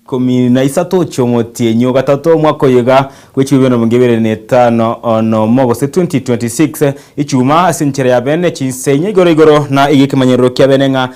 Ikomi na isato chiomotienyi ogatato omwaka oyo iga bwe chilifu emerongo ebere na etano nomo gose 2026 Ichuma ase enchera ya bene chinsa inye igoro igoro na iga ekemanyerero kia bene ng'a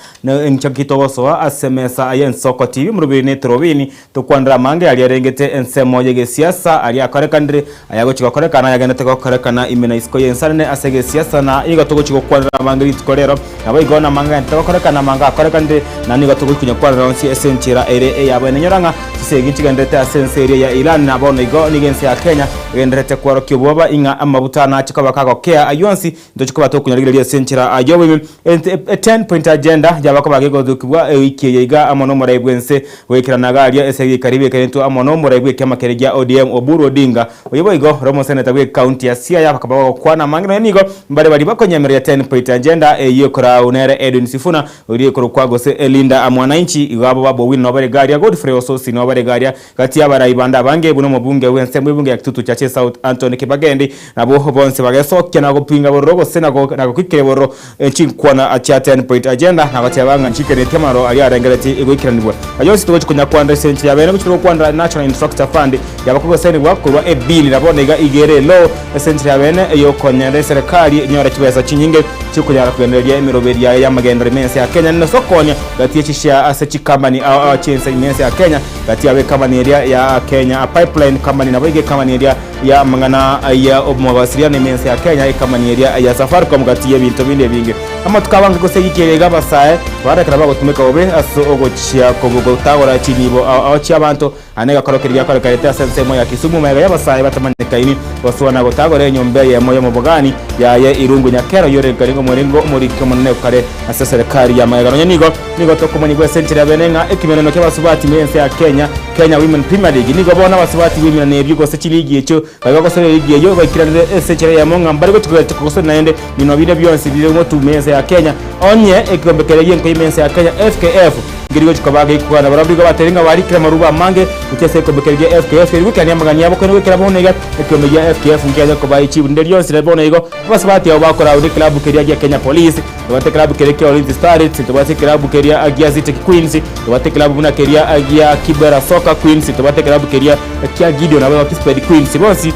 enchaki togosoa ase emesa y'Ensoko TV morobiri na etorobini tokwanere amange aria arengete ensemo y'egesiasa aria akorekanire aya agochia gokorekana ayagenderete gokorekana ime na isiko y'ense anene ase egesiasa na igo togochia gokwanera amange rituko rero. Naboigo namang'ana aye tagokorekana amanga akorekanire, na nigo togochia konyakwanera onsi ase enchera ere eyabo. Ninyora ng'a chisegi nchigendererete ase ense eria ya Iran, na bono igo nigo ense ya Kenya egendererete kworokia obwoba ing'a amabuta nache koba kagokea ayio onsi ntochie koba tokonyarigereria ase enchera y'oboime. E ten point agenda yaba koba gegothokigwa ewiki eye iga amo nomorai bw'ense goikerana iga aria ase egeikari bikeretwe amo nomorai bw'ekiama keria gia ODM Oburu Odinga. Oyio boigo ore omoseneta bw'ecounty ya Siaya bakaba bagokwana amange nonya nigo mbare baria bakonyemereria ten point agenda eyio ekorau nere Edwin Sifuna oria ekorokwa gose Linda Mwananchi igo abo Babu Owino nabo bare iga aria Godfrey Osotsi nabo bare iga aria gati y'abarai bande abange buna omobunge bw'ensemo y'ebunge ya Kitutu Chache South Anthony Kibagendi nabwo bonsi bagesokia na gopinga bororo gose na goikera bororo chinkwana chia ten point agenda na goteba ng'a nchiikeretie amaroro aria arengeretie goikeranigwa. Ayio onsi togochia konya kwandera ase enchera ya bene gochia gokwanera National Infrastructure Fund yaba kogosainigwa korwa ebill na bono iga iga ere law ase enchera ya bene eyokonyera eserekari enyore chibesa chinyinge chiokonyara kogendereria emeroberi yaye y'amagenderero ime ense ya Kenya na sokonya gati ye chishare ase chicompany ao ao chiense ime ense ya Kenya gati yabo ecompany eria ya Kenya Pipeline Company nabo iga ecompany eria ya amang'ana ya omobasiriano ime ense ya Kenya ecompany eria ya Safaricom gati y'ebinto binde ebinge. Amatuko abange gose egika eye iga abasae barekera bagotumeka bobe ase ogochia gotagora chinibo ao ao chi'abanto. Aya negakoro keria giakorekanete ase ensemo ya Kisumu magega y'abasae batamanyekaini gosoa na gotagora enyomba eyemo y'omobogani yaye Irungu Nyakera oyio orenge omorengo omoriki omonene kare ase eserekari ya magega. Nonya nigo nigo tokomanyigwa ase enchera ya bene ng'a ekimeneno ki'abasubati ime y'ense ya Kenya, Kenya Women Premier League, nigo bono abasubati bw'eminano ebio gose chiligi echio baria bagosora eligi eyio baikiranire ase enchera eyemo ng'a mbare gochia gosora naende binwa binde bionsi bire motu ime y'ense ya Kenya. Onye ekeombe keria gi'enko ime y'ense ya Kenya, FKF, nkeri gochia koba geikwana, barabwo nigo batebirie ng'a barikire amaruba amange gochia ase ekeombe keria gia FKF erio goikerania amagani abo korende goikera bono iga ekeombe gia FKF nkiacha kobaa echibu rinde rionsi riria bono igo abasubati abwo bakoragwa neklabu keria gia Kenya Police. Tobwate eklabu keria kia Ulinzi Starlets, tobwate eklabu keria gia Zetech Queens, tobwate eklabu buna keria gia Kibera Soccer Queens, tobwate eklabu keria kia Gideon nabo Kisped Queens. Bonsi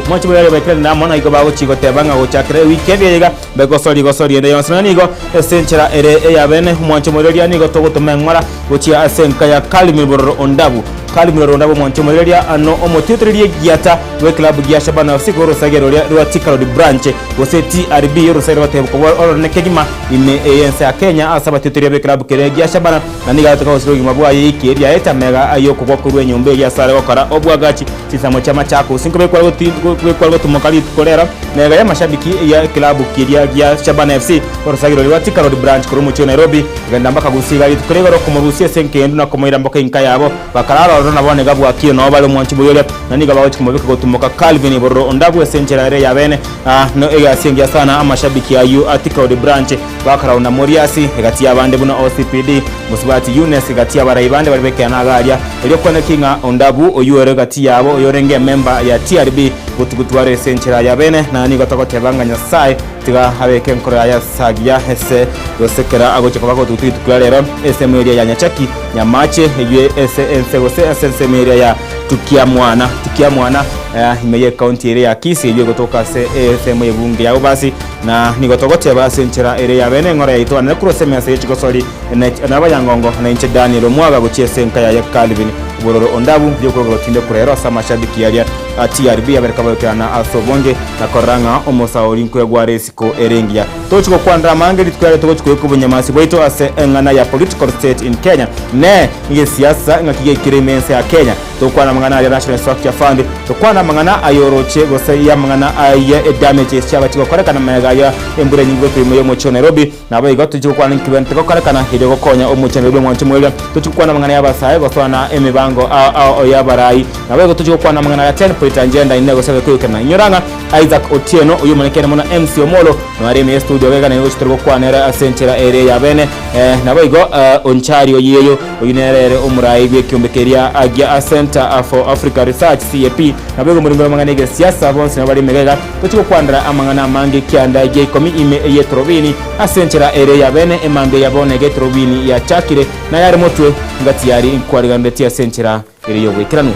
moche boyare baikeranire amo na igo bagochia goteba ng'a gochakera ewikendi eye iga mbegosoria gosoria ende yonsi. Nonya nigo ase enchera ere eyabene omwancho omorereria nigo togotoma eng'ora gochia ase enka ya Kalimiri Bororo Ondabu. Kalimiri Bororo Ondabu omwancho omorereria ano omotiotereria egiata bw'eklabu gia Shabana FC korwa orosage roria rwa Thika Road Branch gose TRB orosage rwatebwa koba ororene kegima ime y'ense ya Kenya ase abatioteria b'eklabu keria gia Shabana na nigo agotoka gosira obogima bwaye eiki eria yaete amega ay'okogwa korwa enyomba eria ase are gokora obwagachi chinsemo chia Machakos. Nkobekwa gotumoka rituko rero mega y'amashabiki y'eklabu keria gia Shabana FC orosage roria rwa Thika Road Branch korwa omochie o Nairobi kogenda mpaka Gusii iga rituko ria igoro komorusia ase enkendu na komoira mpaka enka yabo. Bakarara ororo na bono iga bwakire nao bare omwanchi boria oria, na nigo bagochia komobeka gotumoka Calvin bororo ondabu ase enchera ere y'abene, no egasi engiya sana amashabiki ayio a Thika Road Branch bakarauna Moriasi egati y'abande buna OCPD, Mosubati Eunice egati y'abarai bande baria bekeana iga aria, erio kwaneki ng'a ondabu oyio ore egati yabo oyorenge emember ya TRB gotugutware ase enchera y'abene, na nigo togoteba ng'a Nyasae Tiga abeke enkoro yaye ase agiya ase gose kera agochia koba gotugutu rituko ria rero, ensemo eria ya Nyachaki, Nyamache, eyio ase ense gose ase ensemo eria ya Tukiamwana, Tukiamwana, ime y'ecounty eria ya Kisii eyio egotoka ase ensemo y'ebunge ya Bobasi, na nigo togoteba ase enchera ere ya bene eng'ora yaito anene korwa ase emesa ye chigosori na abayangongo, na inche Daniel Omwaga gochia ase enka yaye Calvin Bororo Ondabu, ri'okorogoro tinde korero ase amashabiki aria a TRB abereka bagokerana ase obonge. Na korora ng'a omosaori nkwegwa are isiko ere engiya. Togochi gokwanera amange rituko riaye togochi koika obonyamasi bwaito ase eng'ana ya political state in Kenya. Ne ng'esiasa ng'aki geikire ime ense ya Kenya. Togokwana amang'ana aria National Infrastructure Fund, tokwane amang'ana ayoroche gose y'amang'ana aye edamages chiabachi gokorekana magega ya embura enyinge gotwa ime y'omochie o Nairobi. Naboigo tochie gokwana inki bwente gokorekana erio gokonya omochie Nairobi omwanche moerio. Tochie gokwana amang'ana y'abasae gosoa na emebango ao ao y'abarai. Naboigo tochie gokwana amang'ana aya ten point agenda ine gose goikoikana. Inyora ng'a Isaac Otieno oyio omanyekeene mono MC Omolo noyo are ime y'estudio iga naye gochia tore gokwana ere ase enchera ere ya bene. Naboigo Onchari Oyiyo oyio nere ere omorai bw'ekiombe keria gia Centre for Africa Research, CAP. Naboigo omoringo bw'amang'ana y'egesiasa bonsi nabo bare ime iga. Tochie gokwanera amang'ana amange ekianda gia ikomi ime y'etorobini ase enchera ere ya bene emambia ya bono iga etorobini. Etorobini yachakire na yare motwe ngati yari inkwarigandetie ase enchera ere yoboikeranu.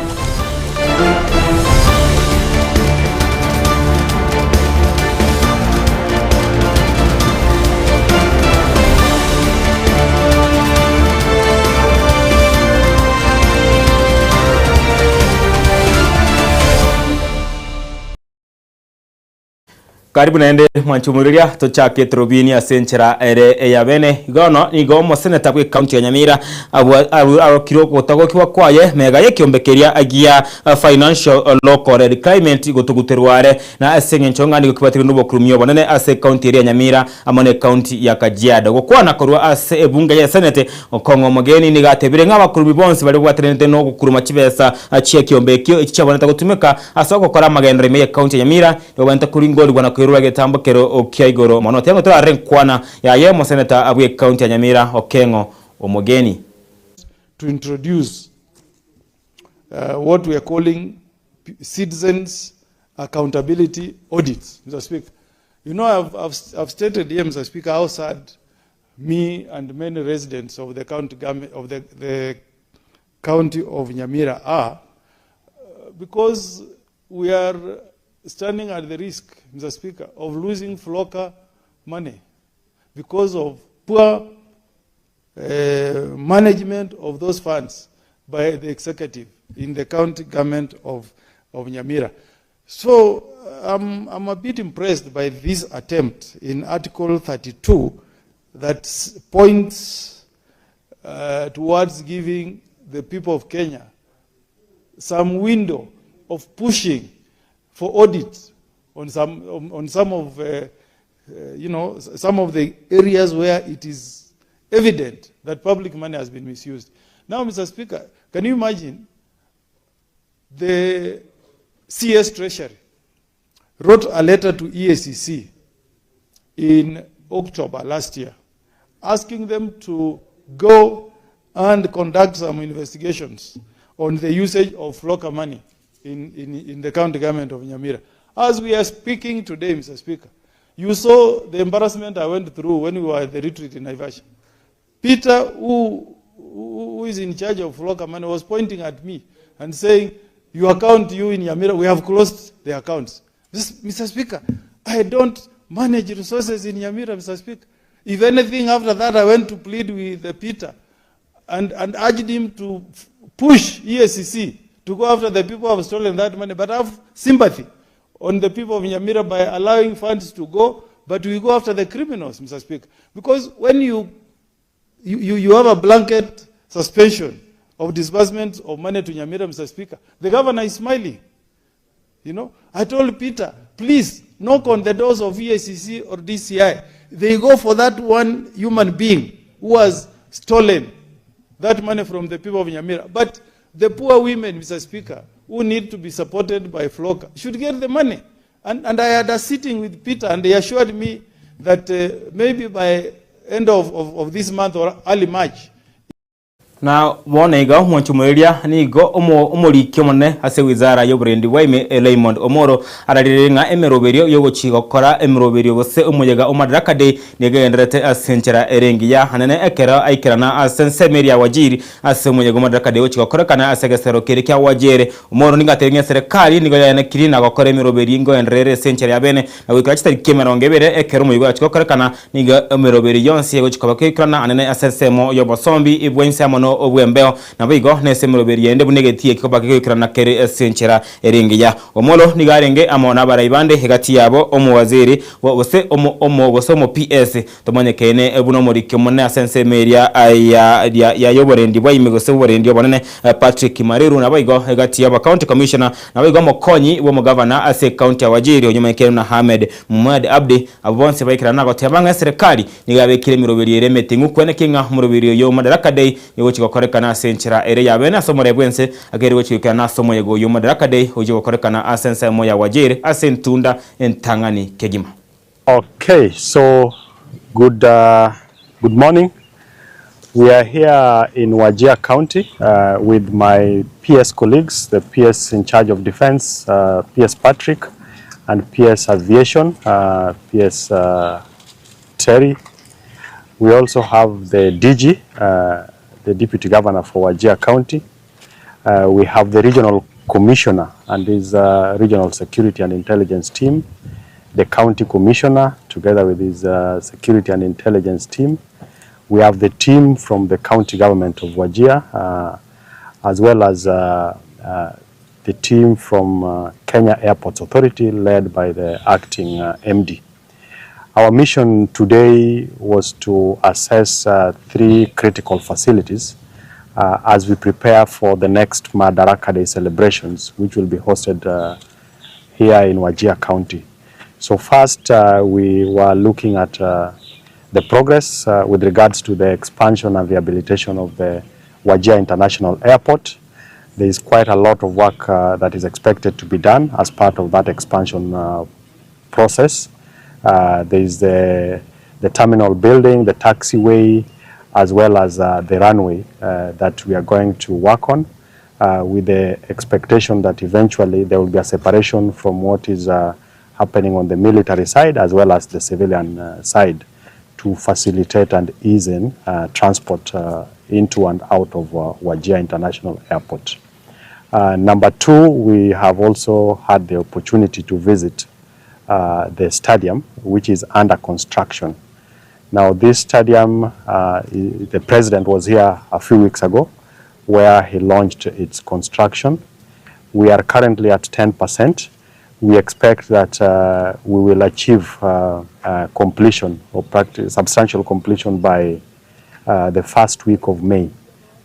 Karibu naende mwanchumuriria tochake trobini ase enchera ere eyabene igono nigo omoseneta bwa county ya Nyamira arokire gotagokiwa kwaye mega yekiombekeria agia financial local climate gotuguterware na ase eng'encho ng'a nigo kibatirwe n'obokurumia obonene ase county ere ya Nyamira amo ne county ya Kajiado gokwana korwa ase ebunge ya senate Okong'o Omogeni nigo atebire ng'a abakurumi bonsi baria babwateranete na ogokuruma chibesa chia ekiombe ekio echi chiabonete gotumeka ase ogokora amagenderero ime ye county ya Nyamira nigo baente koringorigwa na koirwa egetambo kero kia igoro mono. Tiga torarore enkwana yaye omoseneta bwe county ya Nyamira Okeng'o Omogeni. To introduce what we are calling citizens accountability audits, Mr. Speaker. You know, I've stated here, Mr. Speaker, how sad me and many residents of the county of the county of Nyamira are, because we are standing at the risk, Mr. Speaker, of losing FLLoCA money because of poor management of those funds by the executive in the county government of Nyamira. So I'm a bit impressed by this attempt in Article 32 that points towards giving the people of Kenya some window of pushing for audit on some of you know, some of the areas where it is evident that public money has been misused. Now, Mr. Speaker, can you imagine the CS Treasury wrote a letter to EACC in October last year, asking them to go and conduct some investigations on the usage of FLLoCA money in the county government of Nyamira. As we are speaking today, Mr. Speaker, you saw the embarrassment I went through when we were at the retreat in Naivasha. Peter, who is in charge of FLLoCA money, was pointing at me and saying, your account, you in Nyamira, we have closed the accounts. Mr. Speaker, I don't manage resources in Nyamira, Mr. Speaker. If anything, after that, I went to plead with Peter and urged him to push EACC to go after the people who have stolen that money, but have sympathy on the people of Nyamira by allowing funds to go, but we go after the criminals, Mr. Speaker. Because when you have a blanket suspension of disbursement of money to Nyamira, Mr. Speaker, the governor is smiling. You know, I told Peter, please knock on the doors of EACC or DCI. They go for that one human being who has stolen that money from the people of Nyamira. But the poor women, Mr. Speaker, who need to be supported by FLLoCA should get the money. And I had a sitting with Peter, and he assured me that maybe by end of this month or early March. Na wona iga mwanchumuriria nigo omoriki omonene ase wizara y'oborendi bwaime Raymond Omoro ararire ng'a emeroberio yogochi gokora emeroberio gose omoyega o Madaraka Day nigegenderete ase enchera ere engiya anene ekero aikerana ase ensemo ya Wajiri ase omoyega o Madaraka Day gochi gokorekana ase egesero kere kia Wajere. Omoro nigo atebire ng'a eserekari nigo yaenekiri na gokora emeroberio ngoenderere ase enchera ya bene na goikera chitariki emerongo ebere ekero omoyega ogochi gokorekana nigo emeroberi yonsi egochi koba keikerana anene ase ensemo y'obosombi ebwense amo no obwembeo nabo igo nese emeroberi yende buna egetie kikoba kegoikerana kere ase enchera ere engiya. Omolo nigo arenge amo na abarai bande egati yabo omowaziri gose gose omo PS tomanyekene buna omoriki omonene ase ensemo eria ya y'oborendi bwaime gose oborendi obonene Patrick Mariru nabo igo egati yabo county commissioner nabo igo omokonyi bw'omogavana ase county ya Wajiri onyomekere na Ahmed Muhammad Abdi abo bonsi baikerana goteba ng'a eserekari nigo yabekire emeroberi ere emeting'u kweneki ng'a omoroberi oyo Madaraka Day nigo gokorekana ase enchera ere yabene ase omorembe bwense akere gochikana ase omoyego oyo Madaraka Day oyo gokorekana ase ensemo ya Wajiri ase entunda entang'ani kegima. Okay, so good morning. We are here in Wajir County with my PS colleagues, the PS in charge of defense, PS Patrick, and PS Aviation, PS Terry. We also have the DG, the Deputy Governor for Wajir County. We have the Regional Commissioner and his Regional Security and Intelligence team, the County Commissioner together with his Security and Intelligence team. We have the team from the County Government of Wajir, as well as the team from Kenya Airports Authority led by the acting MD. Our mission today was to assess three critical facilities as we prepare for the next Madaraka Day celebrations, which will be hosted here in Wajir County. So first, we were looking at the progress with regards to the expansion and rehabilitation of the Wajir International Airport. There is quite a lot of work that is expected to be done as part of that expansion process. There is the terminal building, the taxiway, as well as the runway that we are going to work on with the expectation that eventually there will be a separation from what is happening on the military side as well as the civilian side to facilitate and ease in transport into and out of Wajir International Airport. Number two, we have also had the opportunity to visit the stadium, which is under construction. Now, this stadium, the president was here a few weeks ago, where he launched its construction. We are currently at 10%. We expect that we will achieve completion or practice, substantial completion by the first week of May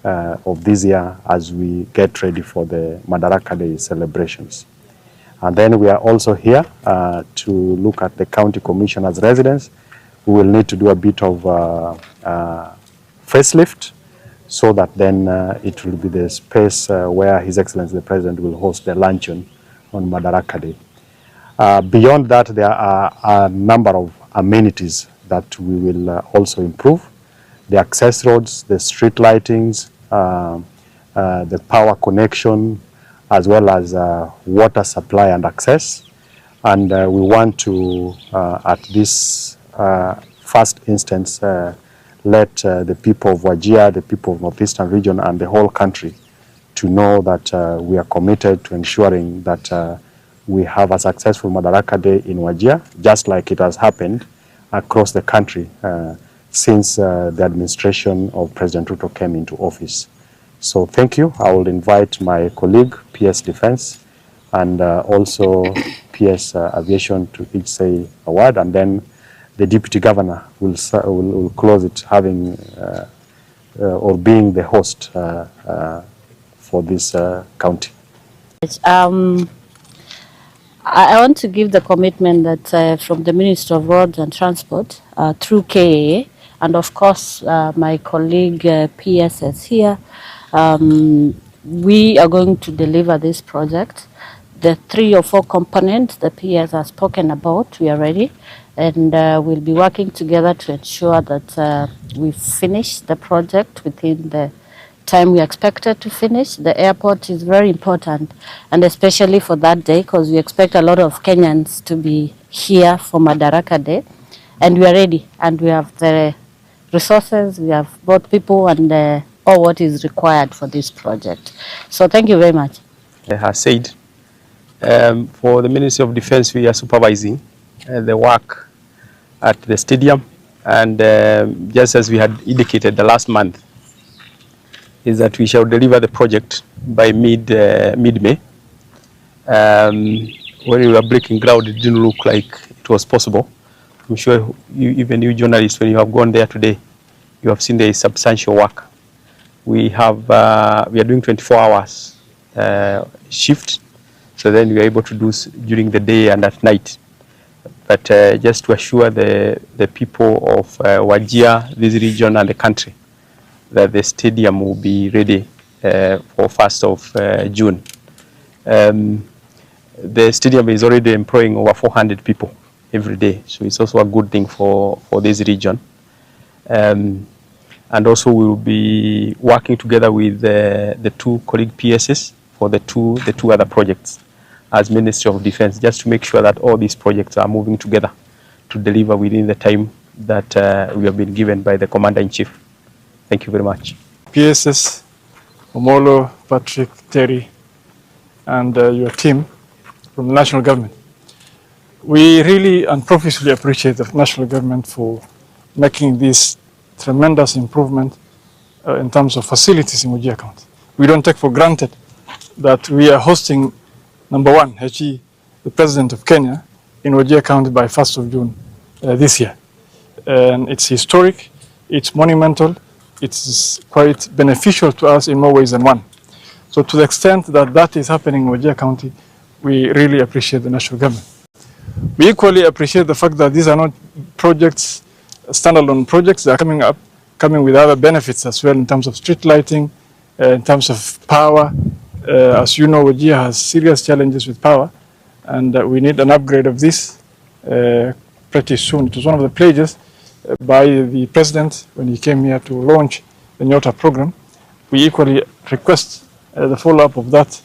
of this year as we get ready for the Madaraka Day celebrations. And then we are also here to look at the county commissioner's residence. We will need to do a bit of facelift so that then it will be the space where His Excellency the President will host the luncheon on Madaraka Day. Beyond that, there are a number of amenities that we will also improve. The access roads, the street lightings, the power connection, as well as water supply and access. And we want to, at this first instance, let the people of Wajir, the people of Northeastern region, and the whole country to know that we are committed to ensuring that we have a successful Madaraka Day in Wajir, just like it has happened across the country since the administration of President Ruto came into office. So thank you. I will invite my colleague, PS Defense, and also PS Aviation to each say a word, and then the Deputy Governor will close it, having or being the host for this county. I want to give the commitment that from the Ministry of Roads and Transport through KAA, and of course my colleague PSS here, we are going to deliver this project. The 3 or 4 components the PS has spoken about, we are ready, and we'll be working together to ensure that we finish the project within the time we expected to finish. The airport is very important, and especially for that day, because we expect a lot of Kenyans to be here for Madaraka Day, and we are ready, and we have the resources, we have both people and all what is required for this project. So thank you very much. Has said, for the Ministry of Defense, we are supervising the work at the stadium, and just as we had indicated the last month, is that we shall deliver the project by mid-May. When we were breaking ground, it didn't look like it was possible. I'm sure you, even you journalists, when you have gone there today, you have seen there is substantial work. We are doing 24 hours shift, so then we are able to do during the day and at night. But just to assure the people of Wajir, this region and the country, that the stadium will be ready for 1st of June. The stadium is already employing over 400 people every day, so it's also a good thing for this region. And also we will be working together with the two colleague PSs for the two other projects as Ministry of Defense, just to make sure that all these projects are moving together to deliver within the time that we have been given by the Commander-in-Chief. Thank you very much. PSS, Omolo, Patrick, Terry, and your team from the national government. We really and profusely appreciate the national government for making this tremendous improvement in terms of facilities in Wajir County. We don't take for granted that we are hosting, number one, HE, the President of Kenya, in Wajir County by 1st of June this year. And it's historic, it's monumental, it's quite beneficial to us in more ways than one. So to the extent that that is happening in Wajir County, we really appreciate the national government. We equally appreciate the fact that these are not projects, standalone projects. They are coming with other benefits as well in terms of street lighting, in terms of power. As you know, Wajir has serious challenges with power, and we need an upgrade of this pretty soon. It was one of the pledges by the president when he came here to launch the Nyota program. We equally request the follow-up of that,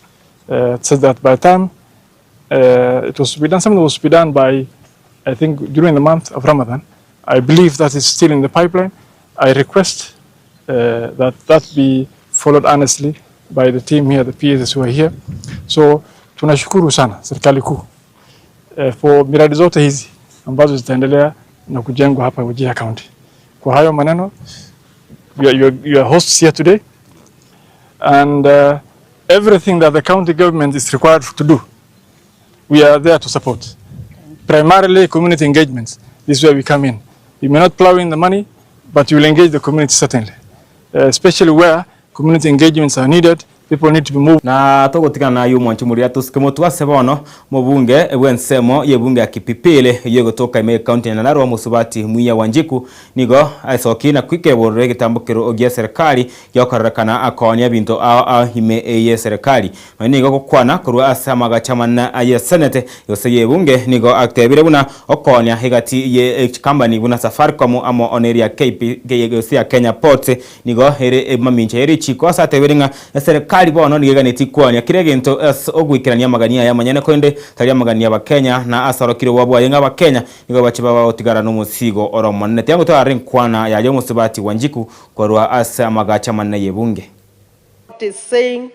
so that by the time it was to be done, something was to be done by, I think, during the month of Ramadan. I believe that is still in the pipeline. I request that that be followed honestly by the team here, the PSs who are here. So tunashukuru sana serikali kuu for miradi zote hizi ambazo zitaendelea na kujengwa hapa Wajir County. Kwa hayo maneno, you are hosts here today, and everything that the county government is required to do, we are there to support. Primarily community engagements. This is where we come in. You may not plow in the money, but you will engage the community certainly, especially where community engagements are needed. People need to be moved. Na tugutigana nayo mwanchi muria tusike mutwase bono mubunge bwensemo yebunge ya Kipipiri yegotoka ime county ya Nyandarua musubati Muia Wanjiku nigo aicoki na kwikeborere gitambukiro gia serikali giokorerekana akonia binto a ime ye serikali na nigo gukwana kurwa ase amagachamana ya senate yose yebunge nigo atebire buna okonia higati ye company buna Safaricom amo oneria KP yose ya Kenya Ports nigo ere mamincha ere chiko ase atebire ng'a serikali bono nigeganeti kwania kire gento ogwikirania magania ya manyene konde tari magania ba Kenya na asorokire wabwa yenga ba Kenya nigo bache baba otigara no musigo oromonene tiango tware nkwana ya yo musubati Wanjiku korwa ase amagacha manene yebunge. Is saying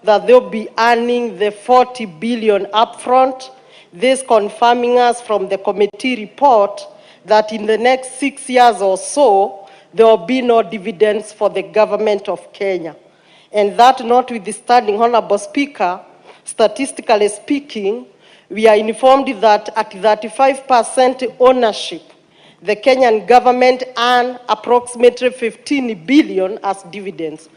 that they'll be earning the 40 billion upfront, this confirming us from the committee report that in the next 6 years or so, there will be no dividends for the government of Kenya. And that notwithstanding, Honorable Speaker, statistically speaking, we are informed that at 35% ownership, the Kenyan government earned approximately 15 billion as dividends.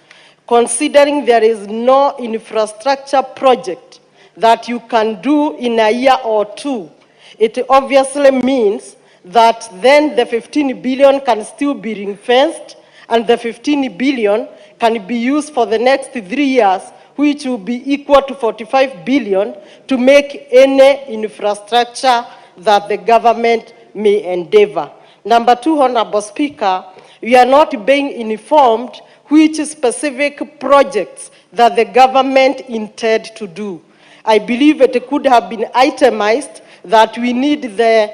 Considering there is no infrastructure project that you can do in a year or two, it obviously means that then the 15 billion can still be ring-fenced and the 15 billion can be used for the next 3 years, which will be equal to 45 billion to make any infrastructure that the government may endeavor. Number two, Honorable Speaker, we are not being informed which specific projects that the government intend to do. I believe it could have been itemized that we need the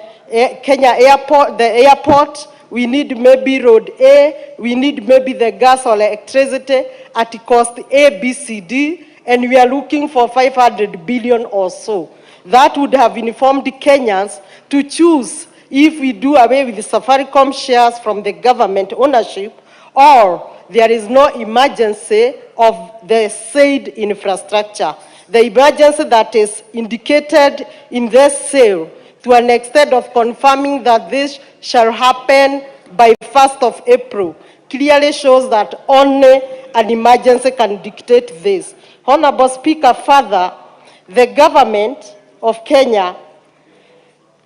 Kenya airport, the airport, we need maybe road A, we need maybe the gas or electricity at cost A, B, C, D, and we are looking for 500 billion or so. That would have informed Kenyans to choose if we do away with the Safaricom shares from the government ownership or there is no emergency of the said infrastructure. The emergency that is indicated in this sale to an extent of confirming that this shall happen by 1st of April clearly shows that only an emergency can dictate this. Honorable Speaker, further, the government of Kenya,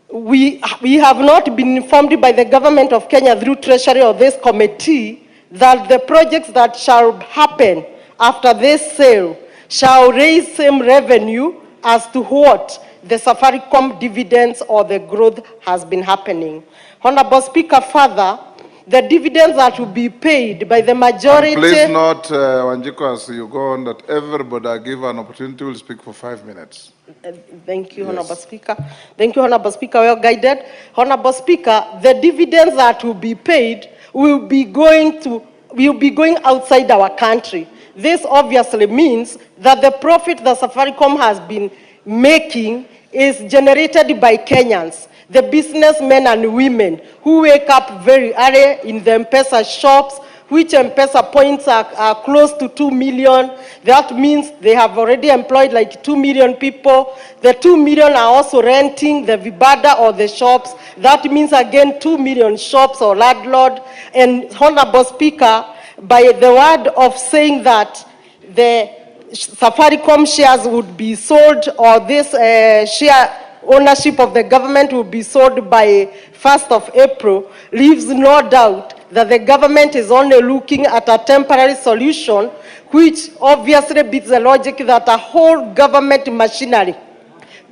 we have not been informed by the government of Kenya through Treasury or this committee that the projects that shall happen after this sale shall raise same revenue as to what the Safaricom dividends or the growth has been happening. Honorable Speaker, further, The dividends that will be paid by the majority. And please note, Wanjiku, as you go on, that everybody I give an opportunity will speak for 5 minutes. Thank you, Honorable Speaker. Thank you, Honorable Speaker. Well guided. Honorable Speaker, the dividends that will be paid will be going outside our country. This obviously means that the profit that Safaricom has been making is generated by Kenyans, the businessmen and women who wake up very early in the M-Pesa shops, which M-Pesa points are close to 2 million. That means they have already employed like 2 million people. The 2 million are also renting the vibanda or the shops. That means again 2 million shops or landlord. And Honorable Speaker, by the word of saying that the Safaricom shares would be sold, or this share ownership of the government will be sold by 1st of April, leaves no doubt that the government is only looking at a temporary solution, which obviously beats the logic that a whole government machinery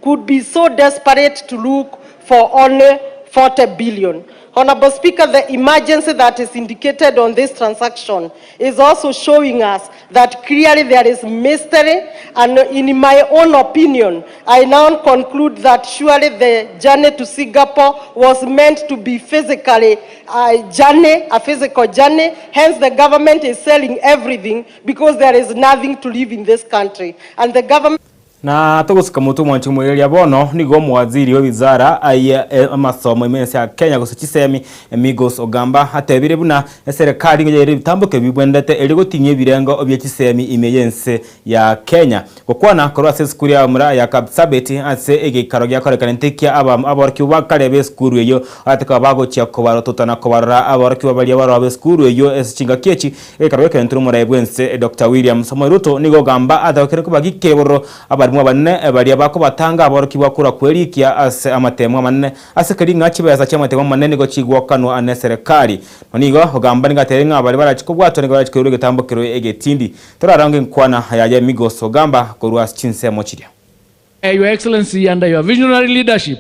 could be so desperate to look for only 40 billion. Honorable Speaker, the emergency that is indicated on this transaction is also showing us that clearly there is mystery, and in my own opinion, I now conclude that surely the journey to Singapore was meant to be physically a journey, a physical journey. Hence, the government is selling everything because there is nothing to live in this country. And the government Na tugusika mutu mwanchi mwereria bono nigo mwaziri wa wizara ya amasomo imense ya Kenya gose chisemi Migos Ogamba atebire buna serikali ngo bitambuke bibwendete eri gotinya ebirengo bya chisemi imeyense ya Kenya gokwana korwa ase skuru ya mura ya Kapsabet ase egekaro gyakorekana ntekia aborki bakarebe skuru eyo ateka bagochia kobarototana kobarora aborki babaria barobe skuru eyo ase chingakiechi ekaro gekentro muraebwense Dr. William Samoei Ruto nigo gamba atakere kubagikeboro abarimu abanene baria bakobatanga aborki bakura kwerikia ase amatemo amanene ase keri ng'achi besa cha amatemo amanene nigo chigwakanwa ane serikali nigo ogamba ningatere ng'a bari barachikobwatwa nigo barachikwerwa egetambokero egetindi torarange nkwana yaye Migos Ogamba korwa chinsemo chiria. Your Excellency, under your visionary leadership,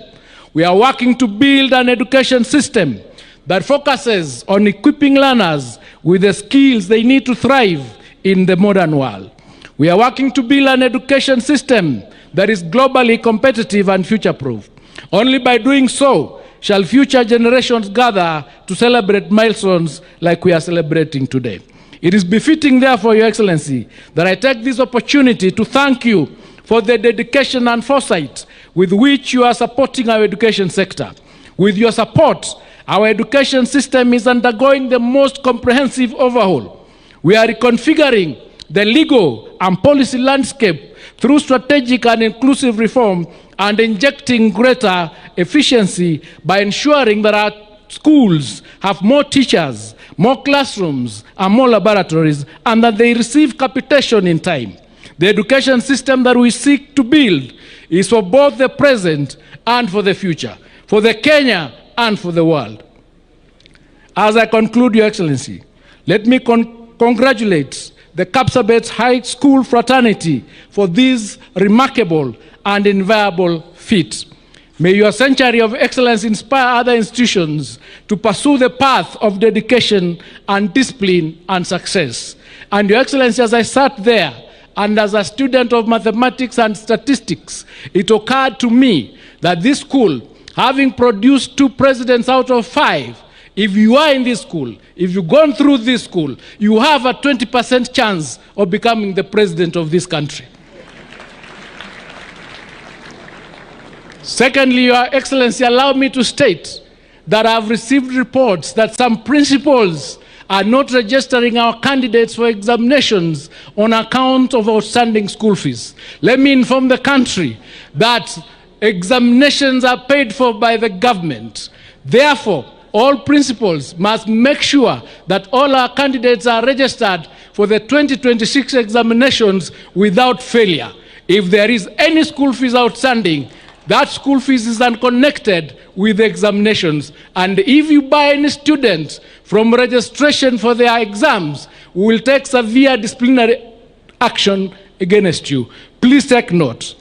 we are working to build an education system that focuses on equipping learners with the skills they need to thrive in the modern world. We are working to build an education system that is globally competitive and future-proof. Only by doing so shall future generations gather to celebrate milestones like we are celebrating today. It is befitting, therefore, Your Excellency, that I take this opportunity to thank you for the dedication and foresight with which you are supporting our education sector. With your support, our education system is undergoing the most comprehensive overhaul. We are reconfiguring the legal and policy landscape through strategic and inclusive reform and injecting greater efficiency by ensuring that our schools have more teachers, more classrooms, and more laboratories, and that they receive capitation in time. The education system that we seek to build is for both the present and for the future, for the Kenya and for the world. As I conclude, Your Excellency, let me congratulate the Kapsabet High School fraternity for this remarkable and enviable feat. May your century of excellence inspire other institutions to pursue the path of dedication and discipline and success. And Your Excellency, as I sat there, and as a student of mathematics and statistics, it occurred to me that this school, having produced 2 presidents out of 5, if you are in this school, if you've gone through this school, you have a 20% chance of becoming the president of this country. Secondly, Your Excellency, allow me to state that I've received reports that some principals are not registering our candidates for examinations on account of outstanding school fees. Let me inform the country that examinations are paid for by the government. Therefore, all principals must make sure that all our candidates are registered for the 2026 examinations without failure. If there is any school fees outstanding, that school fees is unconnected with the examinations. And if you buy any students from registration for their exams, we will take severe disciplinary action against you. Please take note.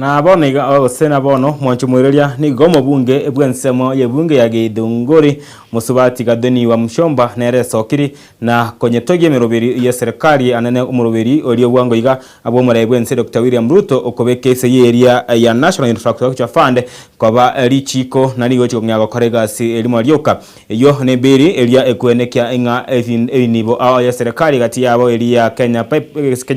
Na bono iga gose na bono mwancho mwireria nigo omobunge bw'ensemo y'ebunge ya Githunguri Musubati Gathoni wa Mushomba nere sokiri na konyetogia emeroberi ya serikali anene omoroberi orio bwango iga abo omorebe bwense Dr. William Ruto okobeka ase yeria ya National Infrastructure Fund koba richiko na nigo chikong'ea gokora egasi erimo rioka eyo nebiri eria ekwenekia ing'a ebinibo ao ya serikali gati yabo eria Kenya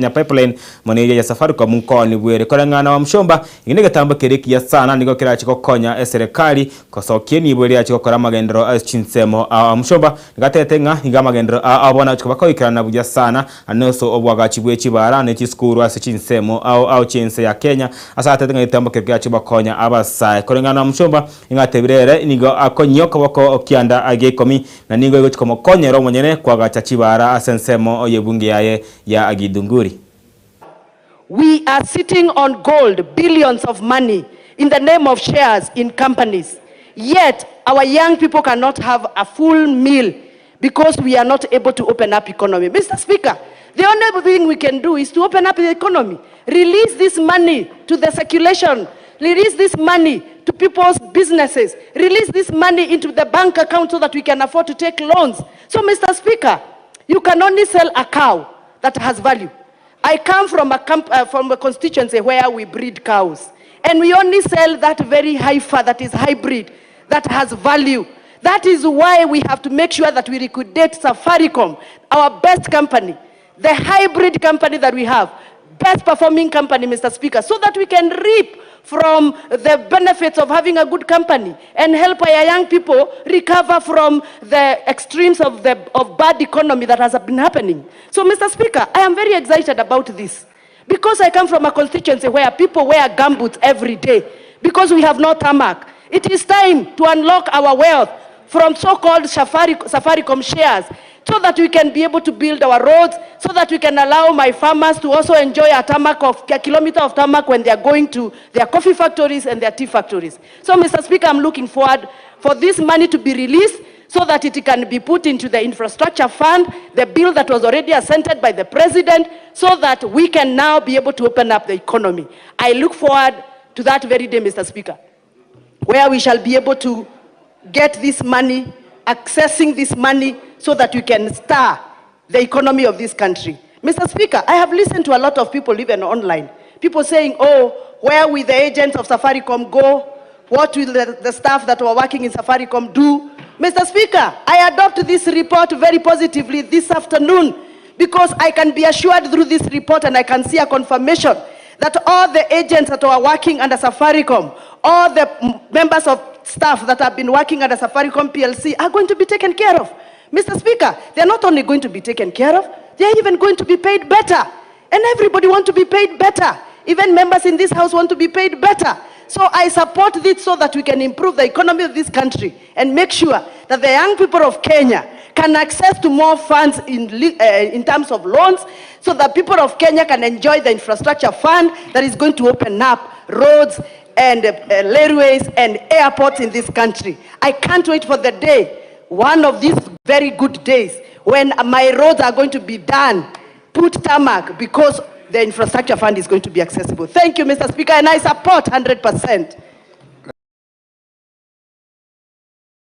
Pipeline moneria ya Safaricom nkoni bwere koreng'ana wa Mushomba igine getambo kerekia sana nigo kirachi kokonya eserikali kosokie nibo ria chikokora magendero chinsemo Mushomba gatete ng'a iga magendero abona chikobakoikerana buya sana anoso obwagachi bwe chibara ne chiskuru ase chinsemo au chinse ya Kenya asatete ng'a getambo kerekia chibakonya abasae koreng'ana Mushomba ingatebirere nigo akonyo koboko okianda agekomi na nigo igo chikomokonyera omonyene kwagacha chibara ase ensemo yebunge yaye ya Githunguri. We are sitting on gold, billions of money, in the name of shares in companies. Yet, our young people cannot have a full meal because we are not able to open up economy. Mr. Speaker, the only thing we can do is to open up the economy. Release this money to the circulation. Release this money to people's businesses. Release this money into the bank account so that we can afford to take loans. So, Mr. Speaker, you can only sell a cow that has value. I come from a constituency where we breed cows, and we only sell that very heifer that is hybrid, that has value. That is why we have to make sure that we liquidate Safaricom, our best company, the hybrid company that we have, best performing company, Mr. Speaker, so that we can reap from the benefits of having a good company and help our young people recover from the extremes of bad economy that has been happening. So, Mr. Speaker, I am very excited about this because I come from a constituency where people wear gumboots every day because we have no tarmac. It is time to unlock our wealth from so-called Safaricom shares so that we can be able to build our roads, so that we can allow my farmers to also enjoy a tarmac of a kilometer of tarmac when they are going to their coffee factories and their tea factories. So, Mr. Speaker, I'm looking forward for this money to be released so that it can be put into the infrastructure fund, the bill that was already assented by the president, so that we can now be able to open up the economy. I look forward to that very day, Mr. Speaker, where we shall be able to get this money, accessing this money so that we can start the economy of this country. Mr. Speaker, I have listened to a lot of people, even online, people saying, oh, where will the agents of Safaricom go? What will the staff that were working in Safaricom do? Mr. Speaker, I adopt this report very positively this afternoon because I can be assured through this report and I can see a confirmation that all the agents that were working under Safaricom, all the members of staff that have been working under Safaricom PLC are going to be taken care of. Mr. Speaker, they're not only going to be taken care of, they're even going to be paid better. And everybody wants to be paid better. Even members in this house want to be paid better. So I support this so that we can improve the economy of this country and make sure that the young people of Kenya can access to more funds in terms of loans, so that people of Kenya can enjoy the infrastructure fund that is going to open up roads and railways and airports in this country. I can't wait for the day, one of these very good days, when my roads are going to be done, put tarmac, because the infrastructure fund is going to be accessible. Thank you, Mr. Speaker, and I support 100%.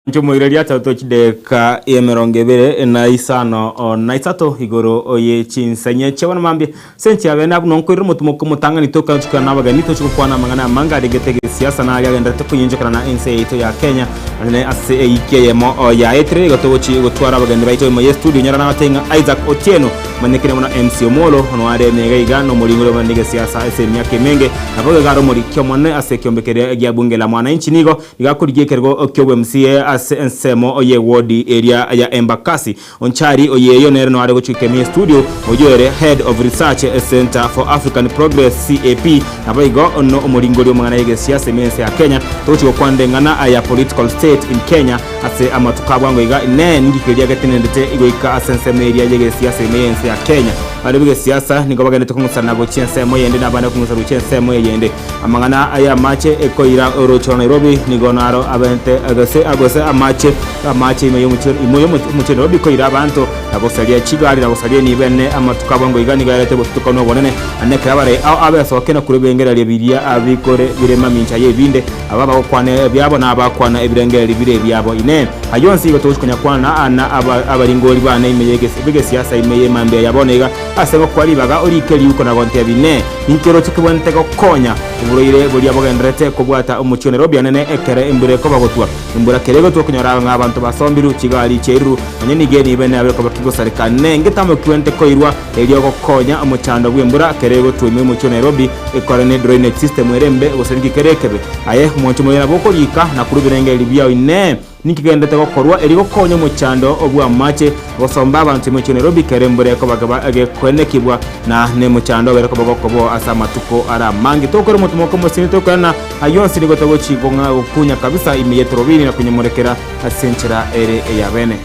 Nchomoireria tatu chideka emirongo ebere na isano na isato igoro ye chinsenye chebona mambi senchi abe na nonkoirira omotumo komotang'ani tokanchukana na abageni tochigokwana amang'ana amanga aregete gesiasa na aria agenderete konyinchokana na ense yaito ya Kenya anene ase eiki eyemo ya etere igo togochi gotwara abageni baito imo ye studio nyara nabatenga Isaac Otieno manyekire mona MC Omolo ono are mega iga no moringoro manege gesiasa ase emiaka emenge nabo garo morikio mone ase kiombekere gia bunge la mwananchi nigo igakorigie kergo kio MCA ase ensemo oye wodi area ya Embakasi Onchari oyeyo nere no are gochike mi studio oyoere head of research Center for African Progress CAP nabo igo ono omoringori omang'ana ye gesiasa emense ya Kenya tochiko kwandeng'ana ya political state in Kenya ase amatuka bwango iga ne ngikeria getenendete igoika ase ensemo area ye gesiasa emense ya Kenya Bare b'egesiasa nigo bagenderete kong'usana gochia ensemo eyende na abande kong'usana gochia ensemo eyende. Amang'ana aya amache ekoira oroche rwa Nairobi nigo naro abente gose gose amache amache ime y'omochie ime y'omochie Nairobi koira abanto na gosaria chigari na gosaria enibo ene amatuko abo ngoiga nigo yarete obotutukanu obonene naende ekero abare ao abesokia na korwa ebirengererio biria bikore bire mamincha y'ebinde aba bagokwana ebiabo na abakwana ebirengererio bire ebiabo. Inee! Ayio onsi igo togochia konya kwana na abaringori bane ime y'egesiasa ime y'emambia ya bono iga, ase gokoa ribaga orike riuko na gontebia, Inee! Ninki oroche kebwenerete gokonya oborwaire boria bogendererete kobwata omochie o Nairobi anene ekero embura ekoba gotwa? Embura kera egotwa okonyora ng'a abanto basombirwe chigari chiairurwe, nonya nigo enibo ene yabeire koba kegosareka. Inee! Ngetamo kebwenerete koirwa erio gokonya omochando bw'embura kera egotwa ime y'omochie o Nairobi ekore ne drainage system ere embe gose ninki kere ekebe? Aye omonto omoyia nabo okorika na korwa ebirengererio biao. Inee! Ninki kegenderete gokorwa erio gokonya omochando bw'amache gosomba abanto ime chia Nairobi kera embura ekoba gekoenekigwa na nemochando obere koba gokoboa ase amatuko are amange? Tokore omotomoko omosini tokoirana ayio onsi nigo togochi gokunya kabisa ime y'etorobini na konyemorekera ase enchera ere eyabene.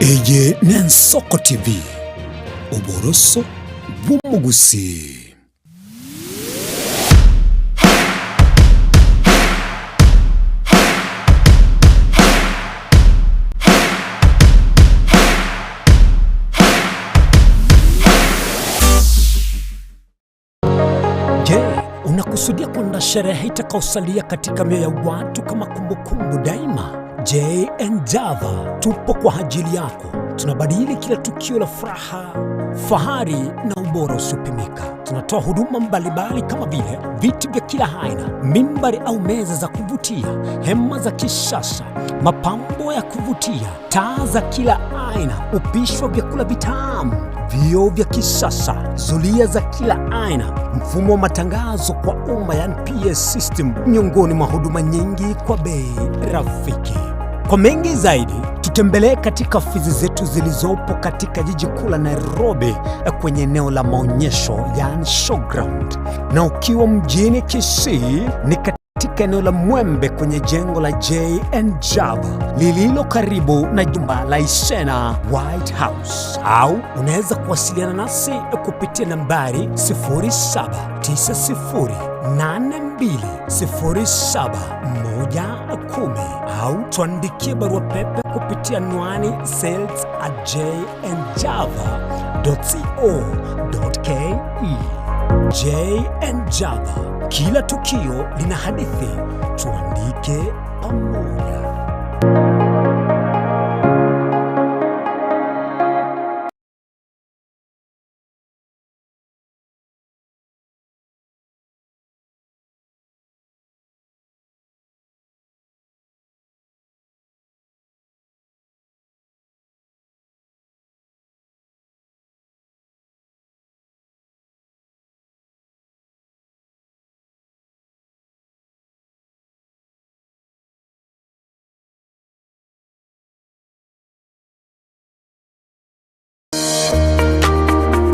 Eye n'Ensoko TV, oboroso bw'omogusii. Je, unakusudia kuandaa sherehe itakayosalia katika mioyo ya watu kama kumbukumbu daima? J and Java tupo kwa ajili yako. Tunabadili kila tukio la furaha, fahari na ubora usiopimika. Tunatoa huduma mbalimbali kama vile viti vya kila aina, mimbari au meza za kuvutia, hema za kisasa, mapambo ya kuvutia, taa za kila aina, upishi wa vyakula vitamu, vioo vya kisasa, zulia za kila aina, mfumo wa matangazo kwa umma yani PS system, miongoni mwa huduma nyingi kwa bei rafiki. Kwa mengi zaidi, tutembelee katika ofisi zetu zilizopo katika jiji kuu la Nairobi kwenye eneo la maonyesho yani showground, na ukiwa mjini Kisii ni katika eneo la Mwembe kwenye jengo la J and Java lililo karibu na jumba la Isena White House, au unaweza kuwasiliana nasi kupitia nambari 0790820710 au tuandikie barua pepe kupitia anwani sales@jnjava.co.ke. J and Java, kila tukio lina hadithi, tuandike pamoja.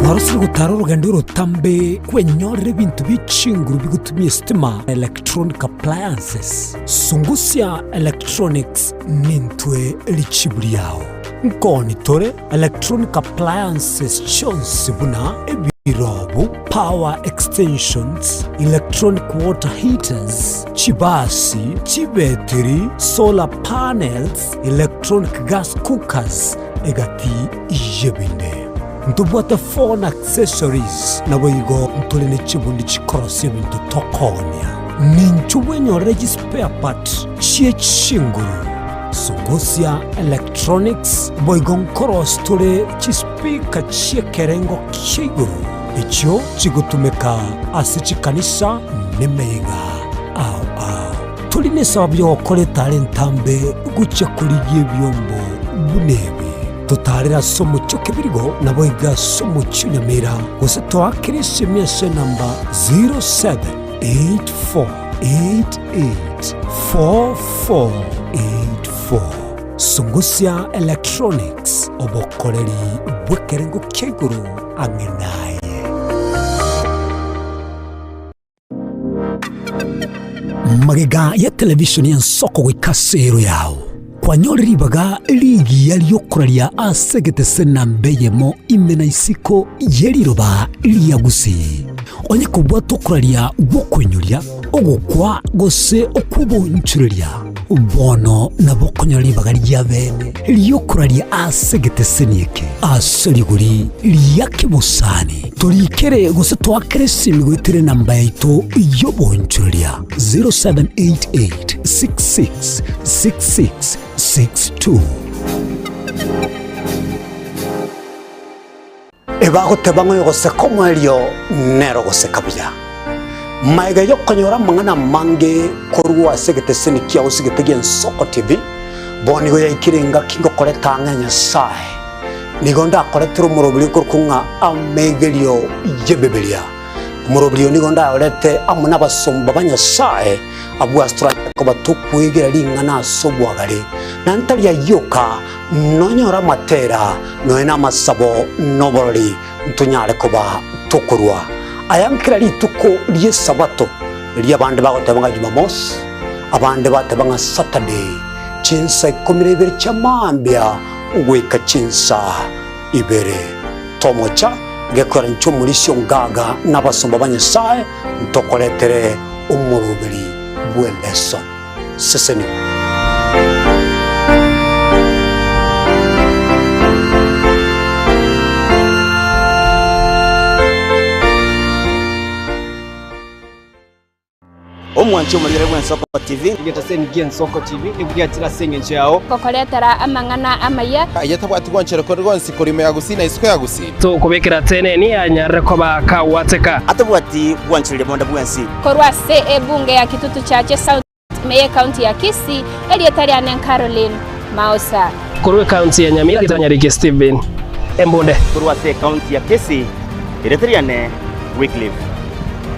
Kwarosire gotara orogendo orotambe kwenyorera ebinto bia chinguru bigotumia estima, electronic appliances. Sungusia Electronics nintwe richibu riao. Nkoni tore electronic appliances chionsi buna ebirobu, power extensions, electronic water heaters, chibasi, chibetiri, solar panels, electronic gas cookers, egati yebinde. Ntobwate phone accessories naboigo ntore ne chibundi chikorosia ebinto tokonia. Ninchu bwenyorere chispare part chie chinguru. Sungusia Electronics boigo nkoros tore chispika chiekerengo kia igoro echio chigotumeka ase chikanisa nemeiga ao ao. Turi nesababu yogokora etara entambe gochia korigia ebiombo buna ebi. Totarera ase omochie o Kebirigo naboiga ase omochie o Nyamira gose toakere esimi ase enamba 0784. 88 4484. Sungusia Electronics obokoreri bw'ekerengo kia igoro ang'e naye. Magega ya televishoni ya nsoko gwikasero yao kwanyorera ibaga rigiya ryokoraria asegete nambeyemo imena isiko yeriroba riagusi onye kubwa tokoraria gwokuinyuria ogukwa gose okubonchureria bono nabokonyora ibaga rya bene ryokoraria asegete senieke aseriguri ryakibusani turikere gose twakere simi gwitere namba yaito yobonchureria 0788 66 66 62. Ebagoteba ng'oyo gose komwerio nero gose kabuya maiga yokonyora mang'ana mange korwa ase egeteseni kiao ase egete gia Nsoko TV bonigo yaikire ngaki ngokoreta ng'a Nyasaye nigo ndakoretire omorobiri okorokwa amegerio ye Bibilia omorobiri nigo ndaorete amo n'abasomba ba Nyasaye abwo astra koba tukwegera ring'ana ase obwagare na ntaria yoka nonyora matera noe n'amasabo n'oborori ntonyare koba tokorwa ayankira rituko rye sabato ria abande bagoteba nga Jumamosi abande bateba nga Saturday chinsa 12 chamambia ugwika chinsa ibere tomocha gekora ncho mulisio ngaga n'abasomba ba Nyasaye ntokoretere omorobiri bw'eleso seseni. Omwanchi omurire bw'Ensoko TV igetase ngiye Nsoko TV nibwiyatira sengenje yao kokoretera amang'ana amaya ayetabwati gwanchero korgonsi korime yagusina isiko yagusi to kubekera tene ni anyarre ko bakawateka atabwati gwanchirire bonda bwensi korwa se ebunge ya Kitutu Chache South Meye County ya Kisii Elietariane Caroline Mausa korwe county ya Nyamira kitanyarike Steven Embonde korwa se county ya Kisii Elietariane Wycliffe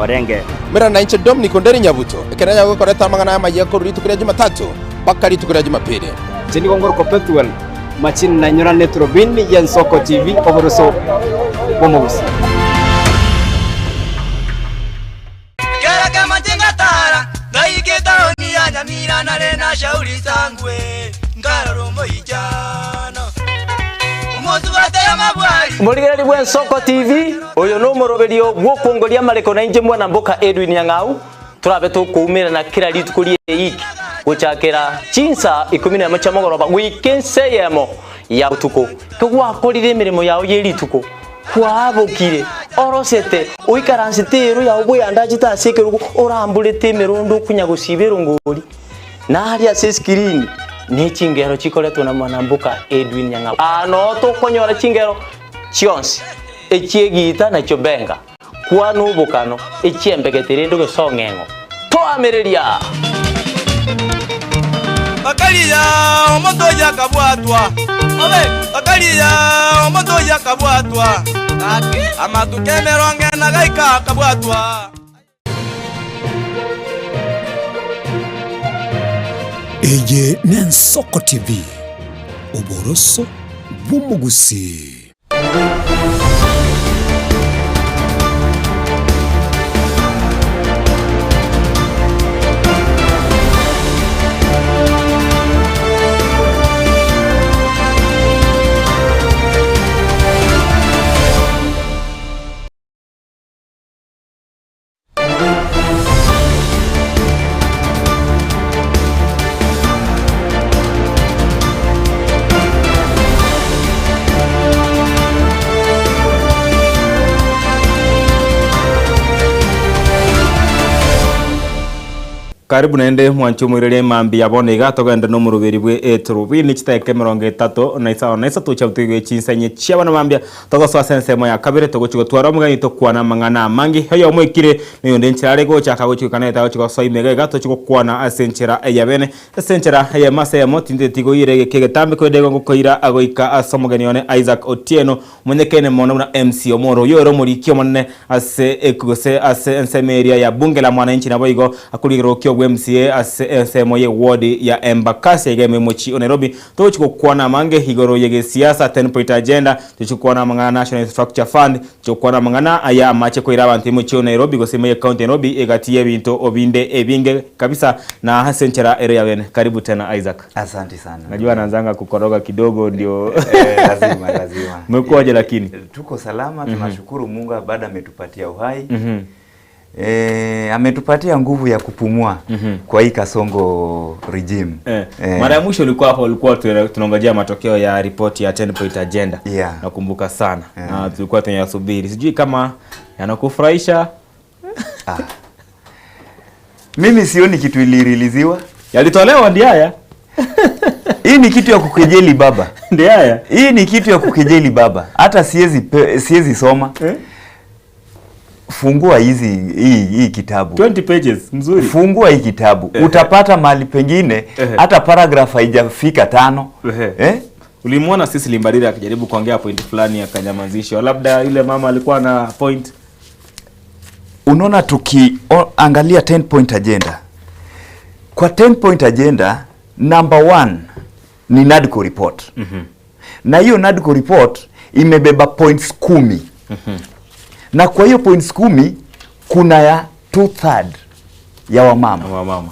Orenge mera nainche Dominic Onderi Nyabuto ekenanya gukoreta amang'ana amaya koruri tukuria Jumatatu paka ritukuria Jumapili jeni gongor perpetual machin na nyora netrobin ya Nsoko TV oboroso bomogusi kera kama chenga tara ndaike taoni ya Nyamira nare na shauri sangwe ngararo moijano Murigereri bwa Nsoko TV uyu no muroberio gwokongoria mareko na inje mwana mboka Edwin Nyang'au turabe tukumira na kila rituko rie iki guchakira chinsa 11 cha mogoroba weekend yemo ya utuko kugwakorire mirimo yao ye rituko kwabukire orosete uikaransite ru yao buyanda chitasekeru orambulete mirondo kunya gusibero ngori na haria se screen ni chingero chikoretwo na mwana mboka Edwin Nyang'au ano tukonyora chingero chionsi echiegita na chobenga kwa nubukano echiembegetere ndugo song'eng'o toamereria bakaliya omoto yakabwatwa obe bakaliya omoto yakabwatwa amatukemeronge na gaika kabwatwa. Eye ni Nsoko TV oboroso bw'omugusi. Karibu naende mwancho mwirere mambi yabone iga togende no murubiri bwe eturubini chiteke 35 na isatu cha chinsenye chiabana mambia togosoa sensemo ya kabere togochigo twara mugani tokwana mang'ana mangi hoyo mwikire niyo ndenchare gocha kagochikana eta gocho imega iga tochigokwana ase enchera eyabene ase enchera eyemase yamo tinde tigo ire gekegetambe kwedego ngokoira agoika ase omogeni one Isaac Otieno mwenyekene mono na MC Omoro yoro murikio monene ase ekugose ase ensemeria ya bunge la mwananchi nabo igo akurigiro kyo MCA ase ensemo ye ward ya Embakasi igeme mochi Nairobi tochikokwana mange higoro yege siasa 10 point agenda tochikwana mangana National Infrastructure Fund tochikwana mangana aya mache koira abantu mochi Nairobi gosema ye county Nairobi egatiye binto obinde ebinge kabisa na hasenchera ere ya wene. Karibu tena Isaac. Asante sana. Najua naanzanga kukoroga kidogo ndio. Lazima lazima. Mmekuaje lakini? Tuko salama, tunashukuru Mungu baada ametupatia uhai. Ametupatia nguvu ya kupumua kwa hii Kasongo regime. Mara ya mwisho ulikuwa hapo, ulikuwa tunangojea matokeo ya ripoti ya 10 point agenda. Nakumbuka sana. Na tulikuwa tunayasubiri. Sijui kama yanakufurahisha. Mimi sioni kitu iliriliziwa. Yalitolewa ndio haya. Hii ni kitu ya kukejeli baba. Ndio haya. Hii ni kitu ya kukejeli baba. Hata siwezi soma. Fungua hii kitabu. 20 pages mzuri. Fungua hii kitabu. Utapata mahali pengine hata paragraph haijafika 5. Ulimuona sisi Limbarira akijaribu kuongea point fulani akanyamazishwa. Labda yule mama alikuwa na point. Unaona tukiangalia 10 point agenda. Kwa 10 point agenda number 1 ni NADCO report. Na hiyo NADCO report imebeba points 10. Na kwa hiyo points 10 kuna ya 2/3 ya wamama. Wamama.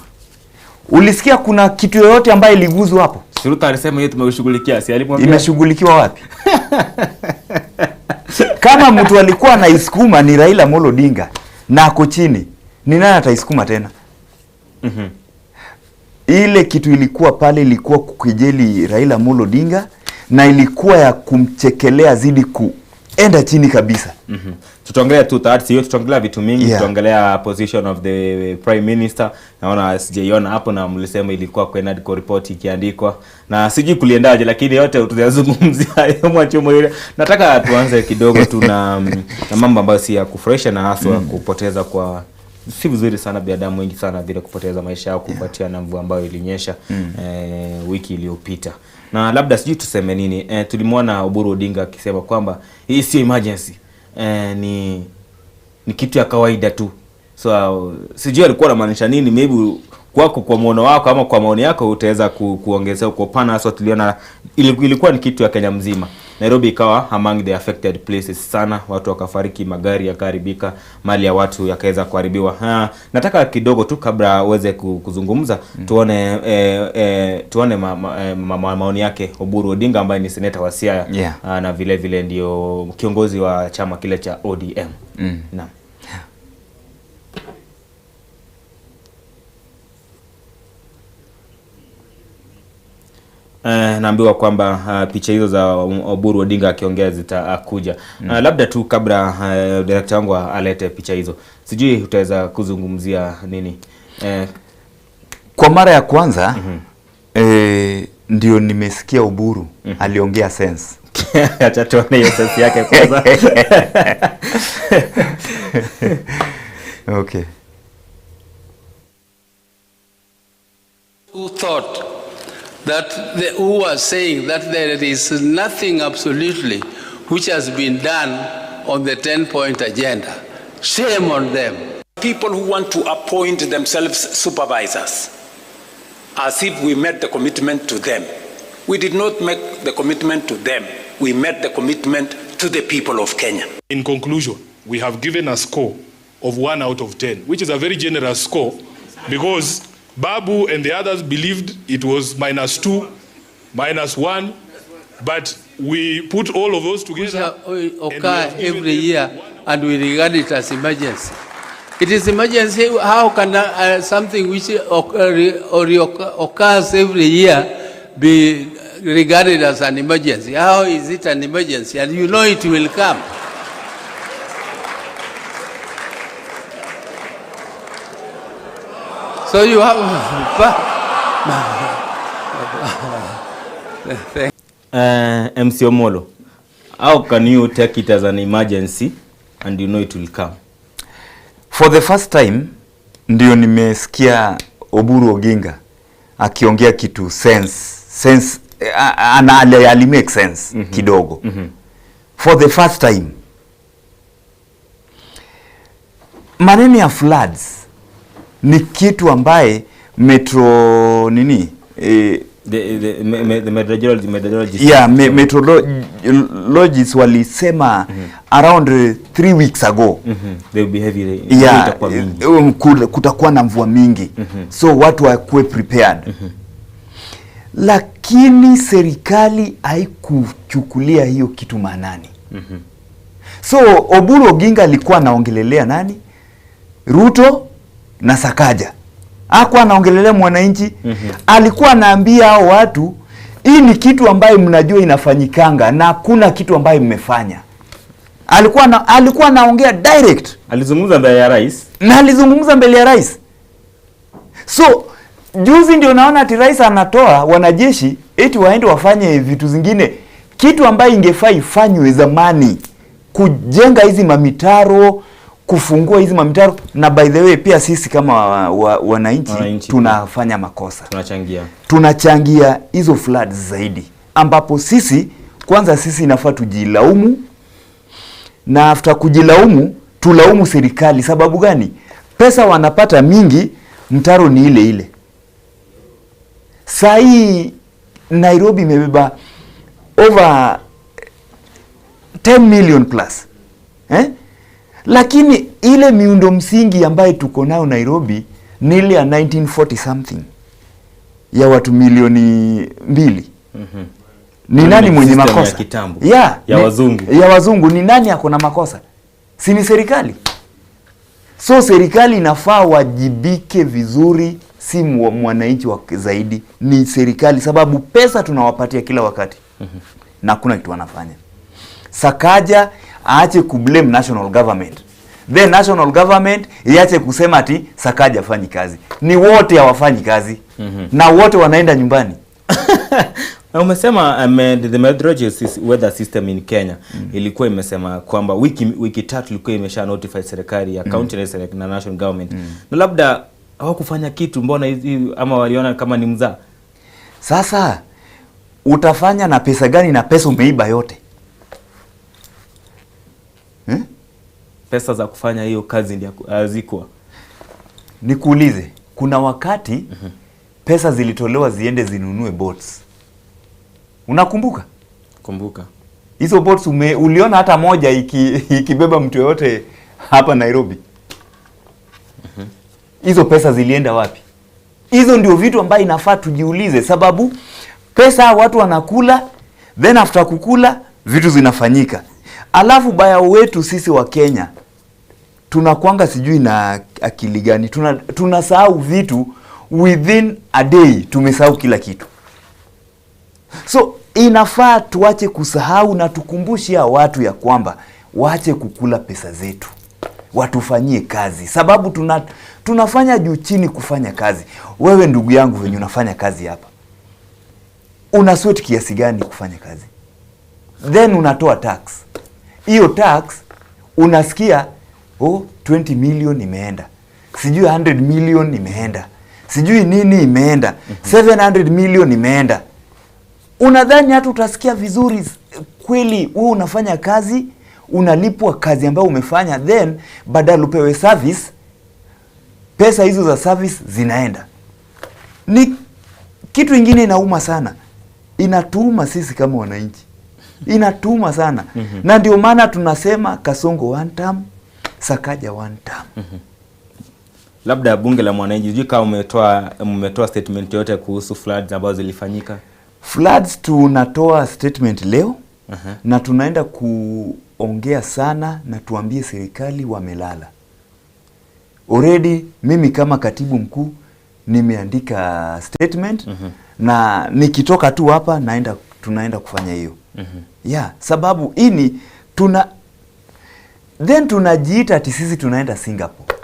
Ulisikia kuna kitu yoyote ambaye iliguzwa hapo? Suruta alisema hiyo tumeshughulikia, si alimwambia? Imeshughulikiwa wapi? Kama mtu alikuwa anaisukuma ni Raila Amolo Odinga na ako chini, ni nani ataisukuma tena? Ile kitu ilikuwa pale ilikuwa kukejeli Raila Amolo Odinga na ilikuwa ya kumchekelea zidi kuenda chini kabisa. Tutaongelea 2/3 hiyo, tutaongelea vitu mingi, tutaongelea position of the Prime Minister. Naona sijaiona hapo na mlisema ilikuwa kwa NADCO report ikiandikwa. Na sijui kuliendaje lakini yote tutayazungumzia hayo mwachomo yule. Nataka tuanze kidogo tu na mambo ambayo si ya kufurahisha na haswa kupoteza kwa si vizuri sana binadamu wengi sana vile kupoteza maisha yao kufuatia na mvua ambayo ilinyesha wiki iliyopita. Na labda sijui tuseme nini. Tulimwona Oburu Odinga akisema kwamba hii sio emergency. Ni kitu ya kawaida tu. So sijui alikuwa anamaanisha nini, maybe kwako kwa muono wako ama kwa maoni yako utaweza kuongezea kwa upana. So tuliona ilikuwa ni kitu ya Kenya mzima. Nairobi ikawa among the affected places sana, watu wakafariki, magari yakaharibika, mali ya watu yakaweza kuharibiwa. Nataka kidogo tu kabla uweze kuzungumza tuone tuone maoni yake Oburu Odinga ambaye ni seneta wa Siaya na vile vile ndio kiongozi wa chama kile cha ODM. Naam. Naambiwa kwamba picha hizo za Oburu Odinga akiongea zitakuja. Labda tu kabla director wangu alete picha hizo, sijui utaweza kuzungumzia nini? Kwa mara ya kwanza ndio nimesikia Oburu aliongea sense. Acha tuone hiyo sense yake kwanza. Okay. Who thought that who was saying that there is nothing absolutely which has been done on the 10-point agenda. Shame on them. People who want to appoint themselves supervisors, as if we made the commitment to them. We did not make the commitment to them. We made the commitment to the people of Kenya. In conclusion, we have given a score of 1 out of 10, which is a very generous score because Babu and the others believed it was -2, -1, but we put all of those together. Which occur every year, and we regard it as emergency. It is emergency. How can something which occurs every year be regarded as an emergency? How is it an emergency? And you know it will come. So you have MC Omolo, how can you take it as an emergency and you know it will come? For the first time ndio nimesikia Oburu Oginga akiongea kitu sense ana make sense kidogo. For the first time. Maneno ya floods ni kitu ambaye metro nini the meteorologists. Yeah, meteorologists walisema around 3 weeks ago. They will be heavy. Yeah, kutakuwa na mvua mingi. So watu wakuwe prepared. Lakini serikali haikuchukulia hiyo kitu maanani. So Oburu Oginga alikuwa anaongelelea nani? Ruto na Sakaja. Hakuwa anaongelelea mwananchi. Alikuwa anaambia hao watu, hii ni kitu ambayo mnajua inafanyikanga na hakuna kitu ambayo mmefanya. Alikuwa anaongea direct. Alizungumza mbele ya rais. Na alizungumza mbele ya rais. So juzi ndio naona ati rais anatoa wanajeshi eti waende wafanye vitu zingine, kitu ambayo ingefaa ifanywe zamani, kujenga hizi mamitaro, kufungua hizi mamitaro. Na by the way pia sisi kama wananchi tunafanya makosa. Tunachangia hizo floods zaidi, ambapo sisi kwanza sisi inafaa tujilaumu, na after kujilaumu tulaumu serikali. Sababu gani? Pesa wanapata mingi, mtaro ni ile ile. Sai Nairobi imebeba over 10 million plus. Lakini ile miundo msingi ambayo tuko nayo Nairobi ni ile ya 1940 something ya watu milioni 2. Ni nani mwenye makosa? Ya, ya wazungu. Ya wazungu. Ni nani ako na makosa? Si ni serikali? So serikali inafaa wajibike vizuri, si mwananchi wa zaidi, ni serikali, sababu pesa tunawapatia kila wakati. Na kuna kitu wanafanya. Sakaja aache kublame national government. The national government iache kusema ati Sakaja hafanyi kazi. Ni wote hawafanyi kazi. Na wote wanaenda nyumbani. Umesema the meteorology weather system in Kenya ilikuwa imesema kwamba wiki tatu ilikuwa imesha notify serikali ya county na national government. Na labda hawakufanya kitu, mbona hizi ama waliona kama ni mzaa? Sasa utafanya na pesa gani na pesa umeiba yote? Pesa za kufanya hiyo kazi ndio hazikuwa. Nikuulize, kuna wakati pesa zilitolewa ziende zinunue boats. Unakumbuka? Kumbuka. Hizo boats uliona hata moja ikibeba mtu yote hapa Nairobi? Hizo pesa zilienda wapi? Hizo ndio vitu ambayo inafaa tujiulize, sababu pesa watu wanakula, then after kukula vitu zinafanyika. Alafu baya wetu sisi wa Kenya tunakuanga sijui na akili gani, tunasahau vitu within a day, tumesahau kila kitu. So inafaa tuache kusahau na tukumbushie watu ya kwamba waache kukula pesa zetu, watufanyie kazi, sababu tunafanya juu chini kufanya kazi. Wewe ndugu yangu venye unafanya kazi hapa, una sweat kiasi gani kufanya kazi? Then unatoa tax. Hiyo tax unasikia oh, 20 million imeenda, sijui 100 million imeenda, sijui nini imeenda, 700 million imeenda. Unadhani hata utasikia vizuri kweli? Wewe unafanya kazi, unalipwa kazi ambayo umefanya, then badala upewe service, pesa hizo za service zinaenda. Ni kitu ingine inauma sana, inatuuma sisi kama wananchi, inatuuma sana. Na ndio maana tunasema Kasongo one term, Sakaja one term. Labda bunge la mwananchi, sijui kama mmetoa statement yote kuhusu floods ambazo zilifanyika. Floods tunatoa statement leo. Na tunaenda kuongea sana na tuambie serikali wamelala. Already mimi kama katibu mkuu nimeandika statement. Na nikitoka tu hapa tunaenda kufanya hiyo. Yeah, sababu ini then tunajiita ati sisi tunaenda Singapore.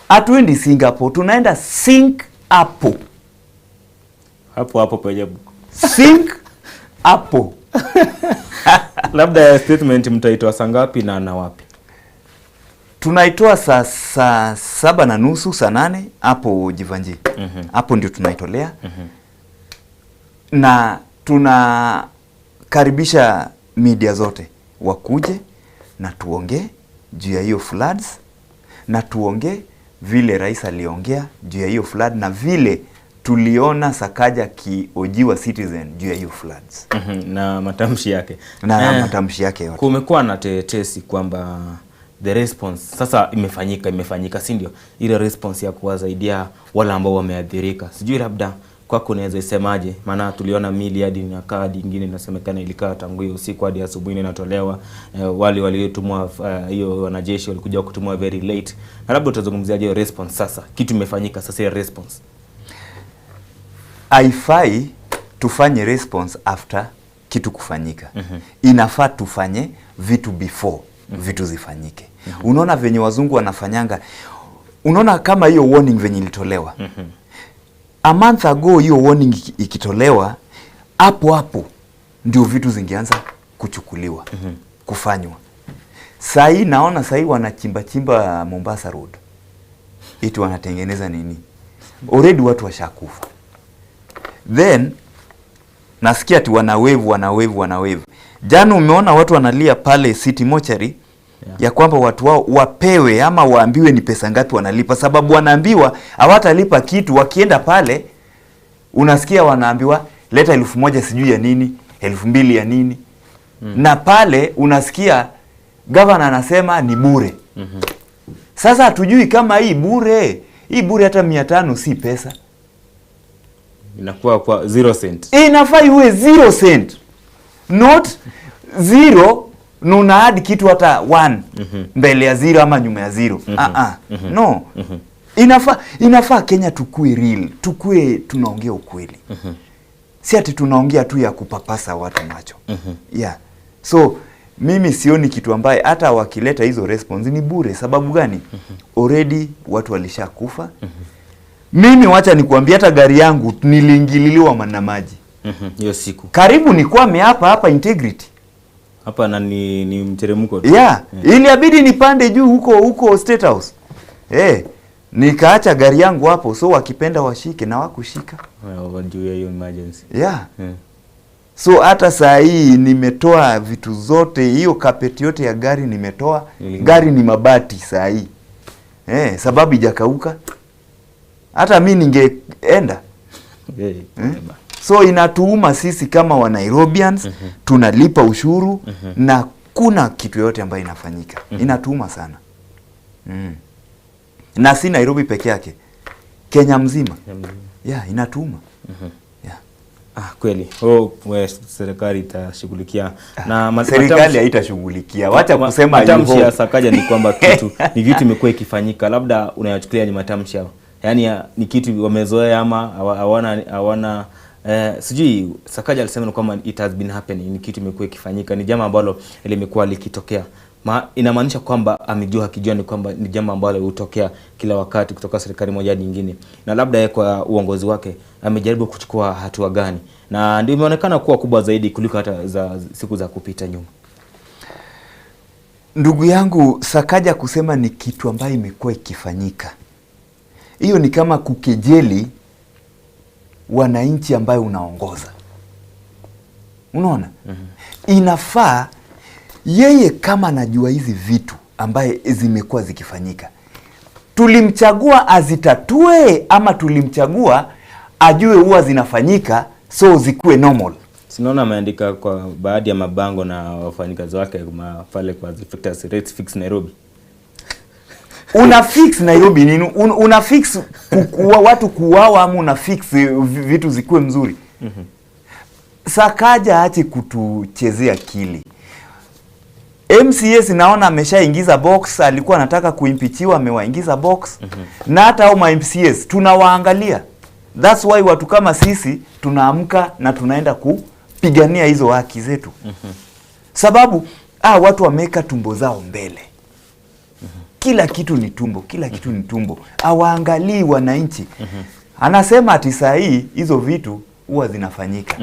Hatuendi Singapore, tunaenda sink hapo. Hapo hapo penye sink hapo. Labda statement mtaitoa saa ngapi na wapi? Tunaitoa saa 7:30, saa 8 hapo Jivanjee. Hapo ndio tunaitolea. Na tunakaribisha media zote wakuje na tuongee juu ya hiyo floods, na tuongee vile rais aliongea juu ya hiyo flood, na vile tuliona Sakaja kiojiwa Citizen juu ya hiyo floods. Na matamshi yake. Na matamshi yake yote. Kumekuwa na tetesi kwamba the response sasa imefanyika, si ndio? Ile response ya kuwasaidia wale ambao wameathirika. Sijui labda kwako unaweza isemaje? Maana tuliona mili hadi na kadi nyingine inasemekana ilikaa tangu hiyo usiku hadi asubuhi inatolewa. Wale waliotumwa hiyo wanajeshi walikuja kutumwa very late. Na labda utazungumziaje hiyo response sasa? Kitu imefanyika sasa, ile response. Haifai tufanye response after kitu kufanyika. Inafaa tufanye vitu before vitu zifanyike. Unaona venye wazungu wanafanyanga. Unaona kama hiyo warning venye ilitolewa. A month ago hiyo warning ikitolewa, hapo hapo ndio vitu zingeanza kuchukuliwa, kufanywa. Sahi naona sahi wanachimba chimba Mombasa Road. Eti wanatengeneza nini? Already watu washakufa. Then nasikia ati wana wave. Jana umeona watu wanalia pale City Mortuary, ya kwamba watu wao wapewe ama waambiwe ni pesa ngapi wanalipa, sababu wanaambiwa hawatalipa kitu. Wakienda pale unasikia wanaambiwa leta 1000 sijui ya nini, 2000 ya nini. Na pale unasikia governor anasema ni bure. Sasa hatujui kama hii bure hata 500 si pesa. Inakuwa kwa 0 cent. Inafaa iwe 0 cent, not zero na una add kitu hata one mbele ya zero ama nyuma ya zero. Ah, ah. No, inafaa Kenya tukue real, tukue tunaongea ukweli, si ati tunaongea tu ya kupapasa watu macho. Yeah, so mimi sioni kitu ambaye hata wakileta hizo response ni bure. Sababu gani? Already watu walishakufa. Mimi wacha nikuambia, hata gari yangu niliingililiwa na maji. Hiyo siku. Karibu nikwame hapa hapa Integrity. Hapa na ni mteremko tu. Yeah, iliabidi nipande juu huko huko State House. Nikaacha gari yangu hapo, so wakipenda washike na wakushika. Well, juu ya hiyo emergency. Yeah. So hata saa hii nimetoa vitu zote, hiyo carpet yote ya gari nimetoa. Gari ni mabati saa hii. Sababu ijakauka. Hata mi ningeenda. So inatuuma sisi kama wa Nairobians, tunalipa ushuru na kuna kitu yote ambayo inafanyika. Inatuuma sana. Na si Nairobi peke yake, Kenya mzima. Kenya mzima. Yeah, inatuuma. Yeah. Ah, kweli. Oh, we, serikali itashughulikia. Na Serikali haitashughulikia. Wacha kusema matamshi hivyo. ya Sakaja ni kwamba kitu ni vitu imekuwa ikifanyika, labda unayachukulia ni matamshi yao. Yaani ni kitu wamezoea ama hawana, sijui. Sakaja alisema ni kwamba it has been happening, ni kitu imekuwa ikifanyika, ni jambo ambalo limekuwa likitokea. Inamaanisha kwamba amejua akijua ni kwamba ni jambo ambalo hutokea kila wakati kutoka serikali moja hadi nyingine, na labda yeye kwa uongozi wake amejaribu kuchukua hatua gani, na ndio imeonekana kuwa kubwa zaidi kuliko hata za siku za kupita nyuma. Ndugu yangu, Sakaja kusema ni kitu ambayo imekuwa ikifanyika, hiyo ni kama kukejeli wananchi ambayo unaongoza. Unaona? Inafaa yeye kama anajua hizi vitu ambaye zimekuwa zikifanyika, tulimchagua azitatue ama tulimchagua ajue huwa zinafanyika so zikuwe normal? Sinaona ameandika kwa baadhi ya mabango na wafanyikazi wake pale kwa Fix, Let's Fix Nairobi. Una fix Nairobi nini? Una fix kukua, watu kuuawa ama una fix vitu zikuwe mzuri? Sakaja aache kutuchezea akili. MCAs naona ameshaingiza box, alikuwa anataka kuimpeachiwa, amewaingiza box. Na hata hao ma MCAs tunawaangalia. That's why watu kama sisi tunaamka na tunaenda kupigania hizo haki zetu. Sababu watu wameweka tumbo zao mbele. Kila kitu ni tumbo, kila kitu ni tumbo. Hawaangalii wananchi. Anasema ati saa hii hizo vitu huwa zinafanyika.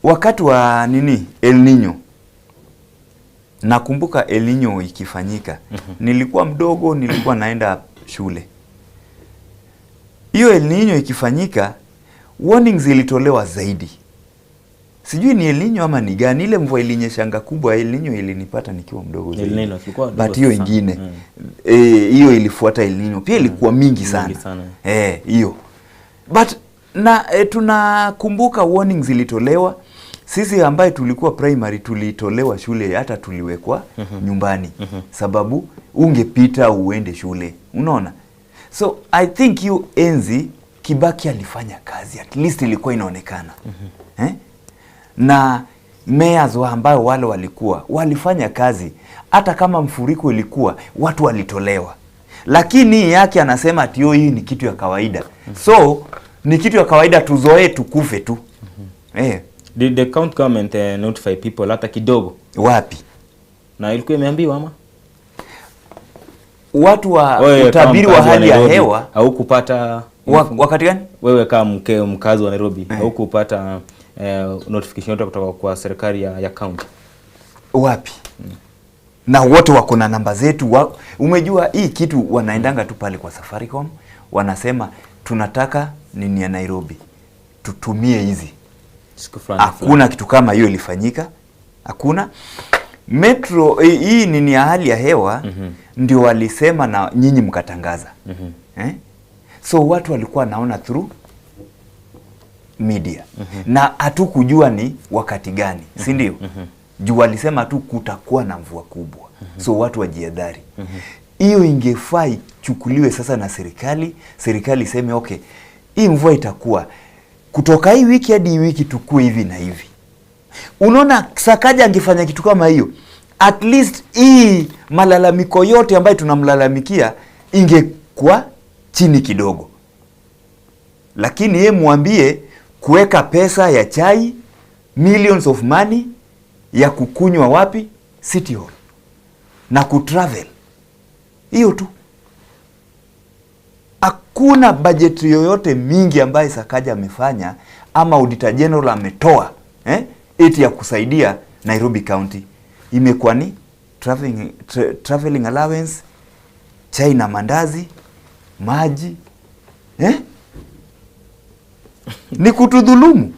Wakati wa nini, El Nino. Nakumbuka El Nino ikifanyika. Nilikuwa mdogo, nilikuwa naenda shule. Hiyo El Nino ikifanyika, warnings zilitolewa zaidi. Sijui ni El Nino ama ni gani, ile mvua ilinyeshanga kubwa. El Nino ilinipata nikiwa mdogo zaidi. El Nino tulikuwa wadogo But hiyo sana. ingine hiyo ilifuata El Nino pia ilikuwa mingi sana. Mingi sana. Hiyo. But na tunakumbuka warnings zilitolewa. Sisi ambaye tulikuwa primary tulitolewa shule, hata tuliwekwa nyumbani. Sababu ungepita uende shule. Unaona? So I think hiyo enzi Kibaki alifanya kazi, at least ilikuwa inaonekana. Na mayors wa ambao wale walikuwa walifanya kazi, hata kama mfuriko ilikuwa watu walitolewa. Lakini yake anasema ati hii ni kitu ya kawaida. So ni kitu ya kawaida, tuzoee tukufe tu. Did the county government notify people hata kidogo? Wapi? Na ilikuwa imeambiwa ama? Watu wa Wewe kama utabiri wa mkazi wa hali ya Nairobi, hewa haukupata wakati gani? Wewe kama mkazi wa Nairobi haukupata notification yote kutoka kwa serikali ya county? Wapi? Na wote wako na namba zetu. Umejua hii kitu wanaendanga tu pale kwa Safaricom, wanasema tunataka nini ya Nairobi, tutumie hizi. Siku fulani Hakuna fulani. kitu kama hiyo ilifanyika. Hakuna. Metro hii nini ya hali ya hewa ndio walisema na nyinyi mkatangaza. So watu walikuwa naona through media. Na hatukujua ni wakati gani, si ndio? Juu walisema tu kutakuwa na mvua kubwa. So watu wajihadhari. Hiyo ingefaa ichukuliwe sasa na serikali, serikali iseme okay, hii mvua itakuwa kutoka hii wiki hadi hii wiki, tukue hivi na hivi. Unaona, Sakaja angefanya kitu kama hiyo, at least hii malalamiko yote ambayo tunamlalamikia ingekuwa chini kidogo. Lakini ye mwambie kuweka pesa ya chai, millions of money ya kukunywa wapi? City Hall. Na kutravel. Hiyo tu. Hakuna budget yoyote mingi ambaye Sakaja amefanya ama Auditor General ametoa eti ya kusaidia Nairobi County. Imekuwa ni traveling allowance, chai na mandazi, maji. Ni kutudhulumu.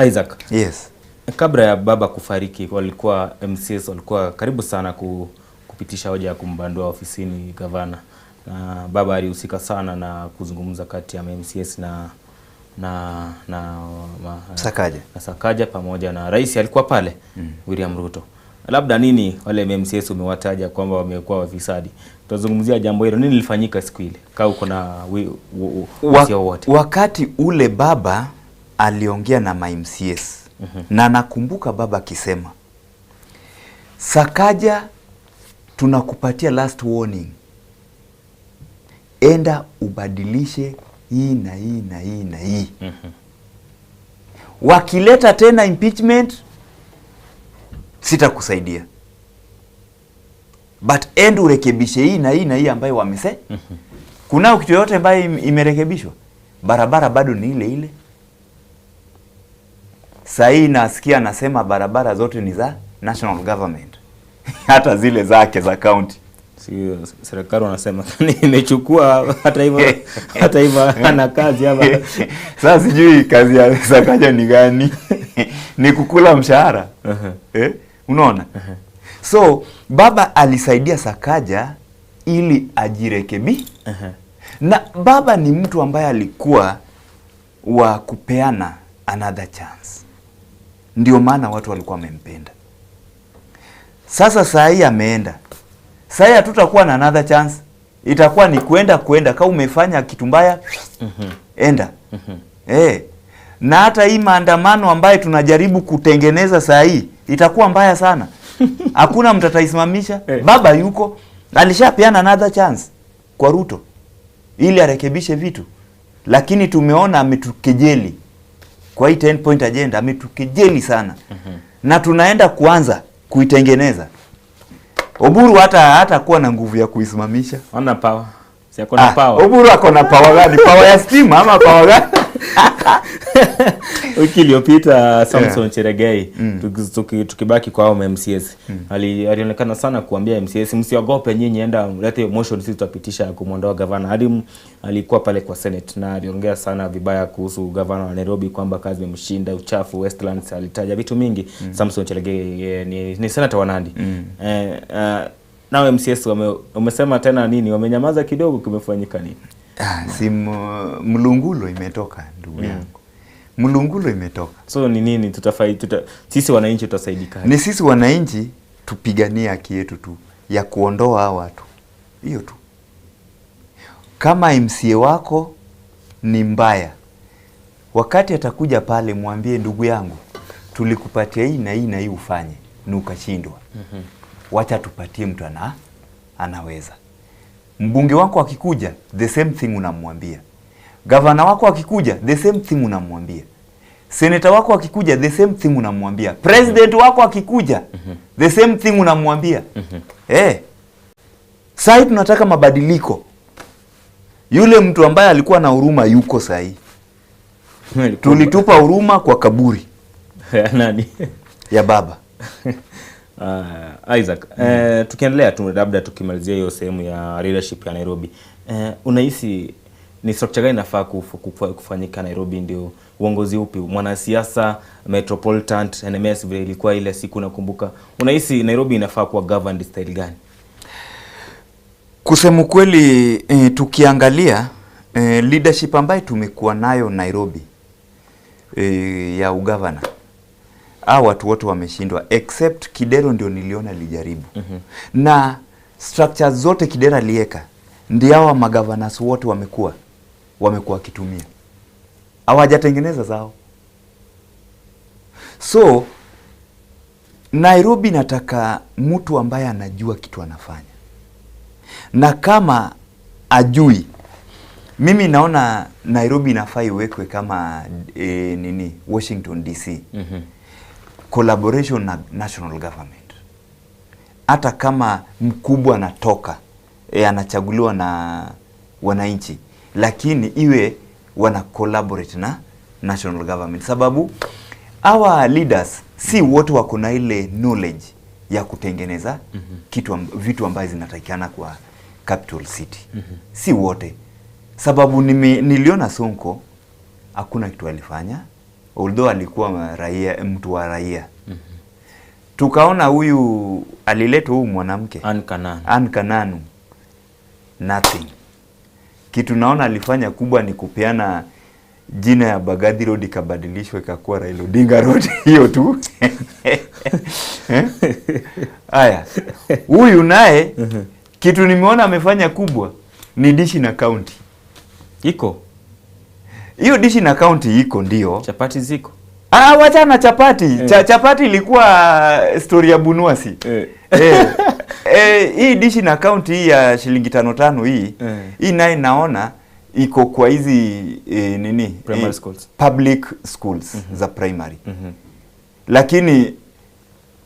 Isaac. Yes. Kabla ya baba kufariki, walikuwa MCS walikuwa karibu sana kupitisha hoja ya kumbandua ofisini gavana. Na baba alihusika sana na kuzungumza kati ya MCS na Sakaja. Na Sakaja pamoja na rais alikuwa pale, William Ruto. Labda nini wale MCS umewataja kwamba wamekuwa wafisadi? Tutazungumzia jambo hilo. Nini lilifanyika siku ile? Kama uko na wote. Wakati ule baba aliongea na ma MCS. Na nakumbuka baba akisema, Sakaja tunakupatia last warning. Enda ubadilishe hii na hii na hii na hii. Wakileta tena impeachment sitakusaidia. But end urekebishe hii na hii na hii ambayo wamese. Kuna kitu yote ambayo imerekebishwa? Barabara bado ni ile ile. Sasa nasikia anasema barabara zote ni za national government. Hata zile zake za county. Si serikali wanasema nimechukua, hata hivyo hata hivyo ana kazi hapa. Sasa sijui kazi ya Sakaja ni gani? Ni kukula mshahara. Unaona? So baba alisaidia Sakaja ili ajirekebi. Na baba ni mtu ambaye alikuwa wa kupeana another chance. Ndio maana watu walikuwa wamempenda. Sasa saa hii ameenda. Saa hii hatutakuwa na another chance. Itakuwa ni kwenda. Kama umefanya kitu mbaya, enda. Na hata hii maandamano ambayo tunajaribu kutengeneza saa hii itakuwa mbaya sana. Hakuna mtu ataisimamisha. Baba yuko, alishapeana another chance kwa Ruto ili arekebishe vitu. Lakini tumeona ametukejeli. Kwa hii 10 point agenda ametukejeli sana. Na tunaenda kuanza kuitengeneza. Oburu hata kuwa na nguvu ya kuisimamisha. Ana power. Si ako na power. Oburu ako na power gani? Power ya stima ama power gani? Wiki iliyopita Samson Cherargei, tukibaki kwa hao MCS, alionekana sana kuambia MCS msiogope nyinyi, enda mlete motion, sisi tutapitisha kumwondoa gavana. Hadi alikuwa pale kwa Senate na aliongea sana vibaya kuhusu gavana wa Nairobi kwamba kazi imemshinda, uchafu Westlands, alitaja vitu mingi. Samson Cherargei ni senator wa Nandi. Nao MCS wamesema tena nini? Wamenyamaza kidogo, kimefanyika nini? Si mlungulo imetoka ndugu yangu. Mlungulo imetoka. So ni nini sisi wananchi tutasaidika? Ni sisi wananchi tupiganie haki yetu tu ya kuondoa hawa watu. Hiyo tu. Kama MCA wako ni mbaya, wakati atakuja pale mwambie ndugu yangu, tulikupatia hii na hii na hii ufanye, na ukashindwa. Wacha tupatie mtu anaweza. Mbunge wako akikuja, the same thing unamwambia. Gavana wako akikuja, the same thing unamwambia. Senator wako akikuja, the same thing unamwambia. President wako akikuja, the same thing unamwambia. Sasa tunataka mabadiliko. Yule mtu ambaye alikuwa na huruma yuko sahi. Tulitupa huruma kwa kaburi. Ya nani? Ya baba. Isaac, tukiendelea tu labda tukimalizia hiyo sehemu ya leadership ya Nairobi. Unahisi ni structure gani inafaa kufanyika Nairobi, ndio uongozi upi? Mwanasiasa, Metropolitan, NMS vile ilikuwa ile siku nakumbuka. Unahisi Nairobi inafaa kuwa governed style gani? Kusema kweli, tukiangalia leadership ambayo tumekuwa nayo Nairobi ya ugavana, hao watu wote wameshindwa except Kidero ndio niliona alijaribu. Na structures zote Kidero alieka ndio hawa magavanasi wote wamekuwa wakitumia. Hawajatengeneza zao. So Nairobi nataka mtu ambaye anajua kitu anafanya. Na kama ajui, mimi naona Nairobi inafaa iwekwe kama nini Washington DC. Collaboration na national government. Hata kama mkubwa anatoka, anachaguliwa na wananchi, lakini iwe wana collaborate na national government. Sababu our leaders si wote wako na ile knowledge ya kutengeneza kitu, vitu ambazo zinatakikana kwa capital city. Si wote. Sababu niliona Sonko hakuna kitu alifanya, although alikuwa raia, mtu wa raia. Tukaona huyu aliletwa huyu mwanamke Ann Kananu, nothing. Kitu naona alifanya kubwa ni kupeana jina ya Bagadi Road ikabadilishwa ikakuwa Raila Odinga Road. Hiyo tu. Aya, huyu naye kitu nimeona amefanya kubwa ni dishi na county. Iko hiyo dishi na county iko, ndio. Chapati ziko. Wachana chapati. Chapati ilikuwa story ya Bunuasi. Hii dishi na county hii ya shilingi 5 hii, hii naye naona iko kwa hizi nini primary schools, public schools za primary. Lakini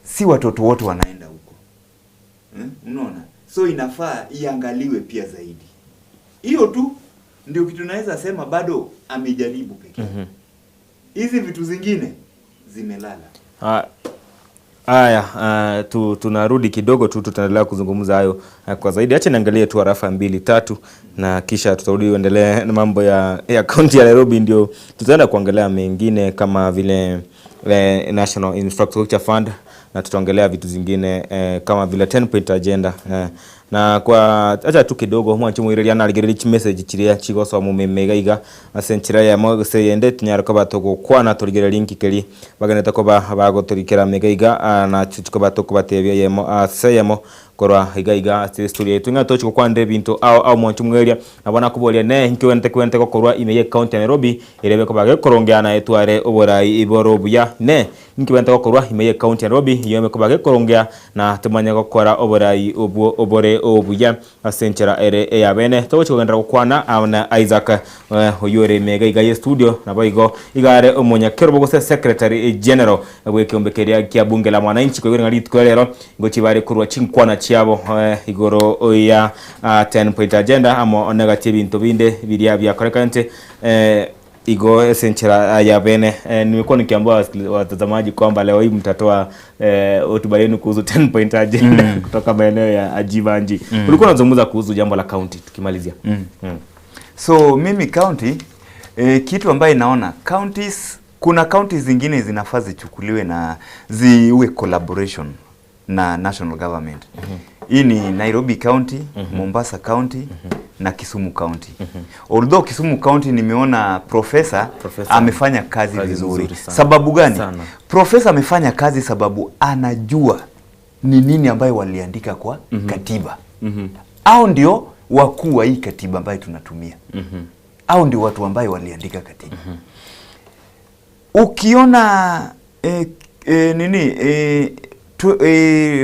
si watoto wote wanaenda huko. Unaona? So inafaa iangaliwe pia zaidi. Hiyo tu ndio kitu naweza sema bado amejaribu pekee. Hizi vitu zingine zimelala. Aya, tunarudi kidogo tu, tutaendelea kuzungumza hayo kwa zaidi. Acha niangalie tu harafa 2 3 na kisha tutarudi uendelee na mambo ya county ya Nairobi, ndio tutaenda kuangalia mengine kama vile National Infrastructure Fund, na tutaongelea vitu zingine kama vile 10 point agenda. Na kwa acha tu kidogo mwanchi muiririana aligereri message chiria chigoso mu memegaiga asenchira ya mo seyende tunyarako batoko kwana turigere link keri baganeta ko ba bagoturikera megaiga na chuchiko batoko batebya yemo aseyemo korwa igaiga ase story yetu nga tochiko kwande binto au mwanchi mweria na bana kubolia ne nkiwente kwente kokorwa imeye county ya Nairobi irebe ko bage korongeana etware oborai iboro buya ne nkiwente kokorwa imeye county ya Nairobi yome ko bage korongea na tumanya gokora oborai obwo obore Obuya ase enchera ere eyabene togochi kogenda gokwana na Isaac oyore mega iga ye studio nabo igo igare omonyakerobo gose secretary general bw'ekiombe kia bunge la mwananchi kwegera rituko rero ngochi bare kurwa chinkwana chiabo igoro ya 10 point agenda amo onegati ebinto binde biria byakorekante igo esenchera ya bene. Nimekuwa nikiambia watazamaji kwamba leo hii mtatoa hotuba yenu kuhusu 10 point agenda kutoka maeneo ya Ajivanji. Ulikuwa unazungumza kuhusu jambo la county tukimalizia. So mimi county kitu ambaye naona counties, kuna counties zingine zinafaa zichukuliwe na ziwe collaboration na national government. Hii ni Nairobi County, Mombasa County na Kisumu County. Although Kisumu County nimeona professor amefanya kazi vizuri. Sababu gani? Professor amefanya kazi sababu anajua ni nini ambayo waliandika kwa katiba. Au ndio wakuu wa hii katiba ambayo tunatumia. Au ndio watu ambayo waliandika katiba. Ukiona nini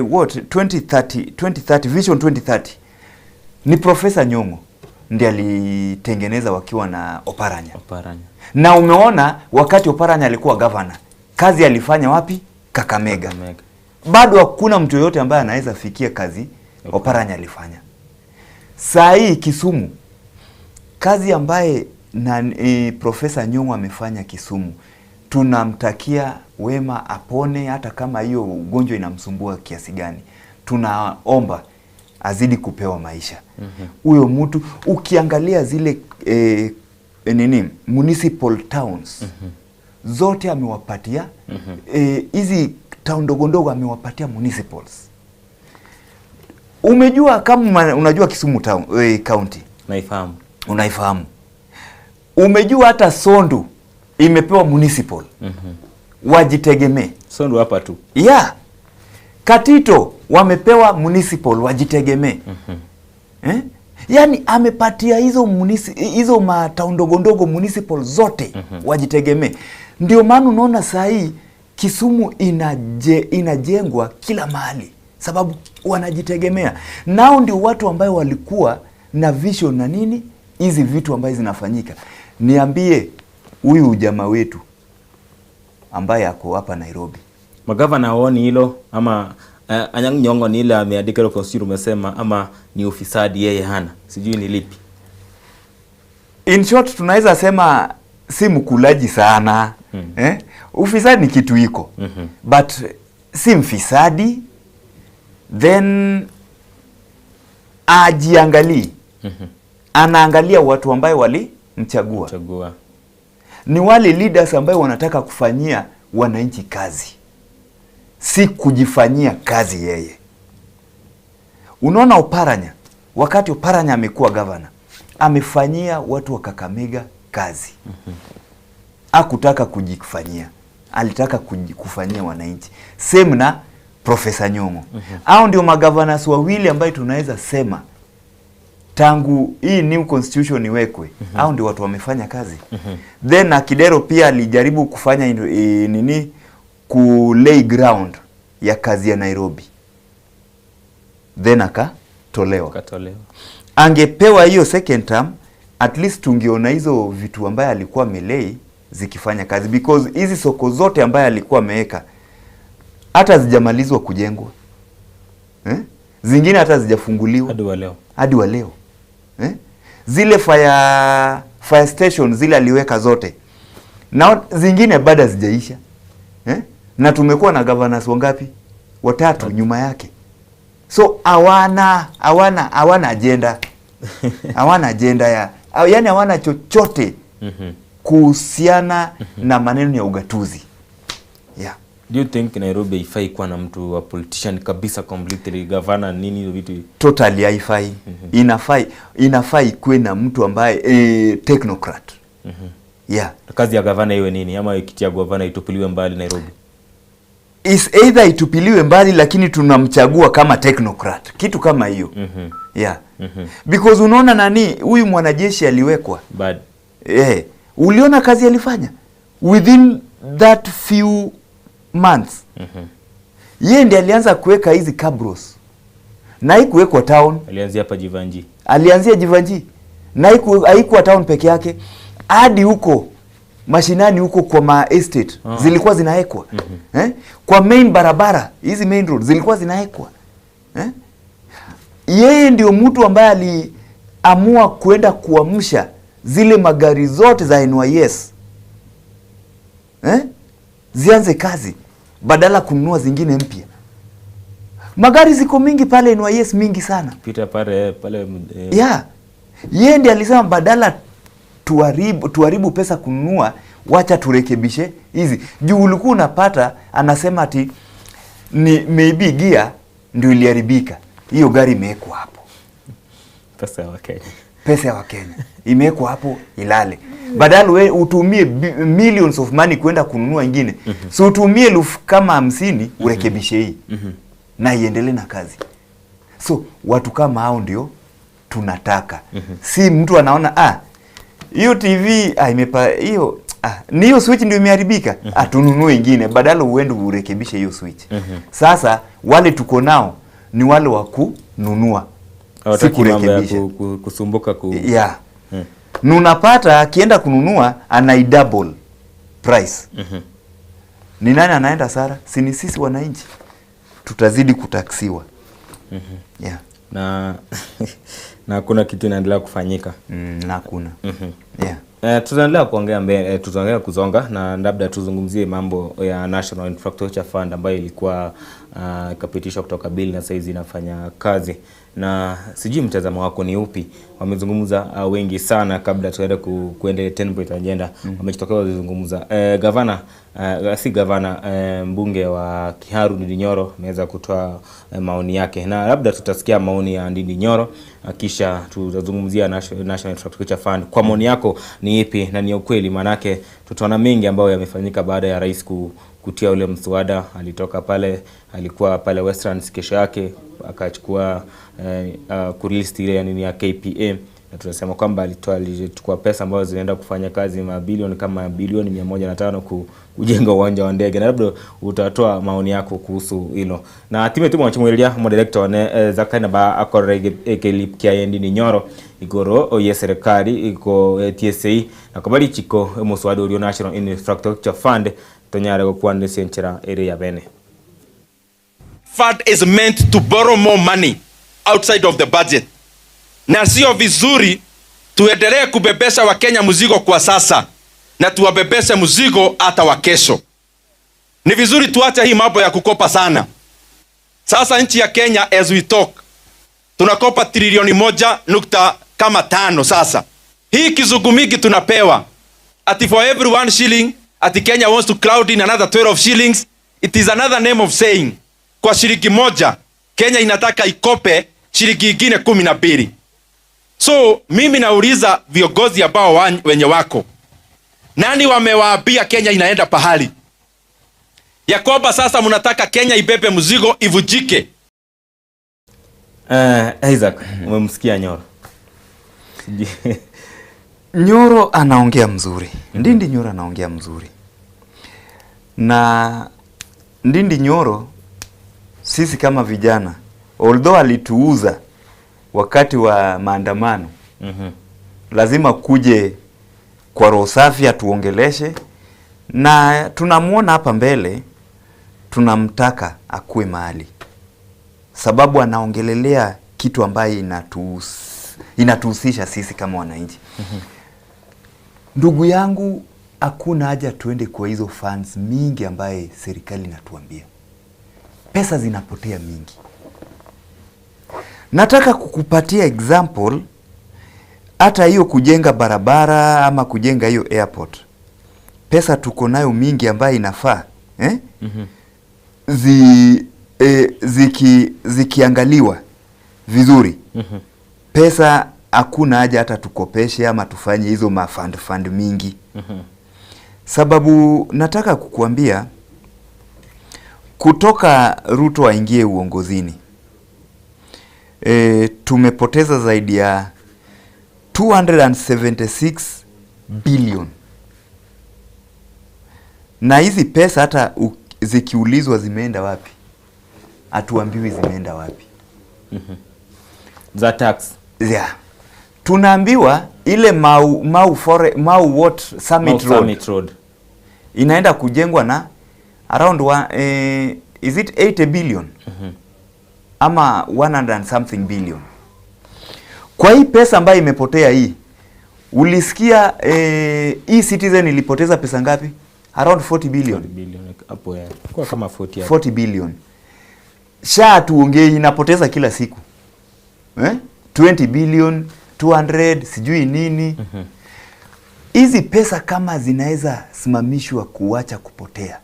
what 2030 Vision 2030 ni Professor Nyong'o ndiye alitengeneza wakiwa na Oparanya. Na umeona wakati Oparanya alikuwa governor, kazi alifanya wapi? Kakamega. Bado hakuna mtu yoyote ambaye anaweza fikia kazi Oparanya alifanya. Saa hii Kisumu, kazi ambaye na Professor Nyong'o amefanya Kisumu, tunamtakia wema, apone hata kama hiyo ugonjwa inamsumbua kiasi gani. Tunaomba azidi kupewa maisha. Huyo mtu ukiangalia zile nini municipal towns zote amewapatia hizi town ndogo ndogo amewapatia municipals. Umejua kama unajua Kisumu town county. Naifahamu. Unaifahamu. Umejua hata Sondu imepewa municipal. Wajitegemee. Sondu hapa tu. Yeah. Katito wamepewa municipal wajitegemee. Yaani amepatia hizo hizo matown ndogo ndogo municipal zote wajitegemee. Ndio maana unaona saa hii Kisumu inajengwa kila mahali sababu wanajitegemea. Nao ndio watu ambayo walikuwa na vision na nini hizi vitu ambazo zinafanyika. Niambie huyu jamaa wetu ambaye ako hapa Nairobi, magavana haoni hilo ama Anyang' Nyong'o ni ile ameandika ile constitution umesema, ama ni ufisadi yeye hana, sijui ni lipi. In short tunaweza sema si mkulaji sana. Ufisadi ni kitu iko. But si mfisadi, then ajiangalii. Anaangalia watu ambaye walimchagua. Ni wale leaders ambaye wanataka kufanyia wananchi kazi, si kujifanyia kazi yeye. Unaona Oparanya, wakati Oparanya amekuwa governor, amefanyia watu wa Kakamega kazi. Hakutaka kujifanyia, alitaka kufanyia wananchi. Same na Professor Nyong'o. Hao ndio magovernors wawili ambaye tunaweza sema tangu hii new constitution iwekwe, hao ndio watu wamefanya kazi. Then Akidero pia alijaribu kufanya nini, ku lay ground ya kazi ya Nairobi. Then akatolewa. Angepewa hiyo second term, at least tungeona hizo vitu ambaye alikuwa amelei zikifanya kazi, because hizi soko zote ambaye alikuwa ameweka hata zijamalizwa kujengwa. Zingine hata zijafunguliwa hadi wa leo. Zile fire station zile aliweka zote, na zingine bado hazijaisha. Na tumekuwa na governors wangapi? Watatu nyuma yake. So hawana agenda. Hawana agenda ya, yani hawana chochote kuhusiana na maneno ya ugatuzi. Yeah. Do you think Nairobi haifai kuwa na mtu wa politician kabisa completely, governor nini hizo vitu? Totally haifai. Inafai kuwe na mtu ambaye technocrat. Yeah. Kazi ya governor iwe nini ama kiti ya governor itupiliwe mbali Nairobi? Is either itupiliwe mbali, lakini tunamchagua kama technocrat. Kitu kama hiyo. Yeah. Because unaona nani huyu mwanajeshi aliwekwa. But uliona kazi alifanya within that few months. Yeye ndiye alianza kuweka hizi cabros. Na haikuwekwa town. Alianzia hapa Jivanji. Alianzia Jivanji. Na haikuwa town peke yake, hadi huko mashinani huko kwa ma estate zilikuwa zinawekwa. Kwa main barabara, hizi main road zilikuwa zinawekwa. Yeye ndio mtu ambaye aliamua kwenda kuamsha zile magari zote za NYS. Zianze kazi badala kununua zingine mpya. Magari ziko mingi pale NYS, mingi sana. Pita pale pale. Yeah. Yeye ndiye alisema badala tuharibu pesa kununua, wacha turekebishe hizi. Juu ulikuwa unapata anasema ati ni maybe gear ndio iliharibika. Hiyo gari imewekwa hapo. Pesa ya Wakenya. Pesa ya Wakenya imewekwa hapo ilale. Badala wewe utumie millions of money kwenda kununua ingine. So utumie 50,000 urekebishe hii. Na iendelee na kazi. So watu kama hao ndio tunataka. Si mtu anaona hiyo TV imepa hiyo ni hiyo switch ndio imeharibika, tununue ingine badala uende urekebishe hiyo switch. Sasa wale tuko nao ni wale wa kununua, si kurekebisha. Kusumbuka Yeah. Nunapata akienda kununua ana double price. Ni nani anaenda hasara? Si ni sisi wananchi. Tutazidi kutaksiwa. Yeah. Na na kuna kitu inaendelea kufanyika. Na kuna. Yeah. Tutaendelea kuongea mbele, tutaendelea kuzonga na labda tuzungumzie mambo ya National Infrastructure Fund ambayo ilikuwa ikapitishwa kutoka bill na saizi inafanya kazi. Na sijui mtazamo wako ni upi? Wamezungumza wengi sana kabla tuende kuende 10 point agenda. Wamejitokeza kuzungumza. Gavana si gavana, mbunge wa Kiharu Ndindi Nyoro ameweza kutoa maoni yake, na labda tutasikia maoni ya Ndindi Nyoro kisha tutazungumzia National Infrastructure Fund. Kwa maoni yako ni ipi na ni ukweli? Manake tutaona mengi ambayo yamefanyika baada ya rais kutia ule mswada. Alitoka pale, alikuwa pale Westlands, kesho yake akachukua kurelease ile ya nini ya KPA, na tunasema kwamba alichukua pesa ambazo zinaenda kufanya kazi mabilioni kama bilioni 105 kujenga uwanja wa ndege. Na labda utatoa maoni yako kuhusu hilo. Na hatimaye tumwachimwelia mo director ne zakana ba akorege ekelip kia Ndindi Nyoro igoro oye serikali iko TSA na kabali chiko muswada ulio National Infrastructure Fund tonyare gokwande senchera ere ya bene. Fund is meant to borrow more money outside of the budget. Na sio vizuri tuendelee kubebesha Wakenya mzigo kwa sasa na tuwabebeshe mzigo hata wa kesho. Ni vizuri tuache hii mambo ya kukopa sana. Sasa nchi ya Kenya as we talk tunakopa trilioni 1.5 sasa. Hii kizungumiki tunapewa ati for every 1 shilling ati Kenya wants to crowd in another 12 shillings. It is another name of saying kwa shilingi moja Kenya inataka ikope shilingi nyingine 12. So mimi nauliza viongozi ambao wenye wako, nani wamewaambia Kenya inaenda pahali ya kwamba sasa mnataka Kenya ibebe mzigo ivujike? Isaac, umemsikia Nyoro? Nyoro anaongea mzuri. Ndindi Nyoro anaongea mzuri. Na Ndindi Nyoro sisi kama vijana, although alituuza wakati wa maandamano, lazima kuje kwa roho safi atuongeleshe, na tunamuona hapa mbele, tunamtaka akue mahali, sababu anaongelelea kitu ambaye inatuhusisha sisi kama wananchi. Ndugu yangu, hakuna haja tuende kwa hizo funds mingi ambaye serikali inatuambia. Pesa zinapotea mingi. Nataka kukupatia example, hata hiyo kujenga barabara ama kujenga hiyo airport. Pesa tuko nayo mingi ambayo inafaa, zikiangaliwa vizuri. Pesa hakuna haja hata tukopeshe ama tufanye hizo mafund fund mingi. Sababu nataka kukuambia, kutoka Ruto aingie uongozini, tumepoteza zaidi ya 276 billion. Na hizi pesa hata zikiulizwa zimeenda wapi, hatuambiwi zimeenda wapi. Za tax. Yeah. Tunaambiwa ile Mau what Summit Road. Summit Road inaenda kujengwa na around is it 80 billion? Ama 100 and something billion. Kwa hii pesa ambayo imepotea hii, ulisikia e-Citizen ilipoteza pesa ngapi? Around 40 billion. 40 billion hapo ya. Kwa kama 40 hapo. 40 billion. Sha tuongee inapoteza kila siku. 20 billion, 200, sijui nini. Hizi pesa kama zinaweza simamishwa kuacha kupotea.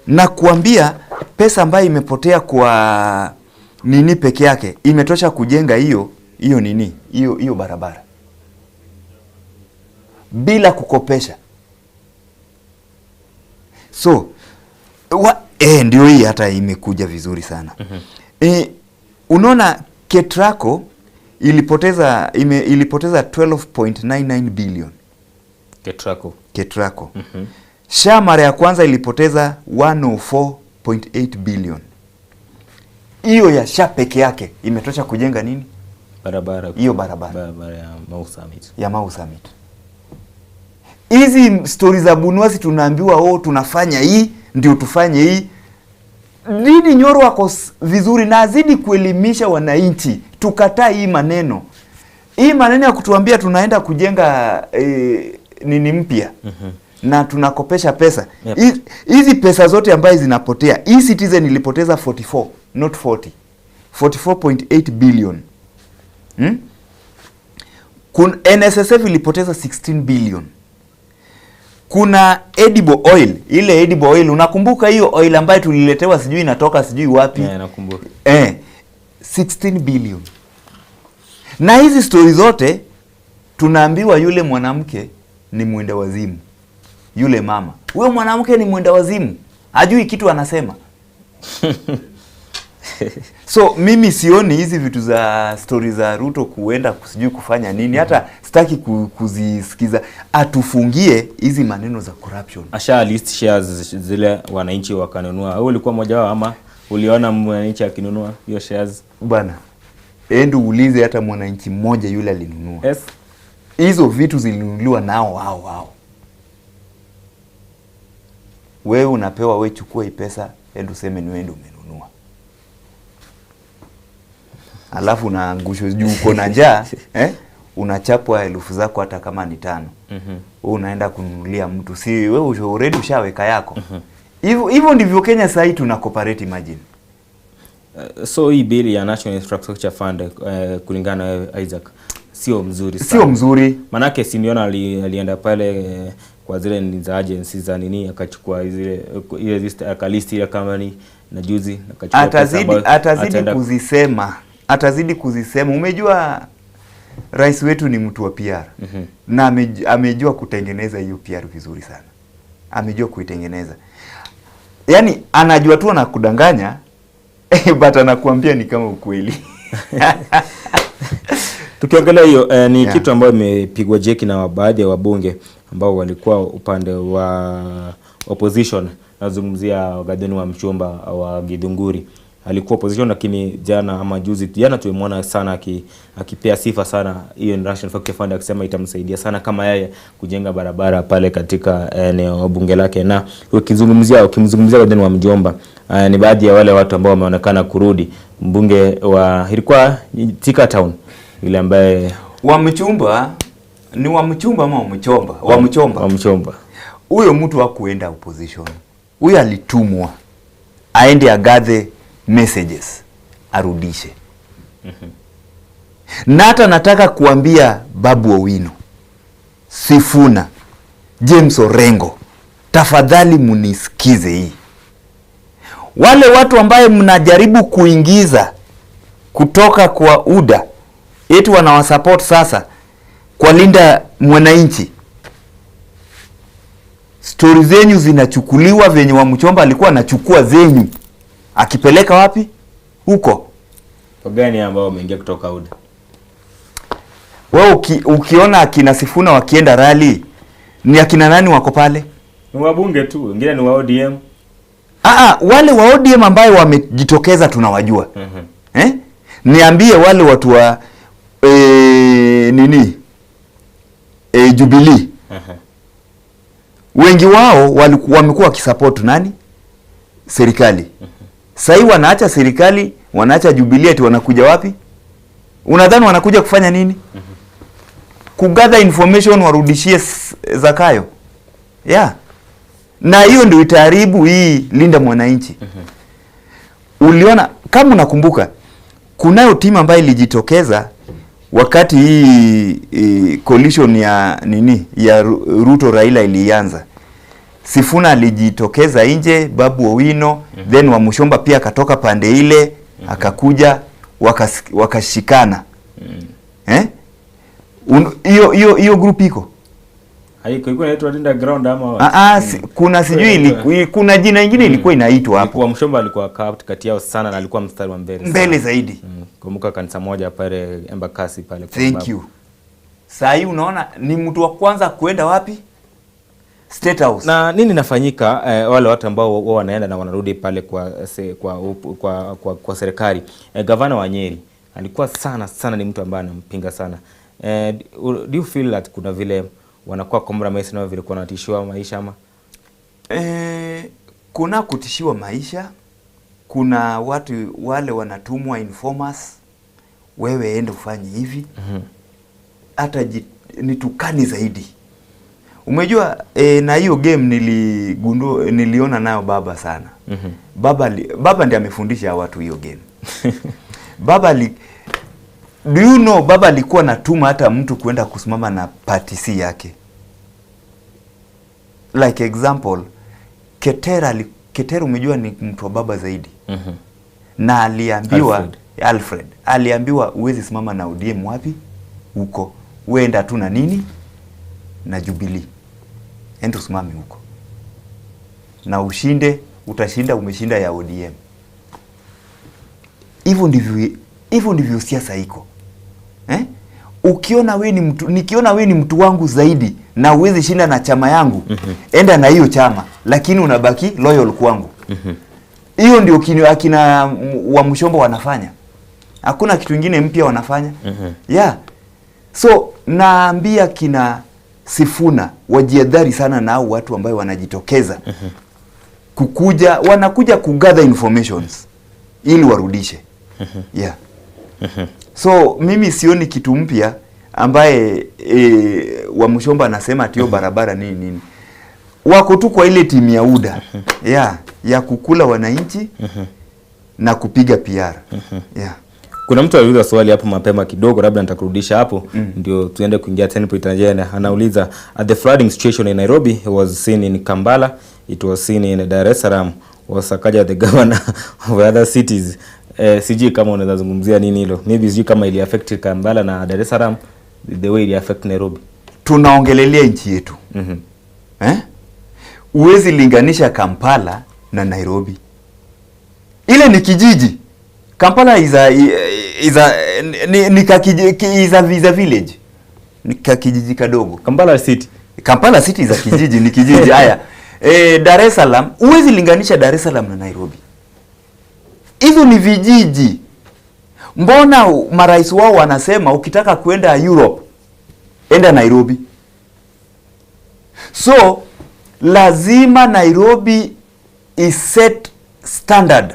Na kuambia pesa ambayo imepotea kwa nini peke yake imetosha kujenga hiyo nini, hiyo barabara bila kukopesha. So ndio hii hata imekuja vizuri sana. Unaona Ketraco ilipoteza ilipoteza 12.99 billion. Ketraco. SHA mara ya kwanza ilipoteza 104.8 billion. Hiyo ya SHA peke yake imetosha kujenga nini? Barabara. Hiyo barabara. Barabara ya Mau Summit. Ya Mau Summit. Hizi stories za Bunuasi tunaambiwa tunafanya hii ndio tufanye hii. Ndindi Nyoro wako vizuri na azidi kuelimisha wananchi. Tukataa hii maneno. Hii maneno ya kutuambia tunaenda kujenga nini mpya. Na tunakopesha pesa. Hizi pesa zote ambazo zinapotea. E-Citizen ilipoteza 44, not 40. 44.8 billion. NSSF ilipoteza 16 billion. Kuna edible oil, ile edible oil unakumbuka hiyo oil ambayo tuliletewa sijui inatoka sijui wapi? Yeah, nakumbuka. 16 billion. Na hizi stories zote tunaambiwa yule mwanamke ni mwenda wazimu. Yule mama. Huyo mwanamke ni mwenda wazimu. Hajui kitu anasema. So mimi sioni hizi vitu za stories za Ruto kuenda sijui kufanya nini. Hata sitaki kuzisikiza. Atufungie hizi maneno za corruption. Asha list shares zile wananchi wakanunua. Wewe ulikuwa mmoja wao ama uliona mwananchi akinunua hiyo shares? Bana, endo uulize hata mwananchi mmoja yule alinunua. Yes. Hizo vitu zilinunuliwa nao hao. Wewe unapewa, wewe chukua hii pesa, endo useme ni wewe ndio umenunua. Alafu unaangushwa juu uko na njaa, unachapwa elfu zako hata kama ni 5. Wewe unaenda kununulia mtu, si wewe already ushaweka yako. Hivyo ndivyo Kenya sasa hii tuna cooperate, imagine. So hii bill ya National Infrastructure Fund kulingana na Isaac sio mzuri sana. Sio mzuri. Manake si niona alienda pale kwa zile ni za agencies za nini akachukua zile ile list akalist ile company na juzi akachukua atazidi kuzisema. Umejua rais wetu ni mtu wa PR. Na amejua kutengeneza hiyo PR vizuri sana. Amejua kuitengeneza. Yaani anajua tu anakudanganya but anakuambia ni kama ukweli. Tukiongelea hiyo ni kitu ambayo imepigwa jeki na baadhi ya wabunge ambao walikuwa upande wa opposition. Nazungumzia Gathoni wa Mchomba wa Githunguri. Alikuwa opposition lakini jana ama juzi jana tumemwona sana akipea sifa sana hiyo National Infrastructure Fund akisema itamsaidia sana kama yeye kujenga barabara pale katika eneo bunge lake. Na ukimzungumzia Gathoni wa Mjomba ni baadhi ya wale watu ambao wameonekana kurudi. Mbunge wa ilikuwa Thika Town ile ambaye wa Mchumba ni wa Mchumba ama wa Mchomba? Wa Mchomba. Wa Mchomba. Huyo mtu hakuenda opposition. Huyo alitumwa aende agathe messages arudishe. Na hata nataka kuambia Babu Owino, Sifuna, James Orengo, tafadhali munisikize hii. Wale watu ambaye mnajaribu kuingiza kutoka kwa UDA eti wanawasupport sasa kwa Linda Mwananchi, story zenyu zinachukuliwa venye wa Mchomba alikuwa anachukua zenyu akipeleka wapi huko. Gani ambao wameingia kutoka UDA? Wewe ukiona akina Sifuna wakienda rally ni akina nani wako pale? Ni wabunge tu, wengine ni wa ODM. Wale wa ODM ambao wamejitokeza tunawajua. Eh? Niambie wale watu wa nini Jubilee, wengi wao wamekuwa wakisupport nani? Serikali. Sasa wanaacha serikali, wanaacha Jubilee, ati wanakuja wapi? Unadhani wanakuja kufanya nini? Kugather information warudishie Zakayo. Yeah. Na hiyo ndio itaharibu hii Linda Mwananchi. Uliona, kama unakumbuka, kunayo timu ambayo ilijitokeza wakati hii coalition ya nini ya Ruto Raila ilianza. Sifuna alijitokeza nje, Babu Owino, then Wamuchomba pia akatoka pande ile, akakuja wakashikana. Eh? Hiyo group iko? Haiko, ilikuwa inaitwa Linda Ground ama kuna sijui kuna jina ingine ilikuwa inaitwa hapo. Wamuchomba alikuwa kati yao sana na alikuwa mstari wa mbele. Mbele zaidi. Kumbuka kanisa moja pale Embakasi pale. Thank you. Sasa hii unaona ni mtu wa kwanza kuenda wapi? State House. Na nini nafanyika wale watu ambao wao wanaenda na wanarudi pale kwa serikali. Gavana wa Nyeri alikuwa sana sana ni mtu ambaye anampinga sana. Do you feel that kuna vile wanakuwa compromise na vile kuna kutishiwa maisha ama? Kuna kutishiwa maisha, kuna watu wale wanatumwa informers, wewe ende ufanye hivi. Hata nitukani zaidi. Umejua na hiyo game niliona nayo baba sana. Baba ndiye amefundisha watu hiyo game. Do you know baba alikuwa anatuma hata mtu kwenda kusimama na party C yake. Like example, Ketera umejua ni mtu wa baba zaidi. Na aliambiwa Alfred aliambiwa huwezi simama na ODM wapi? Huko. Wewe tu na nini? Na Jubilee. Enda usimame huko. Na ushinde, utashinda, umeshinda ya ODM. Hivyo ndivyo siasa iko. Eh? Ukiona wewe ni mtu, nikiona wewe ni mtu wangu zaidi na uwezi shinda na chama yangu, enda na hiyo chama, lakini unabaki loyal kwangu. Hiyo ndio akina Wamuchomba wanafanya. Hakuna kitu kingine mpya wanafanya. Yeah. So naambia kina Sifuna wajiadhari sana na hao watu ambao wanajitokeza. Kukuja, wanakuja kugather informations ili warudishe. Yeah. So mimi sioni kitu mpya ambaye Wamuchomba anasema atio barabara nini nini. Wako tu kwa ile timu ya UDA. Yeah, ya kukula wananchi na kupiga PR. Yeah. Kuna mtu aliuliza swali hapo mapema kidogo, labda nitakurudisha hapo ndio tuende kuingia 10 point agenda. Anauliza, at the flooding situation in Nairobi was seen in Kampala, it was seen in Dar es Salaam, was Sakaja the governor of other cities? Sijui kama unaweza zungumzia nini hilo. Maybe sijui kama ili affect Kampala na Dar es Salaam the way ili affect Nairobi. Tunaongelelea nchi yetu. Eh? Uwezi linganisha Kampala na Nairobi. Ile ni kijiji. Kampala is a village. Ni kijiji kadogo. Kampala city. Kampala city is a kijiji, ni kijiji haya. Dar es Salaam, uwezi linganisha Dar es Salaam na Nairobi. Hizo ni vijiji. Mbona marais wao wanasema ukitaka kwenda Europe enda Nairobi? So lazima Nairobi is set standard.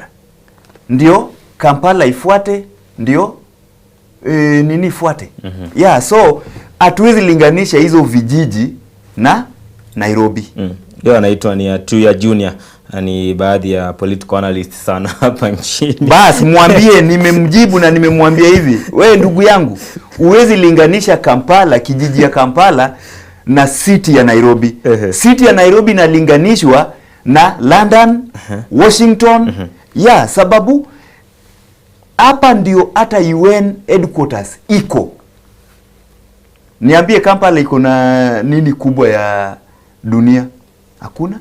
Ndio Kampala ifuate, ndio nini ifuate. Yeah, so hatuwezi linganisha hizo vijiji na Nairobi. Ndio anaitwa ni Atuya Junior, ni baadhi ya political analyst sana hapa nchini. Bas mwambie nimemjibu na nimemwambia hivi, wewe ndugu yangu, huwezi linganisha Kampala, kijiji ya Kampala na city ya Nairobi. City ya Nairobi inalinganishwa na London, Washington. Yeah, sababu hapa ndio hata UN headquarters iko. Niambie Kampala iko na nini kubwa ya dunia? Hakuna.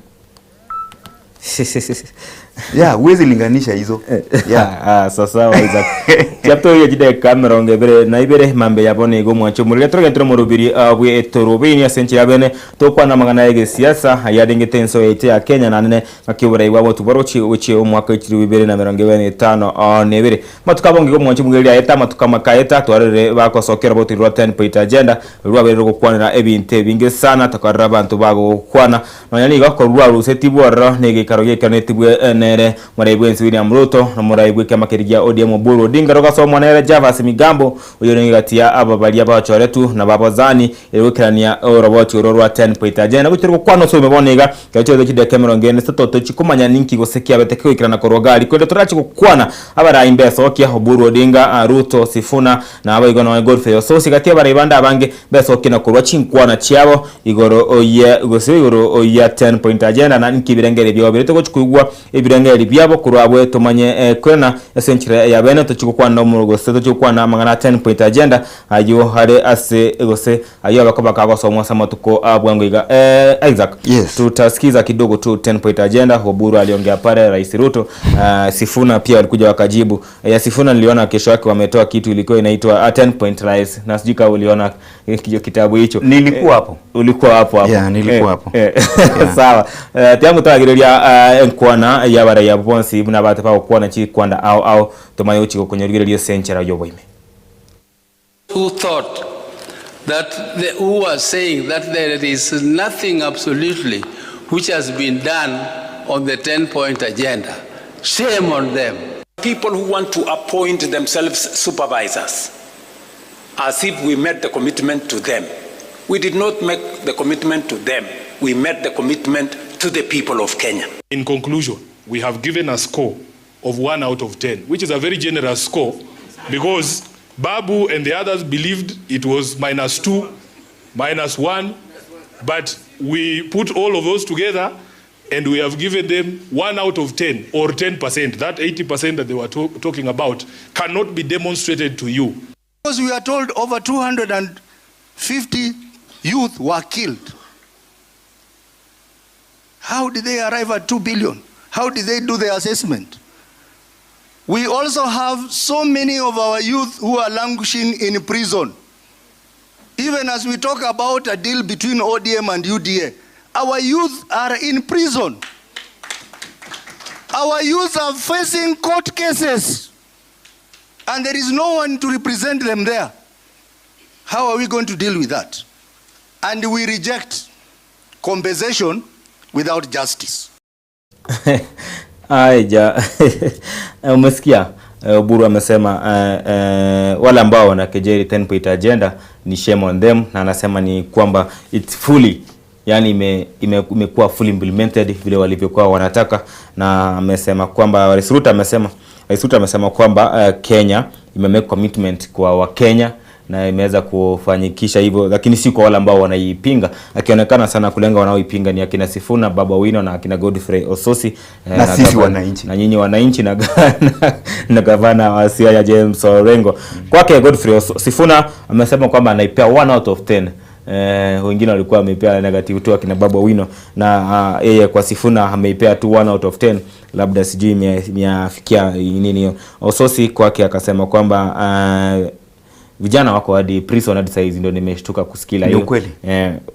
Yeah, huwezi linganisha hizo. Yeah. Ah, sasa Isaac. Chapter hiyo jide kamera ongebere na ibere mambe yabone igo mwancho murire toroge murubiri bwe etorobini asenche yabene tokwana mangana yege siasa yadengete enso yete ya Kenya na nene akibura iwabo tubarochi uchi omwaka 2025 nebere matukabonge igo mwancho murire ayeta matukamakaeta twarere bakosokera botirwa 10 point agenda rwabere gokwanira ebinte binge sana takarra abantu bagokwana nonya nigo korwa ruseti bworro negekaro gekanetibwe nere muraibwe William Ruto na muraibwe kama kirigia ODM Oburu Odinga rogasomwa nere Javas Migambo uyo ningatia aba balia bachoretu na babazani erukirania roboti rwa 10 point agenda gutiro kwano so mebonega gacho kide Cameron ngene toto chikumanya ninki gosekia beteke ikirana korwa gari kwende turachi gukwana abarayi mbesokia Oburu Odinga Ruto Sifuna na abaigona wa Godfrey Osotsi gatia baribanda abange mbesokia na korwa chinkwana chiabo igoro oye gose igoro oye 10 point agenda na ninki birengere byo birete gochikugwa ebirengere byabo kurwabwe tumanye kwena essentially ya bene tuchikukwana omurugo se tuchikukwana mangana 10 point agenda ayo hare ase gose ayo abakoba kagosomwa samatuko abwango iga Isaac. Yes. Tutasikiza kidogo tu 10 point agenda. Oburu aliongea pale, Rais Ruto, Sifuna pia walikuja wakajibu. Ya Sifuna niliona kesho yake wametoa kitu ilikuwa inaitwa 10 point rise na sijui kama uliona kitabu hicho. Nilikuwa hapo. Ulikuwa hapo hapo. Yeah, nilikuwa hapo. Yeah. Sawa. Tiamu twagireria enkwana ya bara ya bonsi buna batapa okwana chi kwanda au au tumayo uchiko kunyorugirerio senchera yoboime. Who thought that who was saying that there is nothing absolutely which has been done on the 10-point agenda. Shame on them. People who want to appoint themselves supervisors, as if we made the commitment to them. We did not make the commitment to them. We made the commitment to the people of Kenya. In conclusion, we have given a score of 1 out of 10, which is a very generous score because Babu and the others believed it was -2, -1, but we put all of those together and we have given them 1 out of 10 or 10%. That 80% that they were talking about cannot be demonstrated to you. Because we are told over 250 youth were killed. How did they arrive at 2 billion? How did they do the assessment? We also have so many of our youth who are languishing in prison. Even as we talk about a deal between ODM and UDA, our youth are in prison. Our youth are facing court cases, and there is no one to represent them there. How are we going to deal with that? And we reject compensation without justice. Aija, umesikia Oburu amesema wale ambao wanakejeli 10 point agenda ni shame on them, na anasema ni kwamba it's fully, yani imekuwa fully implemented vile walivyokuwa wanataka, na amesema kwamba Rais Ruto amesema kwamba Kenya imemake commitment kwa Wakenya na imeweza kufanyikisha hivyo, lakini si kwa wale ambao wanaipinga. Akionekana sana kulenga wanaoipinga ni akina Sifuna, Baba Wino na akina Godfrey Osotsi na sisi wananchi na nyinyi wananchi na na gavana wa Siaya James Orengo. Kwake Godfrey Sifuna amesema kwamba anaipea 1 out of 10. Wengine walikuwa wameipea negative tu akina Baba Wino, na yeye kwa Sifuna ameipea tu 1 out of 10, labda sijui imeafikia nini hiyo. Osotsi kwake akasema kwamba vijana wako hadi prison hadi saizi, ndio nimeshtuka kusikila hiyo.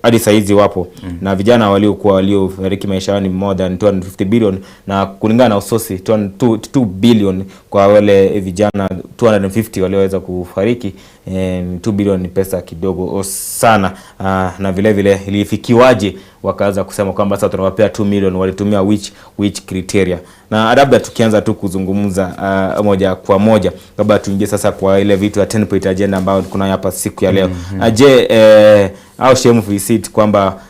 Hadi saizi wapo. Na vijana waliokuwa waliofariki maisha yao ni more than 250 billion, na kulingana na Osotsi 2 billion kwa wale vijana 250 walioweza kufariki. 2 billion ni pesa kidogo sana. Na vile vile ilifikiwaje wakaanza kusema kwamba sasa tunawapea 2 million, walitumia which criteria? Na labda tukianza tu kuzungumza moja kwa moja kabla tuingie sasa kwa ile vitu ya 10 point agenda ambayo kuna hapa siku ya leo. Je, au shame visit kwamba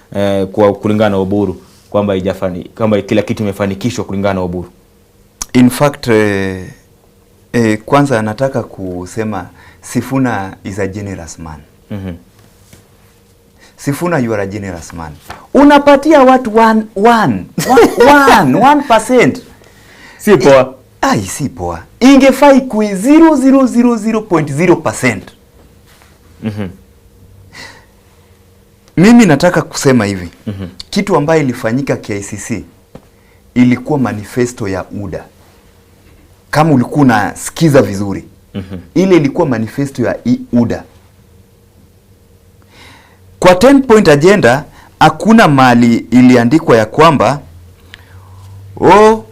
kwa kulingana na Oburu kwamba haijafani, kwamba kila kitu imefanikishwa kulingana na Oburu? In fact, kwanza nataka kusema Sifuna is a generous man. Sifuna, you are a generous man. Unapatia watu 1%. Si poa. Ai, si poa. Ingefai kui 0.000.0%. Mimi nataka kusema hivi. Kitu ambayo ilifanyika KICC Ilikuwa manifesto ya UDA. Kama ulikuwa unasikiza vizuri, ile ilikuwa manifesto ya UDA. Kwa 10 point agenda hakuna mali iliandikwa ya kwamba oh,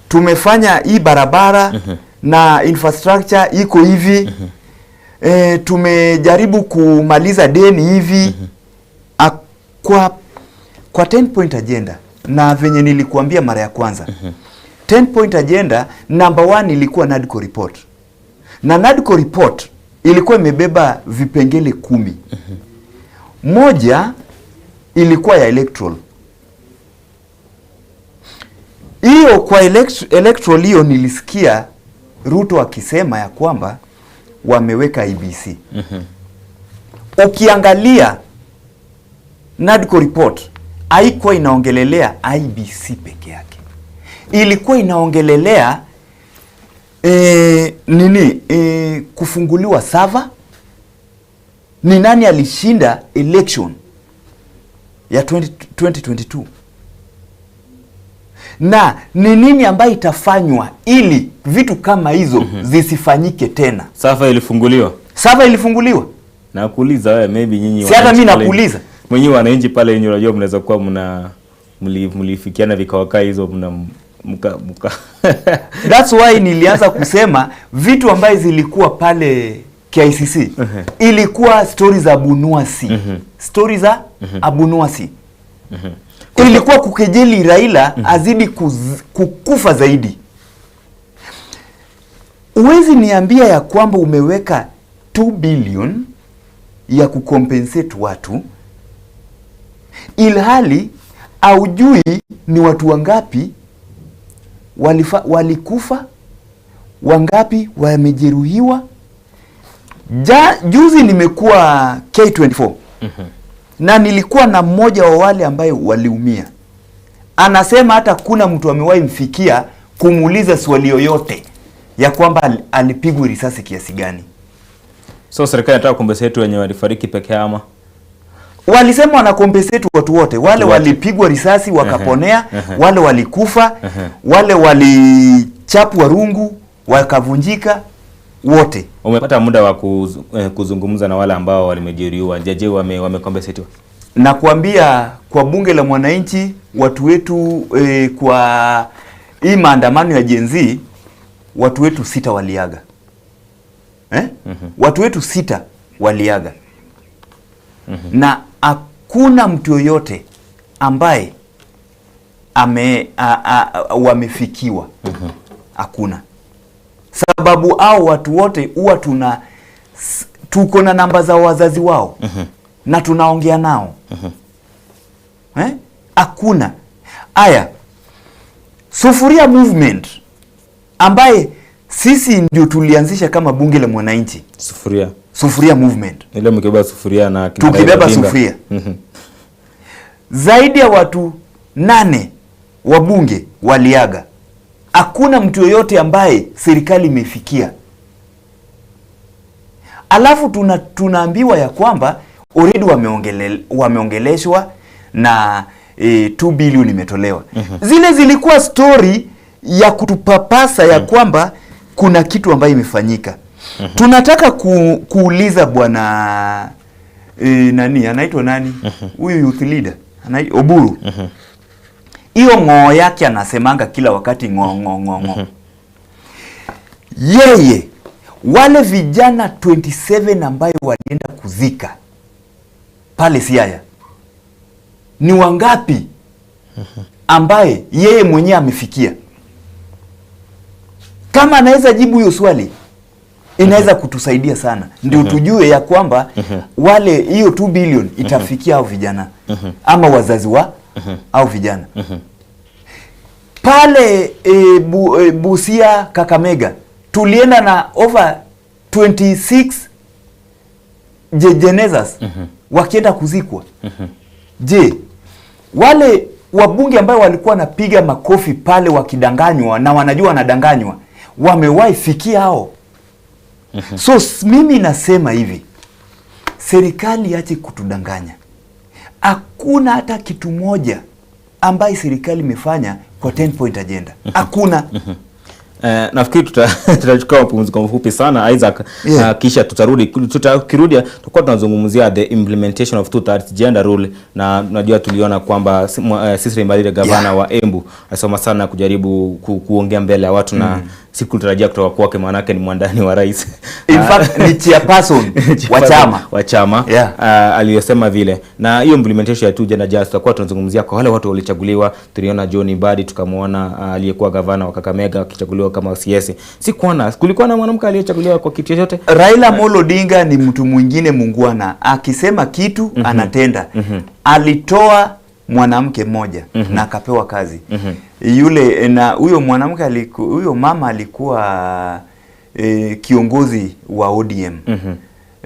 tumefanya hii barabara na infrastructure iko hivi, tumejaribu kumaliza deni hivi. Kwa 10 point agenda, na venye nilikuambia mara ya kwanza, 10 point agenda number one ilikuwa NADCO report, na NADCO report ilikuwa imebeba vipengele 10. Moja ilikuwa ya electoral. Hiyo kwa electoral hiyo nilisikia Ruto akisema ya kwamba wameweka IEBC. Ukiangalia NADCO report haikuwa inaongelelea IEBC peke yake, ilikuwa inaongelelea kufunguliwa server, ni nani alishinda election ya 2022 na ni nini ambayo itafanywa ili vitu kama hizo zisifanyike tena. Server ilifunguliwa. Server ilifunguliwa. Nakuuliza wewe, maybe nyinyi Si hata mimi wananchi pale- nakuuliza. Mwenyewe wananchi pale yenyewe unajua mnaweza kuwa mna mlifikiana vikao kaa hizo mna mka. That's why nilianza kusema vitu ambaye zilikuwa pale KICC ilikuwa story za Abunuasi. Story za Abunuasi. Ilikuwa kukejeli Raila azidi kukufa zaidi. Uwezi niambia ya kwamba umeweka 2 billion ya kucompensate watu ilhali haujui ni watu wangapi walikufa, wangapi wamejeruhiwa. Juzi nimekuwa K24 na nilikuwa na mmoja wa wale ambaye waliumia. Anasema hata kuna mtu amewahi mfikia kumuuliza swali yoyote ya kwamba alipigwa risasi kiasi gani. So serikali inataka compensate wenye walifariki peke ama? Walisema wana compensate watu wote, wale walipigwa risasi wakaponea, wale walikufa, wale walichapwa rungu wakavunjika, wote. Umepata muda wa kuzungumza na wale ambao walimejeruhiwa? Je, wamecompensatiwa? Na kuambia kwa bunge la mwananchi watu wetu kwa hii maandamano ya Gen Z watu wetu 6 waliaga. Watu wetu 6 waliaga. Na hakuna mtu yoyote ambaye wamefikiwa. Hakuna. Sababu hao watu wote huwa tuko na namba za wazazi wao. Na tunaongea nao. Hakuna. Aya, Sufuria movement ambaye sisi ndio tulianzisha kama bunge la mwananchi. Sufuria. Sufuria movement. Ile mkibeba sufuria na kina Tukibeba Raila Odinga. sufuria. Zaidi ya watu 8 wabunge waliaga. Hakuna mtu yoyote ambaye serikali imefikia. Alafu tunaambiwa ya kwamba already wameongeleshwa na 2 billion imetolewa. Zile zilikuwa story ya kutupapasa ya kwamba kuna kitu ambayo imefanyika. Tunataka kuuliza bwana nani anaitwa nani? Huyu youth leader Oburu. Hiyo ng'oo yake anasemanga kila wakati ng'oo ng'oo ng'oo ng'oo. Yeye wale vijana 27 ambayo walienda kuzika pale Siaya ni wangapi ambaye yeye mwenyewe amefikia? Kama anaweza jibu hiyo swali inaweza kutusaidia sana, ndio tujue ya kwamba wale hiyo 2 billion itafikia hao vijana ama wazazi wa au vijana. Pale Busia Kakamega tulienda na over 26 jenezas wakienda kuzikwa. Je, wale wabunge ambao walikuwa wanapiga makofi pale wakidanganywa na wanajua wanadanganywa wamewahi fikia hao? So mimi nasema hivi, serikali iache kutudanganya. Hakuna hata kitu moja ambaye serikali imefanya kwa 10 point agenda? Hakuna. Nafikiri tutachukua mapumziko mafupi sana, Isaac. Kisha tutarudi, tutakirudia tutakuwa tunazungumzia the implementation of 2/3 gender rule, na unajua tuliona kwamba Cecily Mbarire, gavana wa Embu, alisoma sana kujaribu kuongea mbele ya watu na sikutarajia kutoka kwake, maana yake ni mwandani wa rais. In fact ni chairperson wa chama wa chama aliyosema vile. Na hiyo implementation ya two gender justice tutakuwa tunazungumzia kwa wale watu walichaguliwa. Tuliona John Mbadi, tukamwona aliyekuwa gavana wa Kakamega akichaguliwa kama CS. Sikuona kulikuwa na mwanamke aliyechaguliwa kwa kitu chochote. Raila Amolo Odinga ni mtu mwingine mungwana, akisema kitu anatenda. Alitoa mwanamke mmoja na akapewa kazi. Yule na huyo mwanamke, huyo mama alikuwa kiongozi wa ODM.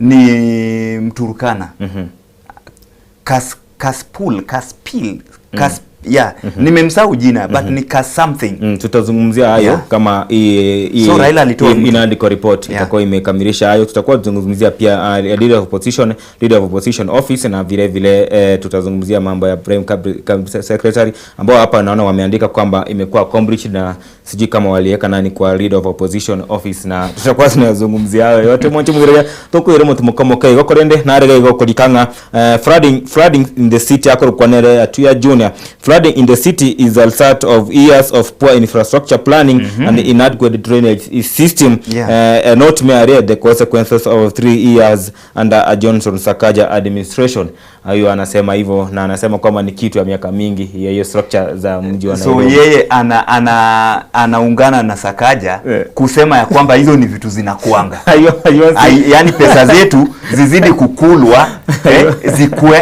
Ni Mturkana. Kaspul, Kaspil, Kas, nimemsahau jina, but ni Kas something. Tutazungumzia hayo kama so Raila alitoa inaandikwa report itakuwa imekamilisha hayo. Tutakuwa tunazungumzia pia leader of opposition, leader of opposition office, na vile vile tutazungumzia mambo ya Prime Cabinet Secretary ambao hapa naona wameandika kwamba imekuwa accomplished, na sijui kama waliweka nani kwa leader of opposition office, na tutakuwa tunazungumzia hayo yote. Mwancho mugirega tokuire mutumokomoke igokorende narega igokorikanga flooding in the city akorukwanere atuya junior. Flooding in the city is a result of years of poor infrastructure planning and inadequate drainage system. Not merely the consequences of 3 years under a Johnson Sakaja administration. Hayo anasema hivyo, na anasema kwamba ni kitu ya miaka mingi ya hiyo structure za mji wa Nairobi. So yeye anaungana na Sakaja kusema ya kwamba hizo ni vitu zinakuanga. Yaani pesa zetu zizidi kukulwa,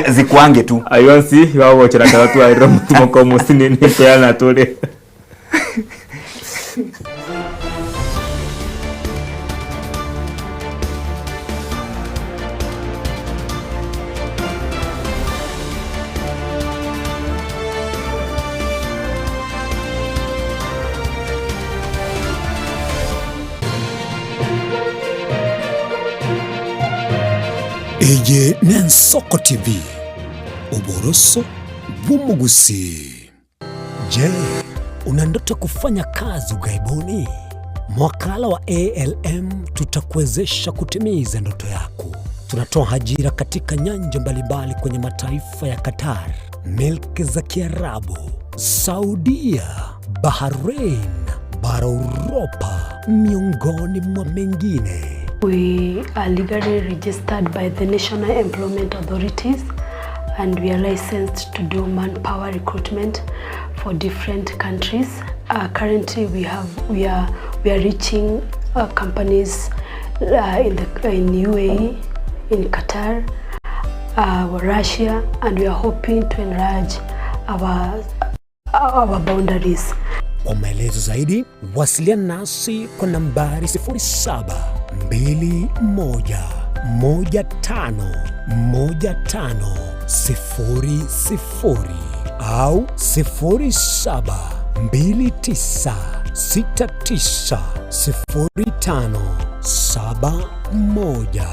zikuange tu. Ayonsi wao wochera tu airo mtumo musini ni peana tule. Eye Nensoko TV, uboroso bumugusi. Je, una ndoto kufanya kazi ughaibuni? Mwakala wa ALM tutakuwezesha kutimiza ndoto yako. Tunatoa ajira katika nyanja mbalimbali kwenye mataifa ya Qatar, milki za Kiarabu, Saudia, Bahrain, bara Europa, miongoni mwa mengine. We are legally registered by the National Employment Authorities and we are licensed to do manpower recruitment for different countries. Currently we are reaching companies in UAE, in Qatar, Russia, and we are hoping to enlarge our boundaries. Kwa maelezo zaidi wasiliana nasi kwa nambari 0721151500 au 0729690571,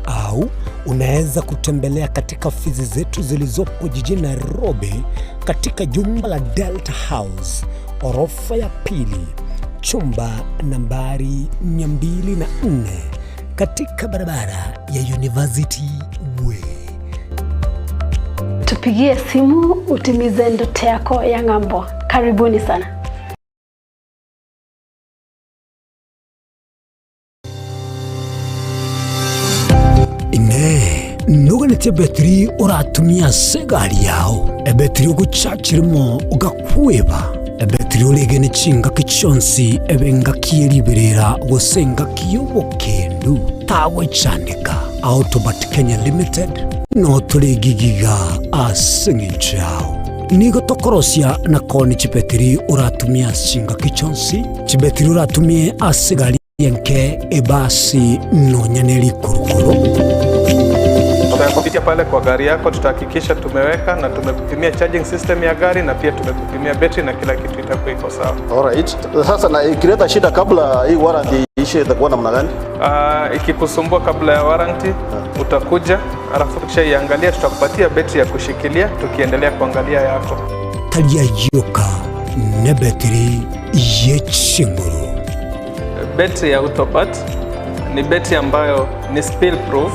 au unaweza kutembelea katika ofisi zetu zilizopo jijini Nairobi katika jumba la Delta House, orofa ya pili, chumba nambari 204 katika barabara ya University Way. Tupigie simu utimize ndoto yako ya ng'ambo. Karibuni sana. Ine nuganete betri uratumia segari yao. Ebetri uguchachirimo ugakweba. Ebetri ulegene chinga kichonsi ebenga kiyeliberera gosenga kiyobokendu tawe chandika. Autobat Kenya Limited no tuligigiga asinginchao. Nigo tokorosia na koni chibetri uratumia chinga kichonsi chibetri uratumie asigari yenke ebasi nonyaneli kurukuru. Kupitia pale kwa gari yako tutahakikisha tumeweka na tumekupimia charging system ya gari na pia tumekupimia battery na kila kitu itakuwa iko sawa. Alright. Sasa na ikileta shida kabla hii warranty ishe itakuwa namna gani? Ikikusumbua kabla ya warranty utakuja, alafu tukishaiangalia tutakupatia battery ya kushikilia tukiendelea kuangalia yako. Atari yoka ne betiri yechinguru. Betri ya Autobat ni betri ambayo ni spill proof,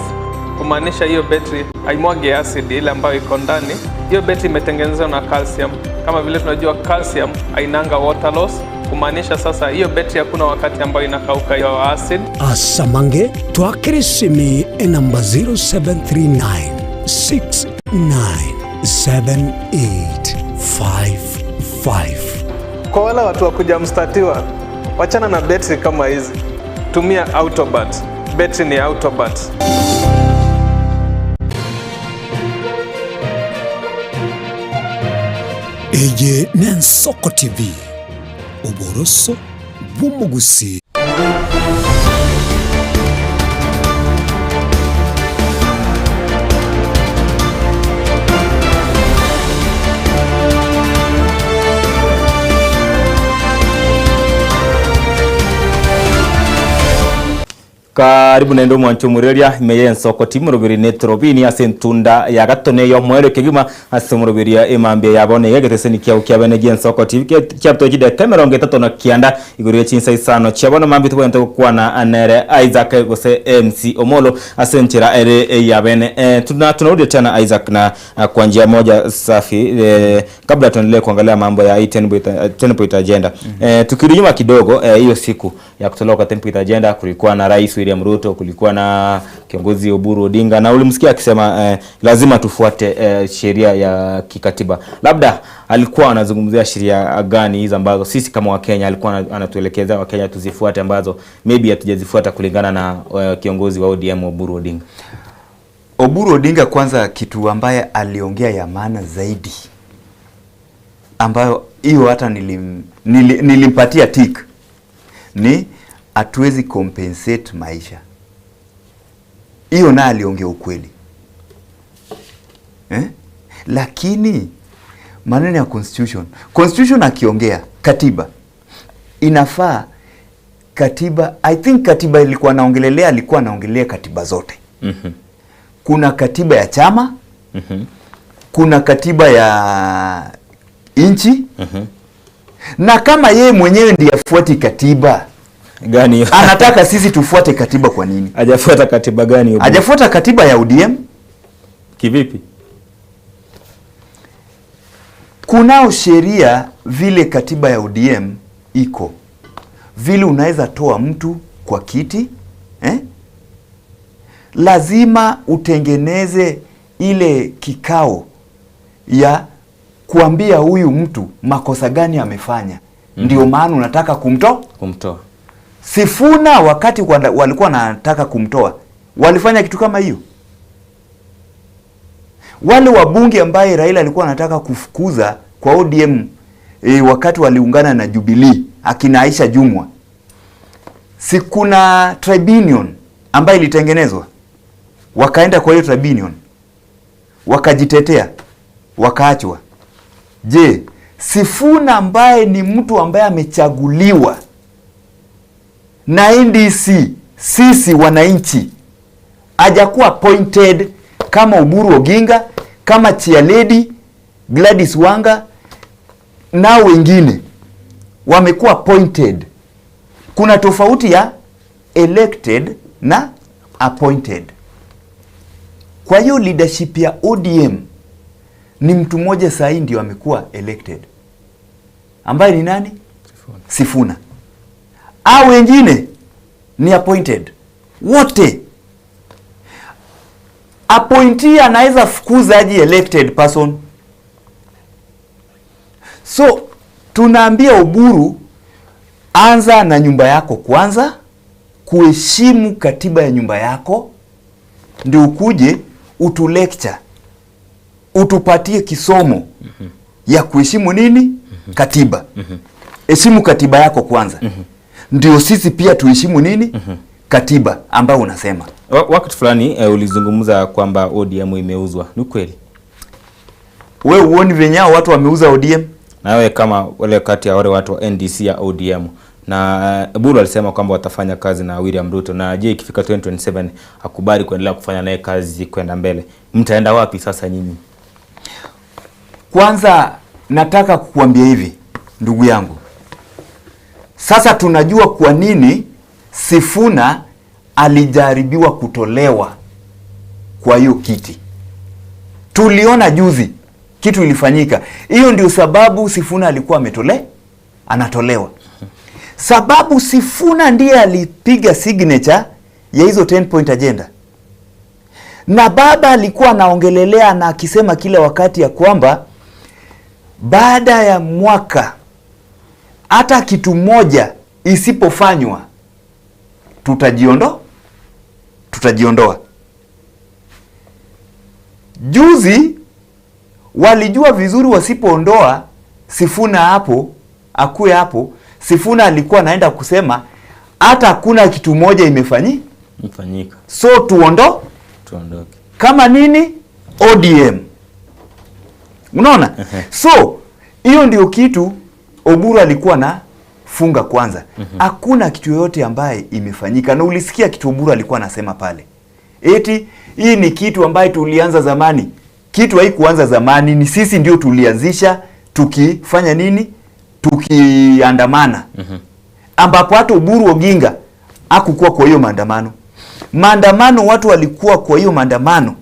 kumaanisha hiyo betri haimwagi acid ile ambayo iko ndani. Hiyo betri imetengenezwa na calcium. Kama vile tunajua calcium hainanga water loss, kumaanisha sasa hiyo betri hakuna wakati ambayo inakauka hiyo acid. Asamange twakirisimi enamba 0739 697855. Kwa wale watu wa kuja mstatiwa, wachana na betri kama hizi, tumia Autobat. Betri ni Autobat. Eye Nensoko TV, oboroso bw'omugusi. Karibu nendo mwancho mureria meye nsoko timurubiri ne trobini ase ntunda ya gatone yo mwere kegima ase murubiria emambia yabone yegetese kiau kiabene gie nsoko TV kyapto jide kemerongo 39 iguru chinsa isano chiabona mambi tubwente gukwana anere Isaac gose MC Omolo ase nchira ere yabene. Tunarudi tena Isaac na kwa njia moja safi, kabla tuendelee kuangalia mambo ya 10 point agenda. Tukirudi nyuma kidogo, hiyo siku ya kutolewa kwa 10 point agenda kulikuwa na Rais William Ruto, kulikuwa na kiongozi Oburu Odinga, na ulimsikia akisema lazima tufuate sheria ya kikatiba. Labda alikuwa anazungumzia sheria gani hizo ambazo sisi kama Wakenya alikuwa anatuelekeza Wakenya tuzifuate, ambazo maybe hatujazifuata kulingana na kiongozi wa ODM Oburu Odinga? Oburu Odinga kwanza, kitu ambaye aliongea ya maana zaidi, ambayo hiyo hata nilimpatia tick, ni hatuwezi compensate maisha. Hiyo na aliongea ukweli. Lakini maneno ya constitution akiongea katiba, inafaa katiba, I think katiba ilikuwa naongelelea, alikuwa naongelea katiba zote. Kuna katiba ya chama, kuna katiba ya nchi, na kama yeye mwenyewe ndiye afuati katiba gani anataka sisi tufuate katiba kwa nini? Hajafuata katiba gani? Hajafuata katiba ya ODM. Kivipi? Kunao sheria vile katiba ya ODM iko vile unaweza toa mtu kwa kiti, Lazima utengeneze ile kikao ya kuambia huyu mtu makosa gani amefanya. Ndio maana unataka kumtoa. Sifuna wakati walikuwa wanataka kumtoa, walifanya kitu kama hiyo. Wale wabunge ambaye Raila alikuwa anataka kufukuza kwa ODM wakati waliungana na Jubilee, akina Aisha Jumwa, si kuna tribunion ambayo ilitengenezwa? Wakaenda kwa hiyo tribunion, wakajitetea, wakaachwa. Je, Sifuna ambaye ni mtu ambaye amechaguliwa na NDC, sisi wananchi, hajakuwa appointed kama Oburu Oginga, kama Chairlady Gladys Wanga na wengine wamekuwa appointed. Kuna tofauti ya elected na appointed. Kwa hiyo leadership ya ODM ni mtu mmoja sasa ndio amekuwa elected, ambaye ni nani? Sifuna. Sifuna. Au wengine ni appointed. Wote appointee anaweza fukuza aje elected person. So tunaambia Oburu, anza na nyumba yako kwanza, kuheshimu katiba ya nyumba yako, ndio ukuje utu lecture, utupatie kisomo ya kuheshimu nini? Katiba. Heshimu katiba yako kwanza. Ndio sisi pia tuheshimu nini? Katiba ambayo unasema. Wakati fulani ulizungumza kwamba ODM imeuzwa. Ni kweli? Wewe uone venye watu wameuza ODM? Na wewe kama wale kati ya wale watu wa NDC ya ODM, na Oburu alisema kwamba watafanya kazi na William Ruto, na je, ikifika 2027 akubali kuendelea kufanya naye kazi kwenda mbele, mtaenda wapi sasa nyinyi? Kwanza Nataka kukuambia hivi ndugu yangu, sasa tunajua kwa nini Sifuna alijaribiwa kutolewa kwa hiyo kiti. Tuliona juzi kitu ilifanyika. Hiyo ndio sababu Sifuna alikuwa anatolewa. Sababu Sifuna ndiye alipiga signature ya hizo 10 point agenda, na baba alikuwa anaongelelea na akisema kila wakati ya kwamba baada ya mwaka hata kitu moja isipofanywa tutajiondoa. Juzi walijua vizuri wasipoondoa Sifuna hapo, akue hapo, Sifuna alikuwa anaenda kusema hata hakuna kitu moja imefanyika, so tuondoke kama nini ODM. Unaona? So hiyo ndio kitu Oburu alikuwa na funga kwanza. Hakuna kitu yoyote ambaye imefanyika. Na ulisikia kitu Oburu alikuwa anasema pale, eti hii ni kitu ambaye tulianza zamani. Kitu haikuanza zamani, ni sisi ndio tulianzisha tukifanya nini? Tukiandamana. Ambapo hata Oburu Oginga hakukuwa kwa hiyo maandamano. Maandamano watu walikuwa kwa hiyo maandamano.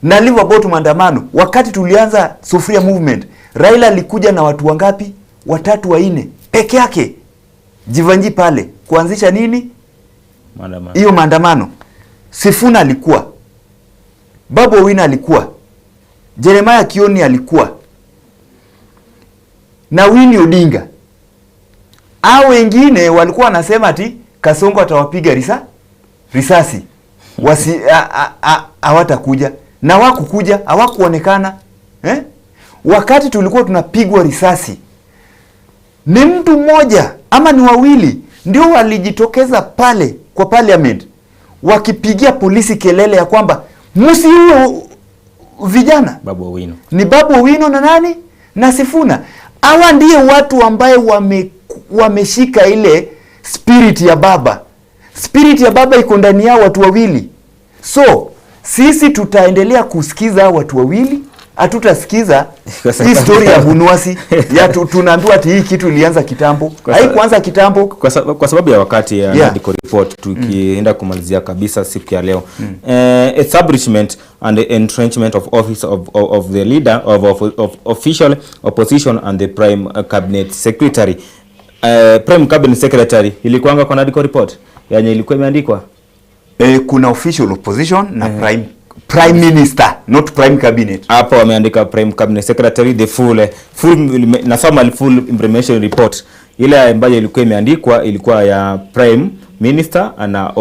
Na live about maandamano, wakati tulianza Sufuria Movement, Raila alikuja na watu wangapi? 3 4 peke yake. Jivanji pale kuanzisha nini? Maandamano. Hiyo maandamano. Sifuna alikuwa, Babu Owino alikuwa, Jeremiah Kioni alikuwa, na Winnie Odinga. Hao wengine walikuwa wanasema ati Kasongo atawapiga risasi. Wasi hawatakuja. Na hawakukuja, hawakuonekana. Wakati tulikuwa tunapigwa risasi, ni mtu mmoja ama ni wawili ndio walijitokeza pale kwa parliament wakipigia polisi kelele ya kwamba msiue vijana. Babu Owino. Ni Babu Owino na nani? Na Sifuna. Hawa ndiye watu ambaye wameshika ile spirit ya baba. Spirit ya baba iko ndani yao watu wawili. So sisi tutaendelea kusikiza watu wawili, hatutasikiza hii story ya Bunuasi ya tunaambiwa ati hii kitu ilianza kitambo. Haikuanza kitambo. Kwa sababu ya wakati ya NADCO report tukienda kumalizia kabisa siku ya leo. Establishment and the entrenchment of office of the leader of official opposition and the prime cabinet secretary. Prime cabinet secretary ilikuanga kwa NADCO report yenye ilikuwa imeandikwa. Kuna official opposition na prime minister, not prime cabinet. Hapo wameandika prime cabinet secretary, the full nasoma full implementation report. Ile ambayo ilikuwa imeandikwa ilikuwa ya prime minister na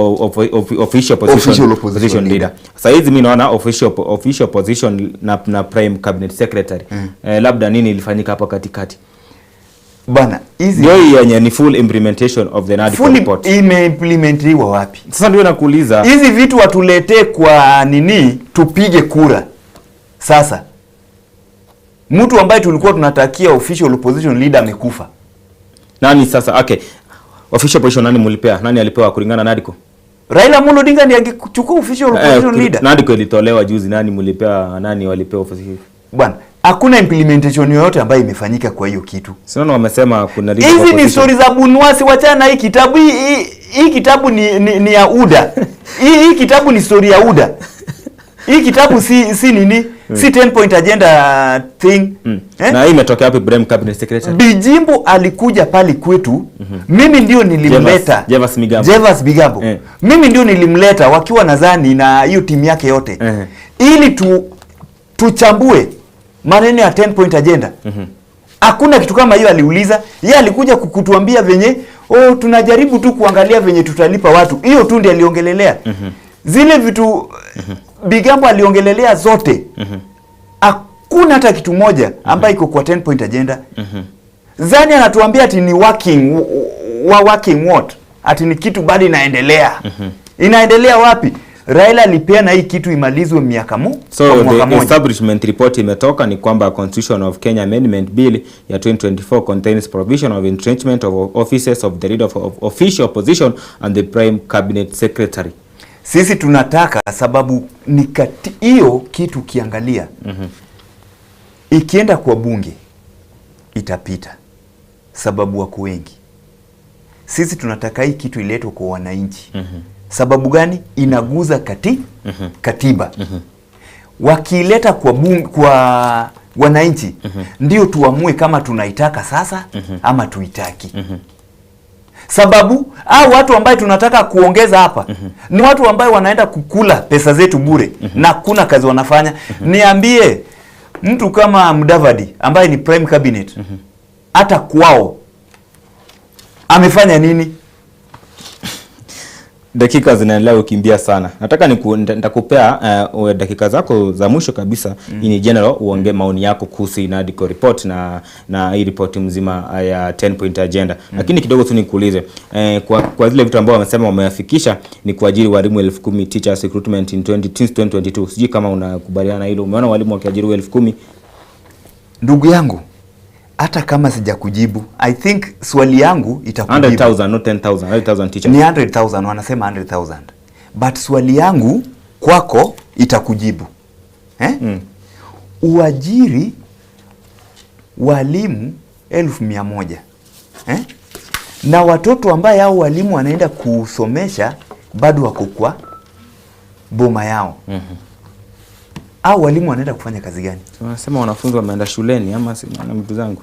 official opposition leader. Sasa hizi mimi naona official opposition na prime cabinet secretary. Labda nini ilifanyika hapo katikati? Bana, hizi ndio yenye ni full implementation of the NADCO report. Imeimplementiwa wapi? Sasa ndio nakuuliza. Hizi vitu watuletee kwa nini tupige kura? Sasa mtu ambaye tulikuwa tunatakia official opposition leader amekufa. Nani sasa? Okay. Official opposition nani mulipea? Nani alipewa kulingana na NADCO? Raila Amolo Odinga ndiye angechukua official opposition leader. NADCO ilitolewa juzi, nani mulipea? Nani walipewa official? Bwana, hakuna implementation yoyote ambayo imefanyika kwa hiyo kitu. Sinaona wamesema kuna hizi ni stories za Bunuasi, wachana na hii kitabu. Hii kitabu ni ya UDA. Hii kitabu ni story ya UDA. Hii kitabu si nini? Si 10 point agenda thing. Na hii imetokea wapi Prime Cabinet Secretary? Bijimbo alikuja pale kwetu. Mimi ndio nilimleta. Jevas Migambo. Jevas Migambo. Mimi ndio nilimleta wakiwa nadhani na hiyo timu yake yote. Ili tuchambue maneno ya 10 point agenda. Hakuna kitu kama hiyo aliuliza. Yeye alikuja kukutuambia venye tunajaribu tu kuangalia venye tutalipa watu. Hiyo tu ndiye aliongelelea. Zile vitu Bigambo aliongelelea zote. Hakuna hata kitu moja ambayo iko kwa 10 point agenda. Zani anatuambia ati ni working working what? Ati ni kitu bado inaendelea. Inaendelea wapi? Raila alipeana hii kitu imalizwe miaka moja. So the establishment report imetoka ni kwamba Constitution of Kenya Amendment Bill ya 2024 contains provision of entrenchment of offices of the leader of official opposition and the prime cabinet secretary. Ikienda kwa bunge itapita, sababu wako wengi. Sisi tunataka hii kitu iletwe kwa wananchi. Sababu gani? Inaguza katiba. Wakiileta kwa bunge, kwa wananchi, ndio tuamue kama tunaitaka sasa ama tuitaki. Sababu hao watu ambaye tunataka kuongeza hapa ni watu ambaye wanaenda kukula pesa zetu bure na kuna kazi wanafanya. Niambie, mtu kama Mudavadi ambaye ni prime cabinet, hata kwao amefanya nini? Dakika zinaendelea kukimbia sana. Nataka nitakupea dakika zako za mwisho kabisa in general uongee maoni yako kuhusu NADCO report na hii report mzima ya 10 point agenda. Lakini kidogo tu nikuulize, kwa zile vitu ambao wamesema wameafikisha ni kuajiri walimu 10,000, teachers recruitment in 20 since 2022. Sijui kama unakubaliana na hilo. Umeona walimu wakiajiriwa 10,000? Ndugu yangu, hata kama sijakujibu, I think swali yangu itakujibu. 100,000, not 10,000, 100,000 teachers. Ni 100,000, wanasema 100,000. But swali yangu kwako itakujibu. Eh? Uajiri walimu 100,000. Eh? Na watoto ambaye hao walimu wanaenda kusomesha bado wako kwa boma yao. Au walimu wanaenda kufanya kazi gani? Wanasema wanafunzi wameenda shuleni ama si na mtu zangu.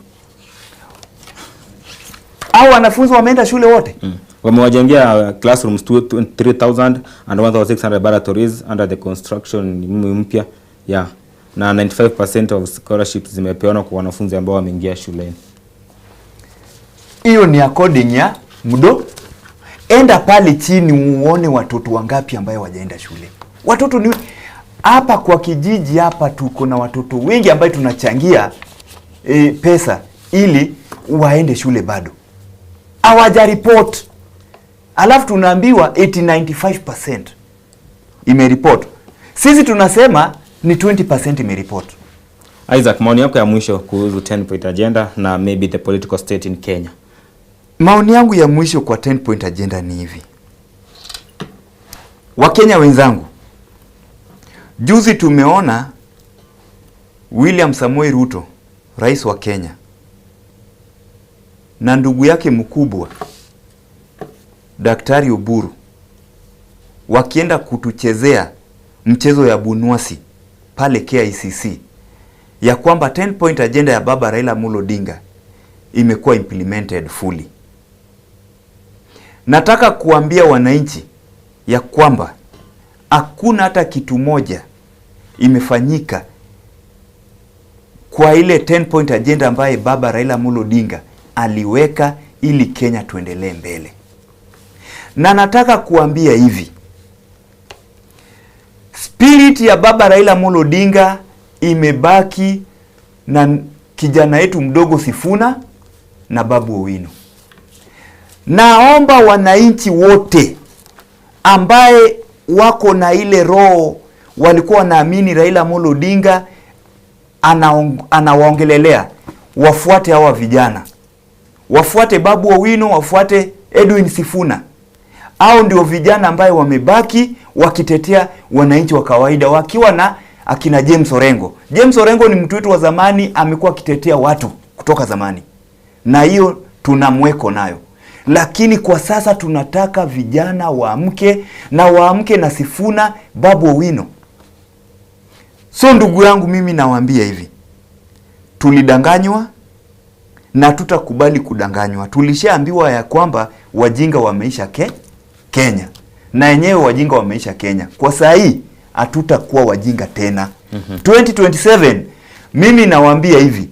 Au wanafunzi wameenda shule wote? Wamewajengea classrooms 3000 and 1600 laboratories under the construction mpya. Yeah. Na 95% of scholarships zimepeanwa kwa wanafunzi ambao wameingia shuleni. Hiyo ni according ya mdo. Enda pale chini uone watoto wangapi ambayo wajaenda shule. Watoto ni hapa kwa kijiji hapa tuko na watoto wengi ambayo tunachangia pesa ili waende shule, bado hawajaripoti. Alafu tunaambiwa 95% imeripoti. Sisi tunasema ni 20% imeripoti. Isaac, maoni yako ya mwisho kuhusu 10 point agenda na maybe the political state in Kenya. Maoni yangu ya mwisho kwa 10 point agenda ni hivi. Wakenya wenzangu, juzi tumeona William Samoei Ruto, rais wa Kenya, na ndugu yake mkubwa Daktari Oburu wakienda kutuchezea mchezo ya bunwasi pale KICC ya kwamba 10 point agenda ya baba Raila Amolo Odinga imekuwa implemented fully. Nataka kuambia wananchi ya kwamba hakuna hata kitu moja imefanyika kwa ile 10 point agenda ambaye baba Raila Amolo Odinga aliweka ili Kenya tuendelee mbele. Na nataka kuambia hivi, spirit ya baba Raila Amolo Odinga imebaki na kijana yetu mdogo Sifuna na Babu Owino. Naomba wananchi wote ambaye wako na ile roho walikuwa wanaamini Raila Amolo Odinga anawaongelelea, wafuate hawa vijana, wafuate Babu Owino, wafuate Edwin Sifuna. Hao ndio vijana ambaye wamebaki wakitetea wananchi wa kawaida, wakiwa na akina James Orengo. James Orengo ni mtu wetu wa zamani, amekuwa akitetea watu kutoka zamani, na hiyo tunamweko nayo. Lakini kwa sasa tunataka vijana waamke, na waamke na Sifuna, Babu Owino. So ndugu yangu, mimi nawaambia hivi, tulidanganywa na tutakubali kudanganywa. Tulishaambiwa ya kwamba wajinga wameisha Kenya, na yenyewe wajinga wameisha Kenya. Kwa saa hii hatutakuwa wajinga tena. 2027 mimi nawaambia hivi,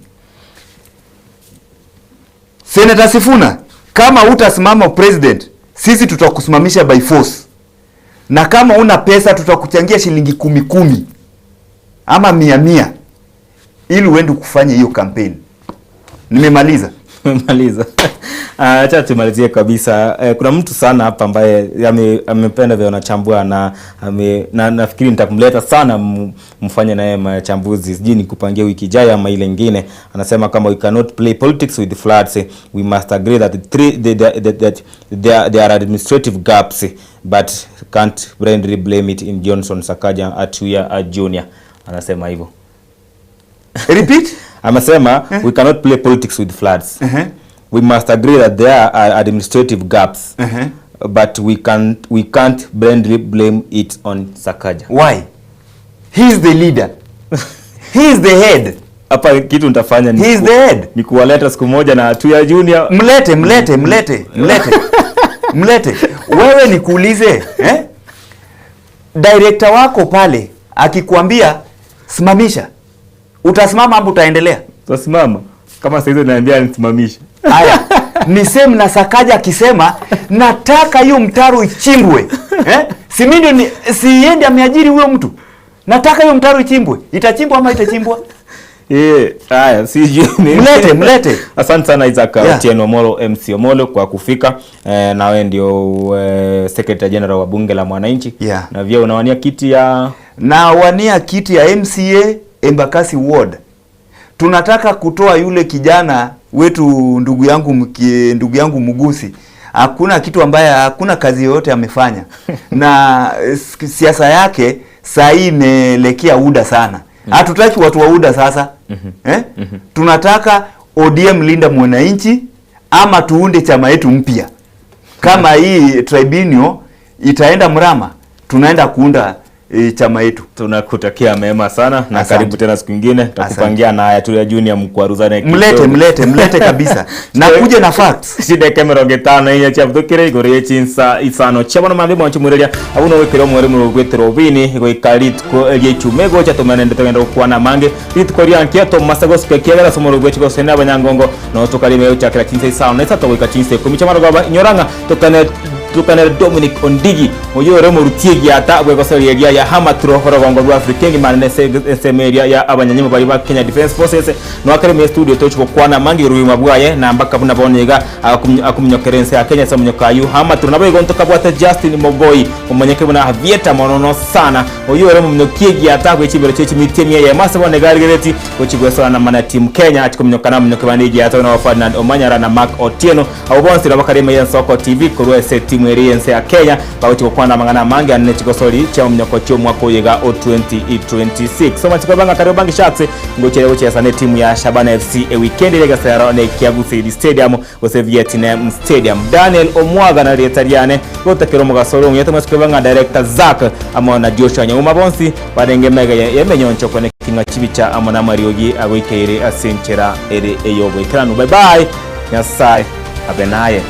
Senator Sifuna, kama utasimama president, sisi tutakusimamisha by force. Na kama una pesa tutakuchangia shilingi 10-10 ama 100-100 ili uende kufanya hiyo campaign. Nimemaliza. Nimemaliza. Acha tumalizie kabisa. Kuna mtu sana hapa ambaye amependa vile wanachambua na nafikiri nitakumleta sana mfanye naye machambuzi. Sijui nikupangie wiki ijayo ama ile nyingine. Anasema kama we cannot play politics with the floods, we must agree that there are administrative gaps, but can't blindly blame it in Johnson Sakaja Atuya Junior. Anasema hivyo. Repeat. Amesema we cannot play politics with floods. We must agree that there are administrative gaps. But we can't blindly blame it on Sakaja. Why? He is the leader. He is the head. Hapa kitu nitafanya ni He is the head. Ni kuwaleta siku moja na Tuya Junior. Mlete, mlete, mlete, mlete. Mlete. Wewe nikuulize, eh? Director wako pale akikwambia simamisha, utasimama ama utaendelea? Utasimama. Kama sasa hizo naambia nisimamishe. Haya, ni same na Sakaja akisema nataka hiyo mtaro ichimbwe. Eh? Si mimi ndio siende ameajiri huyo mtu. Nataka hiyo mtaro ichimbwe. Itachimbwa ama itachimbwa? Eh, haya sijui ni- Mlete, mlete. Asante sana Isaac Otieno Omolo, MC Omolo, kwa kufika. Nawe ndio Secretary General wa Bunge la Mwananchi. Na vile unawania kiti ya Nawania kiti ya MCA Embakasi Ward. Tunataka kutoa yule kijana wetu, ndugu yangu Mugusi. Hakuna kitu ambaye, hakuna kazi yoyote amefanya na siasa yake saa hii imeelekea UDA sana. Hatutaki watu wa UDA sasa. Eh? Tunataka ODM Linda Mwananchi ama tuunde chama yetu mpya. Kama hii tribunal itaenda mrama, tunaenda kuunda chama yetu. Tunakutakia mema sana na Asante. karibu tena siku nyingine. Tutakupangia na haya Tuya Junior mkwaruzane Mlete, kidogo. mlete, mlete kabisa. Na kuje na facts. Cideke 54 ciabuthukire iguru ria cinsa isano cia mambi mwanchi mwiriria abuno gwikira mweri murugwitira ubini gwika rituko ria ichume gocha tumenende tugenda gukwana mangi rituko ria nkia tumasa gosuka kiagera somo rugwe gosene abanyangongo no tukarime uchakira cinsa 5 na 3 gwika cinsa 10 cia marugaba inyoranga tukane tukane Dominic Ondigi oyo murutie giata bwegoceria ya Hamatro horogongo rwa Afrika ngima nene semeria ya abanyanyimo bari ba Kenya Defence Forces no akare me studio tochiko kwana mangi ruima bwaye na mbaka buna bonega akumnyokerense ya Kenya samunyokayu Hamatro nabo igonto kabwate Justin Mogoi umanyeke buna Vieta monono sana oyo ore munyokie giata gwechibero chechimitemia ya masa bonega rigereti gochigwesana na mana team Kenya achikumnyokana munyokebandi giata na Ferdinand Omanyara na Mark Otieno abo bonse bakarema ya Nsoko TV kurwa ese timu eri yense ya Kenya bagochigokwana mang'ana mange anene chigosori chia omunyoko chia omwaka oyega o 2026 so machiko banga Kariobangi Sharks ngochere gochesa ne timu ya Shabana FC e weekend ile gasero ne Kiagu Stadium gose Vietnam Stadium. Daniel Omwaga na rietariane gotakero mugasoro ng'ete machiko banga director Zack amo na Joshua Nyauma bonsi barenge mega yemenyoncho kone kinga chibicha amo na mariogi agoikeire asenchera ere eyogo ikranu. Bye bye, Nyasaye abenaye.